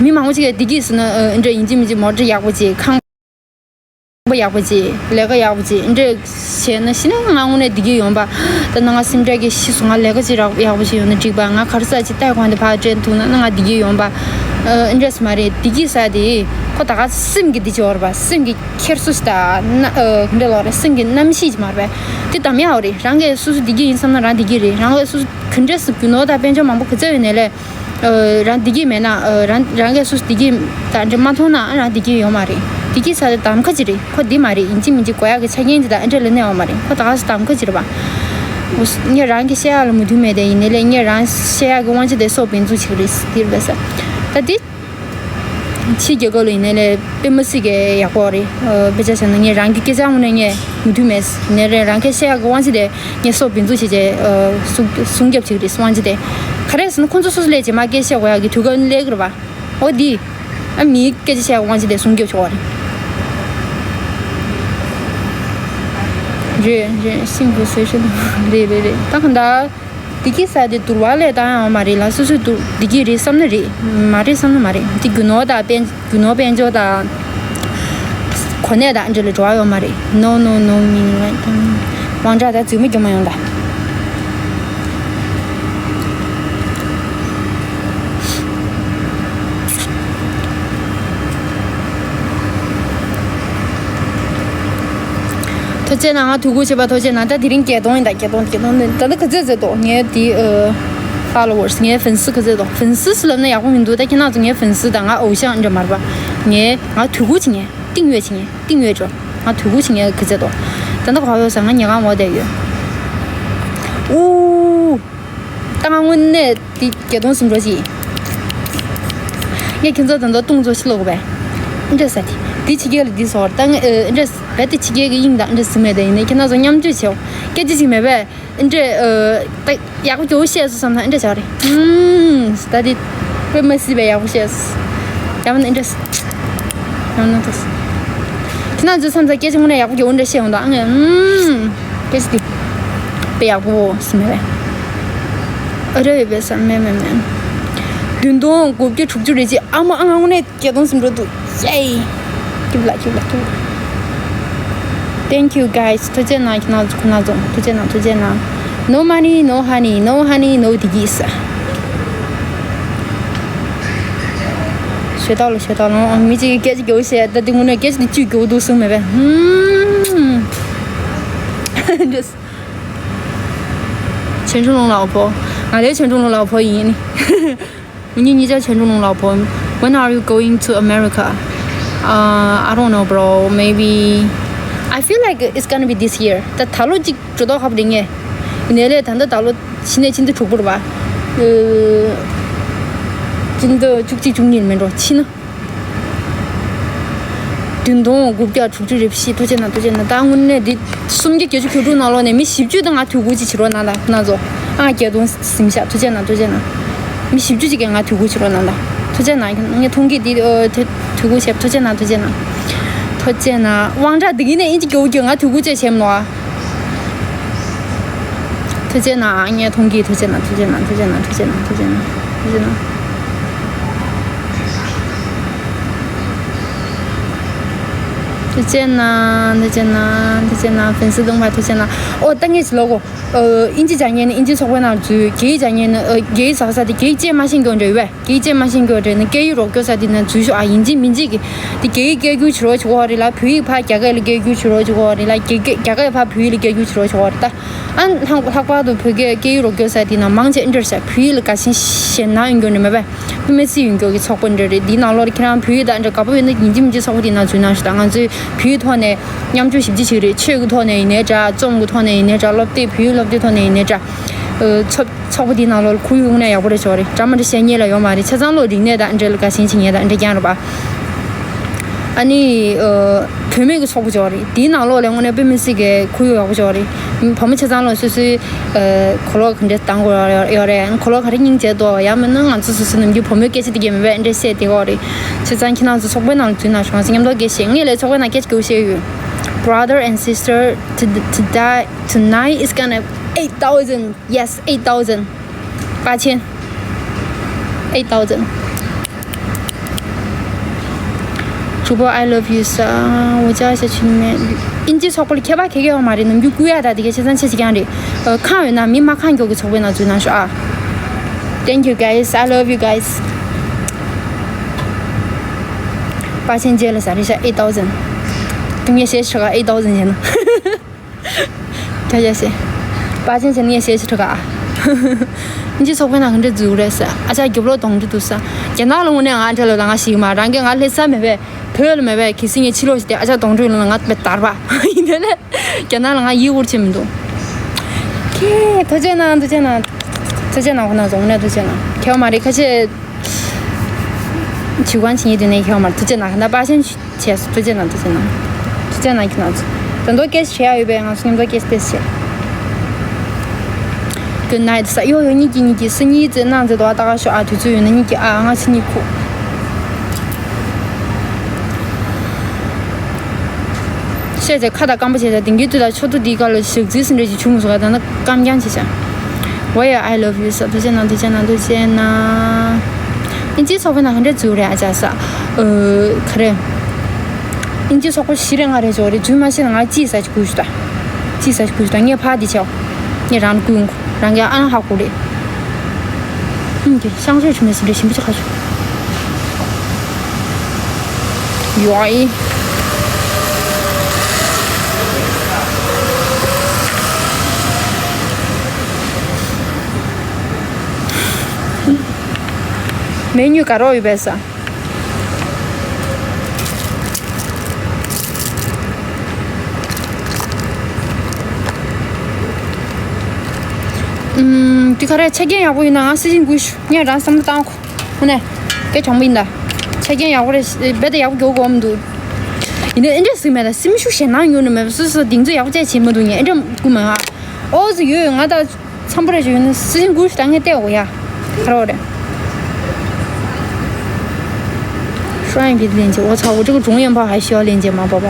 མི་མང་པོ་ཅིག་གིས་བདེ་སྐྱིད་ཟེར་ན་ཨ་འདྲ་ཡིན་གཅིག་མིན་གཅིག་མོ་ཊ་ཡག་པོ་ཅིག་ཁང་པ་ཡག་པོ་ཅིག་ལས་ཀ་ཡག་པོ་ཅིག་འདྲ་བྱས་ན་ཤི་ན་ང་དངོས་གནས་བདེ་སྐྱིད་ཡོང་པ། ད་ནང་ང་སེམས་ཁྲལ་གྱི་ཤི་སོང་ང་ལས་ཀ་ཅིག་རག་ཡག་པོ་ཞིག་ཡོང་ན་འགྲིག་པ། ང་ག་རེ་ཟ་ཅིག་ལྟ་གོང་དེ་ཕར་དྲན་ཐུབ་ན་ན་ང་བདེ་སྐྱིད་ཡོང་པ། ཨ་འདྲ་ས་མ་རེད། བདེ་སྐྱིད་ས་དེ་ཁོ་ད་ག་སེམས་ཀྱི་བདེ་སྐྱིད་ཡོད་རེད་པ། སེམས་ཀྱི་འཁྱེར་སོ་ཞིག་དང་ན་ཨ་ག་འདྲ་ལོག་རེད། སེམས་ཀྱི་རྣམ་ཤེས་ཅིག་མ་རེད་པས། དེ་གདམ་ཡག་རེད། རང་གིས་སོ་སོ་བདེ་སྐྱིད་ཡིན་བསམ་ན་རང་བདེ་སྐྱིད་རེད། རང་གིས་སོ་སོ་ག་འདྲས་སུ་རྒྱུ་ནོར་དང་དཔལ་འབྱོར་མང་པོ་ག་ཚད་ཡོད་ནའི་ལས། ཨ་རང་བདེ་སྐྱིད་མེད་ན་ཨ་རང་རང་གིས་སོ་སོ་བདེ་སྐྱིད་དང་འདྲ་མ་མཐོང་ན་ཨ་རང་བདེ་སྐྱིད་ཡོད་མ་རེད། བདེ་སྐྱིད་ས་དེ་གདམ་ཁ་ཅིག་རེད། ཁོ་འདི་མ་རེད། ཡིན་གཅིག་མིན་གཅིག་དགོས་ཡག་གི་ཆ་རྐྱེན་དེ་དང་ཨ་འདྲ་ལ་གནས་པ་མ་རེད། ཁོ་ད་ག་སེ་གདམ་ཁ་ཅིག་རེད་པ། ངས་རང་གི་བཤད་ཡག་ལ་མོས་མཐུན་མེད་དེ་ཡིན་ནའི་ལས་ངས་རང་བཤད་ཡག་གི་དབང་ཆ་དེ་སོགས་འབེན་འཛུགས་བྱེད་ཀྱི་རེད་འདིར་བས་ས། ད་འདི། ཕྱི་རྒྱལ་ཁབ་ལ་ཡིན་ནའི་ལས་དཔེ་མི་སྲིད་ཀྱི་ཡག་པོ་རེད། ཨ། དཔེ་ཆ་བྱས་ན་ངས་རང་གི་སྐད་ཆ་དངོས་གནས་ངས་མོས་མཐུན་མེད། ཡིན་ནའི་རེད། རང་སྐད་བཤད་ཡག་གི་དབང་ཆ་དེ་ངས་སོ་འབད་འཛུགས་བྱས་བྱས། ཨ། སྲུང་སྲུང་སྐྱོབ་བྱེད་ཀྱི་རེད། དབང་ཆ་དེ་ག་རེ་ཟེར་ན་ཁོང་ཚོ་སོ་སོ་ལས་རྗེས་མ་སྐད་བཤད་དགོས་ཡག་གི་དུས་སྐབས་སླེབས་ཀྱི་རེད་པ། འོ་འདི། ཨ། མིའི་སྐད་ཆ་བཤད་དབང་ཆ་དེ་སྲུང་སྐྱོབ་ཆོག་པ་རེད། རེད་རེད། སིམ་པལ་སེ་ཤན། རེད་རེད་རེད། ད་གང་ལྟར། བདེ་སྐྱིད་ཟེར་དེ་དུར་བ་ལས་བཏང་ཡོད་མ་རེད་ལ། སོ་སོས་དུར་བདེ་སྐྱིད་རེད་བསམ་ན་རེད། མ་རེད་བསམ་ན་མ་རེད། དེ་རྒྱུ་ནོར་དང་དཔལ། རྒྱུ་ནོར་དཔལ་འབྱོར་དང་། གོ་གནས་དང་འདྲ་ལ་འགྲོ་བ་ཡོད་མ་རེད། No, no, no, me, right? དབང་གྲགས་དང་རྫུན་མ་རྒྱུ་མ་ཡོང་ད། ཐུགས་རྗེ་གནང་། ང་ཐུགས་ཁུར་བྱེད་པ་ཐུགས་རྗེ་གནང་། ད་དེ་རིང་བརྒྱད་སྟོང་ཡིན་ད། བརྒྱད་སྟོང་བརྒྱད་སྟོང་ནི་ད་ལྟ་ག་ཚོད་ཟེར་ཏོ། ངའི་དེ། ཨ། ཕོ་ལོ་ཝར་སི། ངའི་ཧྥེན་སི་ག་ཚོད་ཏོ། ཧྥེན་སི་ལབ་ན་ཡག་པོ་མི་འདུག་ད་ཁྱེད་རང་ཚོ་ངའི་ཧྥེན་སི་དང་ང་ཨོ་ཤང་འདྲ་མ་རེད་པ། ངའི་ང་ཐུགས་ཁུར་བྱེད་མཁན། ཏིང་ཡོད་བྱེད་མཁན། ཏིང་ཡོད་འགྲོ། ང་ཐུགས་ཁུར་བྱེད་མཁན་ག་ཚོད་ཏོ། ད་ལྟ་ག་པར་ཡོད་ཟེར། ང་ཉལ་ཁང་འོག་བསྡད་ཡོད། ཨུ། ད་ང་དངོས་གནས་འདི་བརྒྱད་སྟོང་ཟིན་འགྲོ་གི། ངས་ཁྱེད་ཚོ་ད་ལྟ་བཏུང་ཚོ་ཕྱི་ལོག་གི་བས། འདྲ་ས་དེ། འདི་ཕྱི་རྒྱལ་ལ་འདི་ཟོར་ད། ངས་འདྲ་བས་དེ་ཕྱི་རྒྱལ་གི་དབྱིངས་དང་འདྲ་ཟིན་མེད། དེ་ཡིན་ནའི་ཁྱེད་རང་ཚོ་མཉམ་སྤྱོད་བྱེད། སྐད་ཆ་ཅིག་མེད་པས། འདྲ། ད་ཡག་པོ་ཅིག་བཤད་སོང་བསམ་ན་འདྲ་བྱ་རེད། ཧུམ། ད་དེ་དཔེ་མ་སྲིད་པའི་ཡག་པོ་བཤད་སོང་། ཡང་ན་འདྲ། ཡང་ན་འདྲ། ཁྱེད་རང་ཚོ་བསམ་ཚ་སྐད་ཆ་དངོས་གནས་ཡག་པོ་ཅིག་འདྲ་བཤད་འོང་ད། ཨ། ངས། ཧུམ། སྐད་ཆ་དེ། དཔེ་ཡག་པོ་ཟིན་མེད་པས། ཨ་རེ་བས་བསམ་མེད་མེད་མེད། བདུན་སྟོང་དགུ་བརྒྱ་དྲུག་ཅུ་རེ་གཅིག་ཨ་མ། ཨ། ང་དངོས་གནས་བརྒྱད་སྟོང་ཟིན་འགྲོ་འདུག་ཡེ། སྐྱིད་ལ་སྐྱིད་ལ་སྐྱིད་ལ། Thank you guys. ཐུགས་རྗེ་གནང་། ཁྱེད་རང་ཚོ་ཁོ་ན་ཚོ་ཐུགས་རྗེ་གནང་། ཐུགས་རྗེ་གནང་། No money, no honey, no honey, no བདེ་སྐྱིད། ཞོ་ཏོག་ལ་ཞོ་ཏོག་ལོང་། མི་གཅིག་གིས་སྐད་ཆ་རྒྱོབ་བཤད། ད་འདི་དངོས་གནས་སྐད་ཆ་འདི་བཅུད་རྒྱོབ་འདུག་གསུངས་མེད་པས། ཧུམ། Just། ཆོས་འབྱུང་ལུང་ལ་བོ། ང་ལས་ཆོས་འབྱུང་ལུང་ལ་བོ་ཡིན། ངེད་གཉིས་ཆ་ཆོས་འབྱུང་ལུང་ལ་བོ། When are you going to America? Uh, I don't know, bro. Maybe. I feel like it's gonna be this year. ད་ད་ལོ་གཅིག་འགྲོ་ཐོག་ཁབ་རེ་ངས། ཡིན་ནའི་ལས་ད་ལྟ་ད་ལོ་ཕྱི་ནས་ཕྱི་ཟླ་དྲུག་པ་རེད་པ། ཨ། ཕྱི་ཟླ་བཅུ་གཅིག་བཅུ་གཉིས་མིན་འགྲོ་ཕྱི་ན། བདུན་སྟོང་དགུ་བརྒྱ་དྲུག་ཅུ་རེ་བཞི། ཐུགས་རྗེ་གནང་། ཐུགས་རྗེ་གནང་། ད་དངོས་གནས་འདི་སུམ་བརྒྱ་བརྒྱད་ཅུ་གྱ་དྲུག་ནང་ལོགས་ནས་མི་བཞི་བཅུ་དང་ང་ཐུགས་ཁུར་ཅིག་བྱེད་རོགས་གནང་ད་ཁོ་ན་ཚོ། ཨ། བརྒྱད་སྟོང་ཟིན་ཤག་ཐུགས་རྗེ་གནང་། ཐུགས་རྗེ་གནང་། མི་བཞི་བཅུ་ཅིག་གིས་ང་ཐུགས་ཁུར་བྱེད་རོགས་གནང་ད། ཐུགས་རྗེ་གནང་། ངས་མཐོང་གི་འདི། ཨ། ཐུགས་ཁུར་བྱེད། ཐུགས་རྗེ་གནང་། ཐུགས་རྗེ་གནང་། ཐུགས་རྗེ་གནང་། དབང་གྲགས་འདི་གིན་ནས་ཨིན་ཇི་རྒྱོབ་རྒྱོབ་ང་ཐུགས་ཁུར་ཅིག་བྱེད་མ་ནོ། ཨ། ཐུགས་རྗེ་གནང་། ངས་མཐོང་གི། ཐུགས་རྗེ་གནང་། ཐུགས་རྗེ་གནང་། ཐུགས་རྗེ་གནང་། ཐུགས་རྗེ་གནང་། ཐུགས་རྗེ་གནང་། ཐུགས་རྗེ་གནང་། ཐུགས་རྗེ་གནང་། ཐུགས་རྗེ་གནང་། ཐུགས་རྗེ་གནང་། ཧྥན་སི་སྟོང་པ་ཐུགས་རྗེ་གནང་། ཨོ། ད་ངས་ལོ་གོ། ཨ། ཨིན་ཇི་སྦྱང་མཁན་ནི་ཨིན་ཇི་ཚོགས་པའི་ནང་འཛུལ། རྒྱ་ཡིག་སྦྱང་མཁན་ནི། ཨ། རྒྱ་ཡིག་ཟ་ས་དེ་རྒྱ་ཡིག་བཅས་མ་ཤེས་མཁན་འདྲ་ཡོད་པས། རྒྱ་ཡིག་བཅས་མ་ཤེས་མཁན་འདྲ་ནི་སྐད་ཡིག་རོགས་སྐྱོར་ས་དེ་ནང་འཛུལ་ཤོག་ཨ། ཡིན་གཅིག་མིན་གཅིག་གི་དེ་རྒྱ་ཡིག་སྐད་སྒྱུར་བྱེད་རོགས་བྱེད་དགོས་རེད་ལ། བོད་ཡིག་ཕར་རྒྱ་སྐད་ལ་སྐད་སྒྱུར་བྱེད་རོགས་བྱེད་དགོས་རེད་ལ། རྒྱ་སྐད་རྒྱ་སྐད་ཕར་བོད་ཡིག་ལ་སྐད་སྒྱུར་བྱེད་རོགས་བྱེད་དགོས་རེད་ད། ཨ། ལྷག་ལྷག་པར་དུ་བོད་སྐད་སྐད་ཡིག་རོགས་སྐྱོར་ས་དེ་ནང་མང་ཆེ་འདྲ་ཤག་བོད་ཡིག་ལ་དགའ་ཞེན་ཞེད་སྣང་ཡོད་མཁན་འདྲ་མེད་པས། དཔེ་མི་སྲིད་ཡོད་མཁན་གྱི་ཚོགས་པ་འདྲ་རེད། འདིའི་ནང་ལོགས་ལ་ཁྱེད་རང་བོད་ཡིག་དང་འདྲ་དགའ་པོ་ཡོད་ན་ཡིན་གཅིག་མིན་གཅིག་ཚོགས་པ་དེའི་ནང་འཛུལ་གནང་ཞུ་དང་། ང་ཚོས་བོད་ཡིག་ཐོག་ནས་མཉམ་སྤྱོད་ཞིབ་ཕྲ་བྱེད་ཀྱི་རེད། ཆོས་ཀྱི་ཐོག་ནས་ཡིན་ནའི་འདྲ། རྩོམ་གྱི་ཐོག་ནས་ཡིན་ནའི་འདྲ། སློབ་དེབ་བོད་ཡིག་སློབ་དེབ་ཐོག་ནས་ཡིན་ནའི་འདྲ། ཨ། ཚོགས་ཚོགས་པ་འདིའི་ནང་ལོགས་ལ་ཁོར་ཡུག་དངོས་གནས་ཡག་པོ་རེད་ཤག་རེད། འདྲ་མི་འདྲ་བཤད་མཁན་ལ་ཡོད་མ་རེད། ཆ་ཚང་ལོ་རིག་གནས་དང་འདྲ་ལ་དགའ་ཞེན་བྱེད་མཁན་དང་འདྲ་རྐྱང་རེད་པ། ཨ་ནི། ཨ། བུད་མེད་ཀྱི་ཚོགས་པ་ཅིག་ཡོད་རེད། དེའི་ནང་ལོགས་ལ་དངོས་གནས་དཔེ་མི་སྲིད་ཀྱི་ཁོར་ཡུག་ཡག་པོ་ཅིག་ཡོད་རེད། བུ་མོ་ཆ་ཚང་ལོ་སོ་སོའི། ཨ། གོས་ལོག་ག་འདྲ་གཏོང་དགོས་ཡོད་རེད། གོས་ལོག་ག་རེ་སྙིང་རྗེ་འདུག་ཡང་མིན་ན་ང་ཚོ་སོ་སོའི་ནམ་རྒྱུན་བུ་མོའི་སྐད་ཆ་དེ་གས་མེད་པས་འདྲ་བཤད་བསྡད་ཀྱི་ཡོད་རེད། བྱས་ཙང་ཁྱེད་རང་ཚོ་ཚོགས་པའི་ནང་ལ་འཛུལ་གནང་ཞུ། ང་ཚོ་མཉམ་དུ་སྐད་བཤད། ངས་ལས་ཚོགས་པའི་ནང་སྐད་ཆ་དགོས་བཤད་ཡོད། Brother and sister, to, to die tonight is gonna eight thousand. Yes, eight thousand. པ་ཆེན། Eight thousand. གྲོགས་པོ། I love you ཟེར། འོ་ཅག་ཤ་ཆུན་མེད། ཨིན་ཇི་ཚོགས་པ་ལ་ཁྱད་པར་ག་གེ་ཡོད་མ་རེད། ནམ་རྒྱུན་སྐུ་ཡག་དང་དེ་ག་ཆ་ཚང་ཆ་གཅིག་རྐྱང་རེད། ཨ། ཁག་ཡོད་ན་མི་མ་ཁག་མགྱོགས་ཀྱི་ཚོགས་པའི་ནང་འཛུལ་གནང་ཤོག་ཨ། Thank you guys. I love you guys. པ་ཆེན་རྗེས་ལ་ཟ་རེད་ཤག eight thousand. དུང་ངས་བཤད་ཤག eight thousand བྱས་ན། ཁྱོད་ཡ་ཤེ། པ་ཆེན་ཆེན་ངས་བཤད་ཤི་ཁྲི་ག་ཨིན་ཇི་ཚོགས་པའི་ནང་ག་འདྲ་འཛུལ་རེད་ཟེར། ཨ་ཅག་རྒྱབ་ལོགས་གདོང་འདྲ་འདུག་ཟེར། རྒྱ་ནག་ལ་དངོས་གནས་ང་འདྲ་ལོ་ལ་ང་ཞིག་མ་རང་གི་ང་སླེབས་ས་མེད་པས། བོད་ལ་མེད་པས། གལ་སྲིད་ངས་ཕྱི་ལོགས་ཤིག་དེ་ཨ་ཅག་གདོང་འདྲ་ལ་ང་དཔེ་དར་བ། ཡིན་དེ་ལས་རྒྱ་ནག་ལ་ང་ཡིད་འུར་ཆེ་མི་འདུག་ཁྱེད་ཐུགས་རྗེ་གནང་། ཐུགས་རྗེ་གནང་། ཐུགས་རྗེ་གནང་། ཁོ་ན་རྫོང་ནས་ཐུགས་རྗེ་གནང་། ཁྱེད་མ་རེད་ཁ་ཆེ། བྱིའུ་ཁང་ཕྱིན་ཡིན་དུས་ནས་ཁྱེད་མར་ཐུགས་རྗེ་གནང་། ད་པ་ཆེན་བྱས་སོ། ཐུགས་རྗེ་གནང་། ཐུགས་རྗེ་གནང་། ཐུགས་རྗེ་གནང་། ཁྱེད་རང་ཚོ་ད་མདོ་སྐད་ཆ་བཤད་ཡ་ཡོད་པས་ང་ཚོ་མཉམ་དུ་སྐད་ཆ་ཏོག་ཙམ་བཤད། Good night ཟེར། ཡོ་ཡོ། གཉིད་ཀྱི་གཉིད་ཀྱི་སི་གཉིད་ཙེ་གནང་ཙེ་དོ། ཨ་ཏ་ཁ་ཤོ། ཨ་དུས་ཚོད་ཡོད་ན་གཉིད་ཀྱི། ཨ་ང་ཚོ་གཉིད་ཁུག་བཤད་ཙེ་ཁ་དང་སྐམ་པོ་བྱས་ཙེ་དེང་གི་དུས་ལ་ཆོ་ཏུ་འདི་ག་ལ་ཞག་རྩིས་སུ་འདྲ་ཞིག་བྱུང་མི་སོང་ག་ད་ན་སྐམ་རྐྱང་བྱས་ཙེ། Why I love you ཟེར། ཐུགས་རྗེ་གནང་། ཐུགས་རྗེ་གནང་། ཐུགས་རྗེ་གནང་། ཨིན་ཇིའི་ཚོགས་པའི་ནང་ག་འདྲས་འཛུལ་རེད་ཨ་ཅག་ས། ཨོ་ག་རེ། ཨིན་ཇིའི་ཚོགས་པ་བཞི་རེ་ལྔ་རེ་འཇོག་རེ་འཛུལ་མ་ཤེས་ན་ང་ཅི་ཟ་ཅིག་དགོས་ཞུ་ད། ཅི་ཟ་ཅིག་དགོས་ཞུ་ད། ངས་ཕ་འདི་བྱའོ། ངས་རང་ལ་བསྐུལ་འགོ། རང་གིས་ཨ་ཧ་གོ་རེད། ཨུམ་གྱི་ཤང་ཤོས་ཆུ་མེད་སི་འདྲ་ཞིམ་པོ་ཅིག་ཁ་ཆུ། ཡོའི། མེ་ཉུ་ག་རོ་ཡོད་པས་ས། ཨུམ། འདི་ག་རེ། ཆ་རྐྱེན་ཡག་པོ་ཡིན་ན་ང་སི་ཤིང་དགོས་ཤུ། ངས་རང་བསམ་བློ་བཏང་གོ། ཧུ་ནས། སྐད་གྲོང་པོ་ཡིན་ད། ཆ་རྐྱེན་ཡག་པོ་རེད། རྦད་དེ་ཡག་པོ་འགྱོ་གོ་མི་འདུག་ཡིན་ན་ཨེ་འདྲས་ཟིག་མེད་ད། སེམས་ཤུགས་ཞེ་ནང་ཉུང་ནི་མེད་པ། སོ་སོ་གདེང་ཚོད་ཡག་པོ་བཅས་བྱེད་མི་འདུག་ངས་ཨེ་འདྲས་དགོས་མ། ཨོ་ཙི་ཡོད་ང་ད། འཚམ་པོ་རེ་ཞིག་ཡོད་ན་སི་ཤིང་དགོས་ཤུ། ད་ངས་བལྟས་འོ་ཡ། ག་རེ་རེད། ཧྲོན་གྱི་ལན་ཅེ། འོ་ཚ། འོ་ཅི་གོ་ཀྲུང་ཡན་པ་ཧ་ཤི་ཡ་ལན་ཅེ་མ་པ་པ།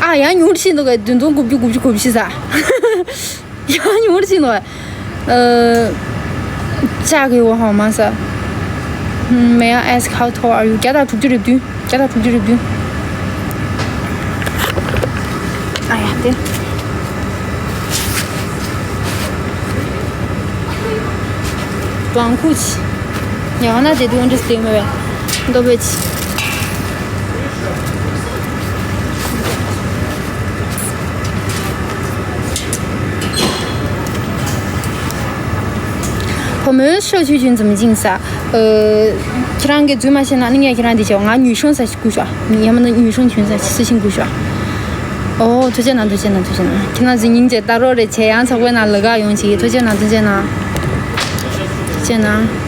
ཨ་ཡ་ཉུང་ཤི་འདུག་ག་བདུན་སྟོང་དགུ་བརྒྱ་དགུ་བཅུ་གོ་བཞི་ས། ཡ་ཉུང་ཤི་འདུག་ག་ཨ། ཅག་གི་འོ་ཧ་མ་ས། May I ask how tall are you? བརྒྱ་དང་དྲུག་ཅུ་རེ་བདུན། བརྒྱ་དང་དྲུག་ཅུ་རེ་བདུན། ཨ་ཡ་དེ། ཀྲང་ཁུ་ཆི། ཉག་ན་དེ་དུས་འདྲི་སྟེ་མེད་པས། འདོ་བེ་ཆི། ཕོ་མོའི་ཤོ་ཆུ་ཆུན་འཛུམ་ཅིང་ས། ཨ། ཁྱེད་རང་གིས་འཛུལ་མ་ཤེས་ན་ནི་ངས་ཁྱེད་རང་འདི་བྱའོ། ང་ཉུལ་ཤོང་ས་ཞིག་བསྐུར་ཤོག་ཡང་མིན་ན་ཉུལ་ཤོང་ཆུན་ས་ཞིག་སུ་ཞིག་བསྐུར་ཤོག་ཨོ་ཐུགས་རྗེ་གནང་། ཐུགས་རྗེ་གནང་། ཐུགས་རྗེ་གནང་། ཁྱེད་རང་ཚོ་སྙིང་རྗེ། ལྟ་རོགས་རེ་བྱས། ཡང་ཚགས་པའི་ནང་ལ་ག་ཡོང་ཞིག་ཐུགས་རྗེ་གནང་། ཐུགས་རྗེ་གནང་། ཐུགས་རྗེ་གནང་།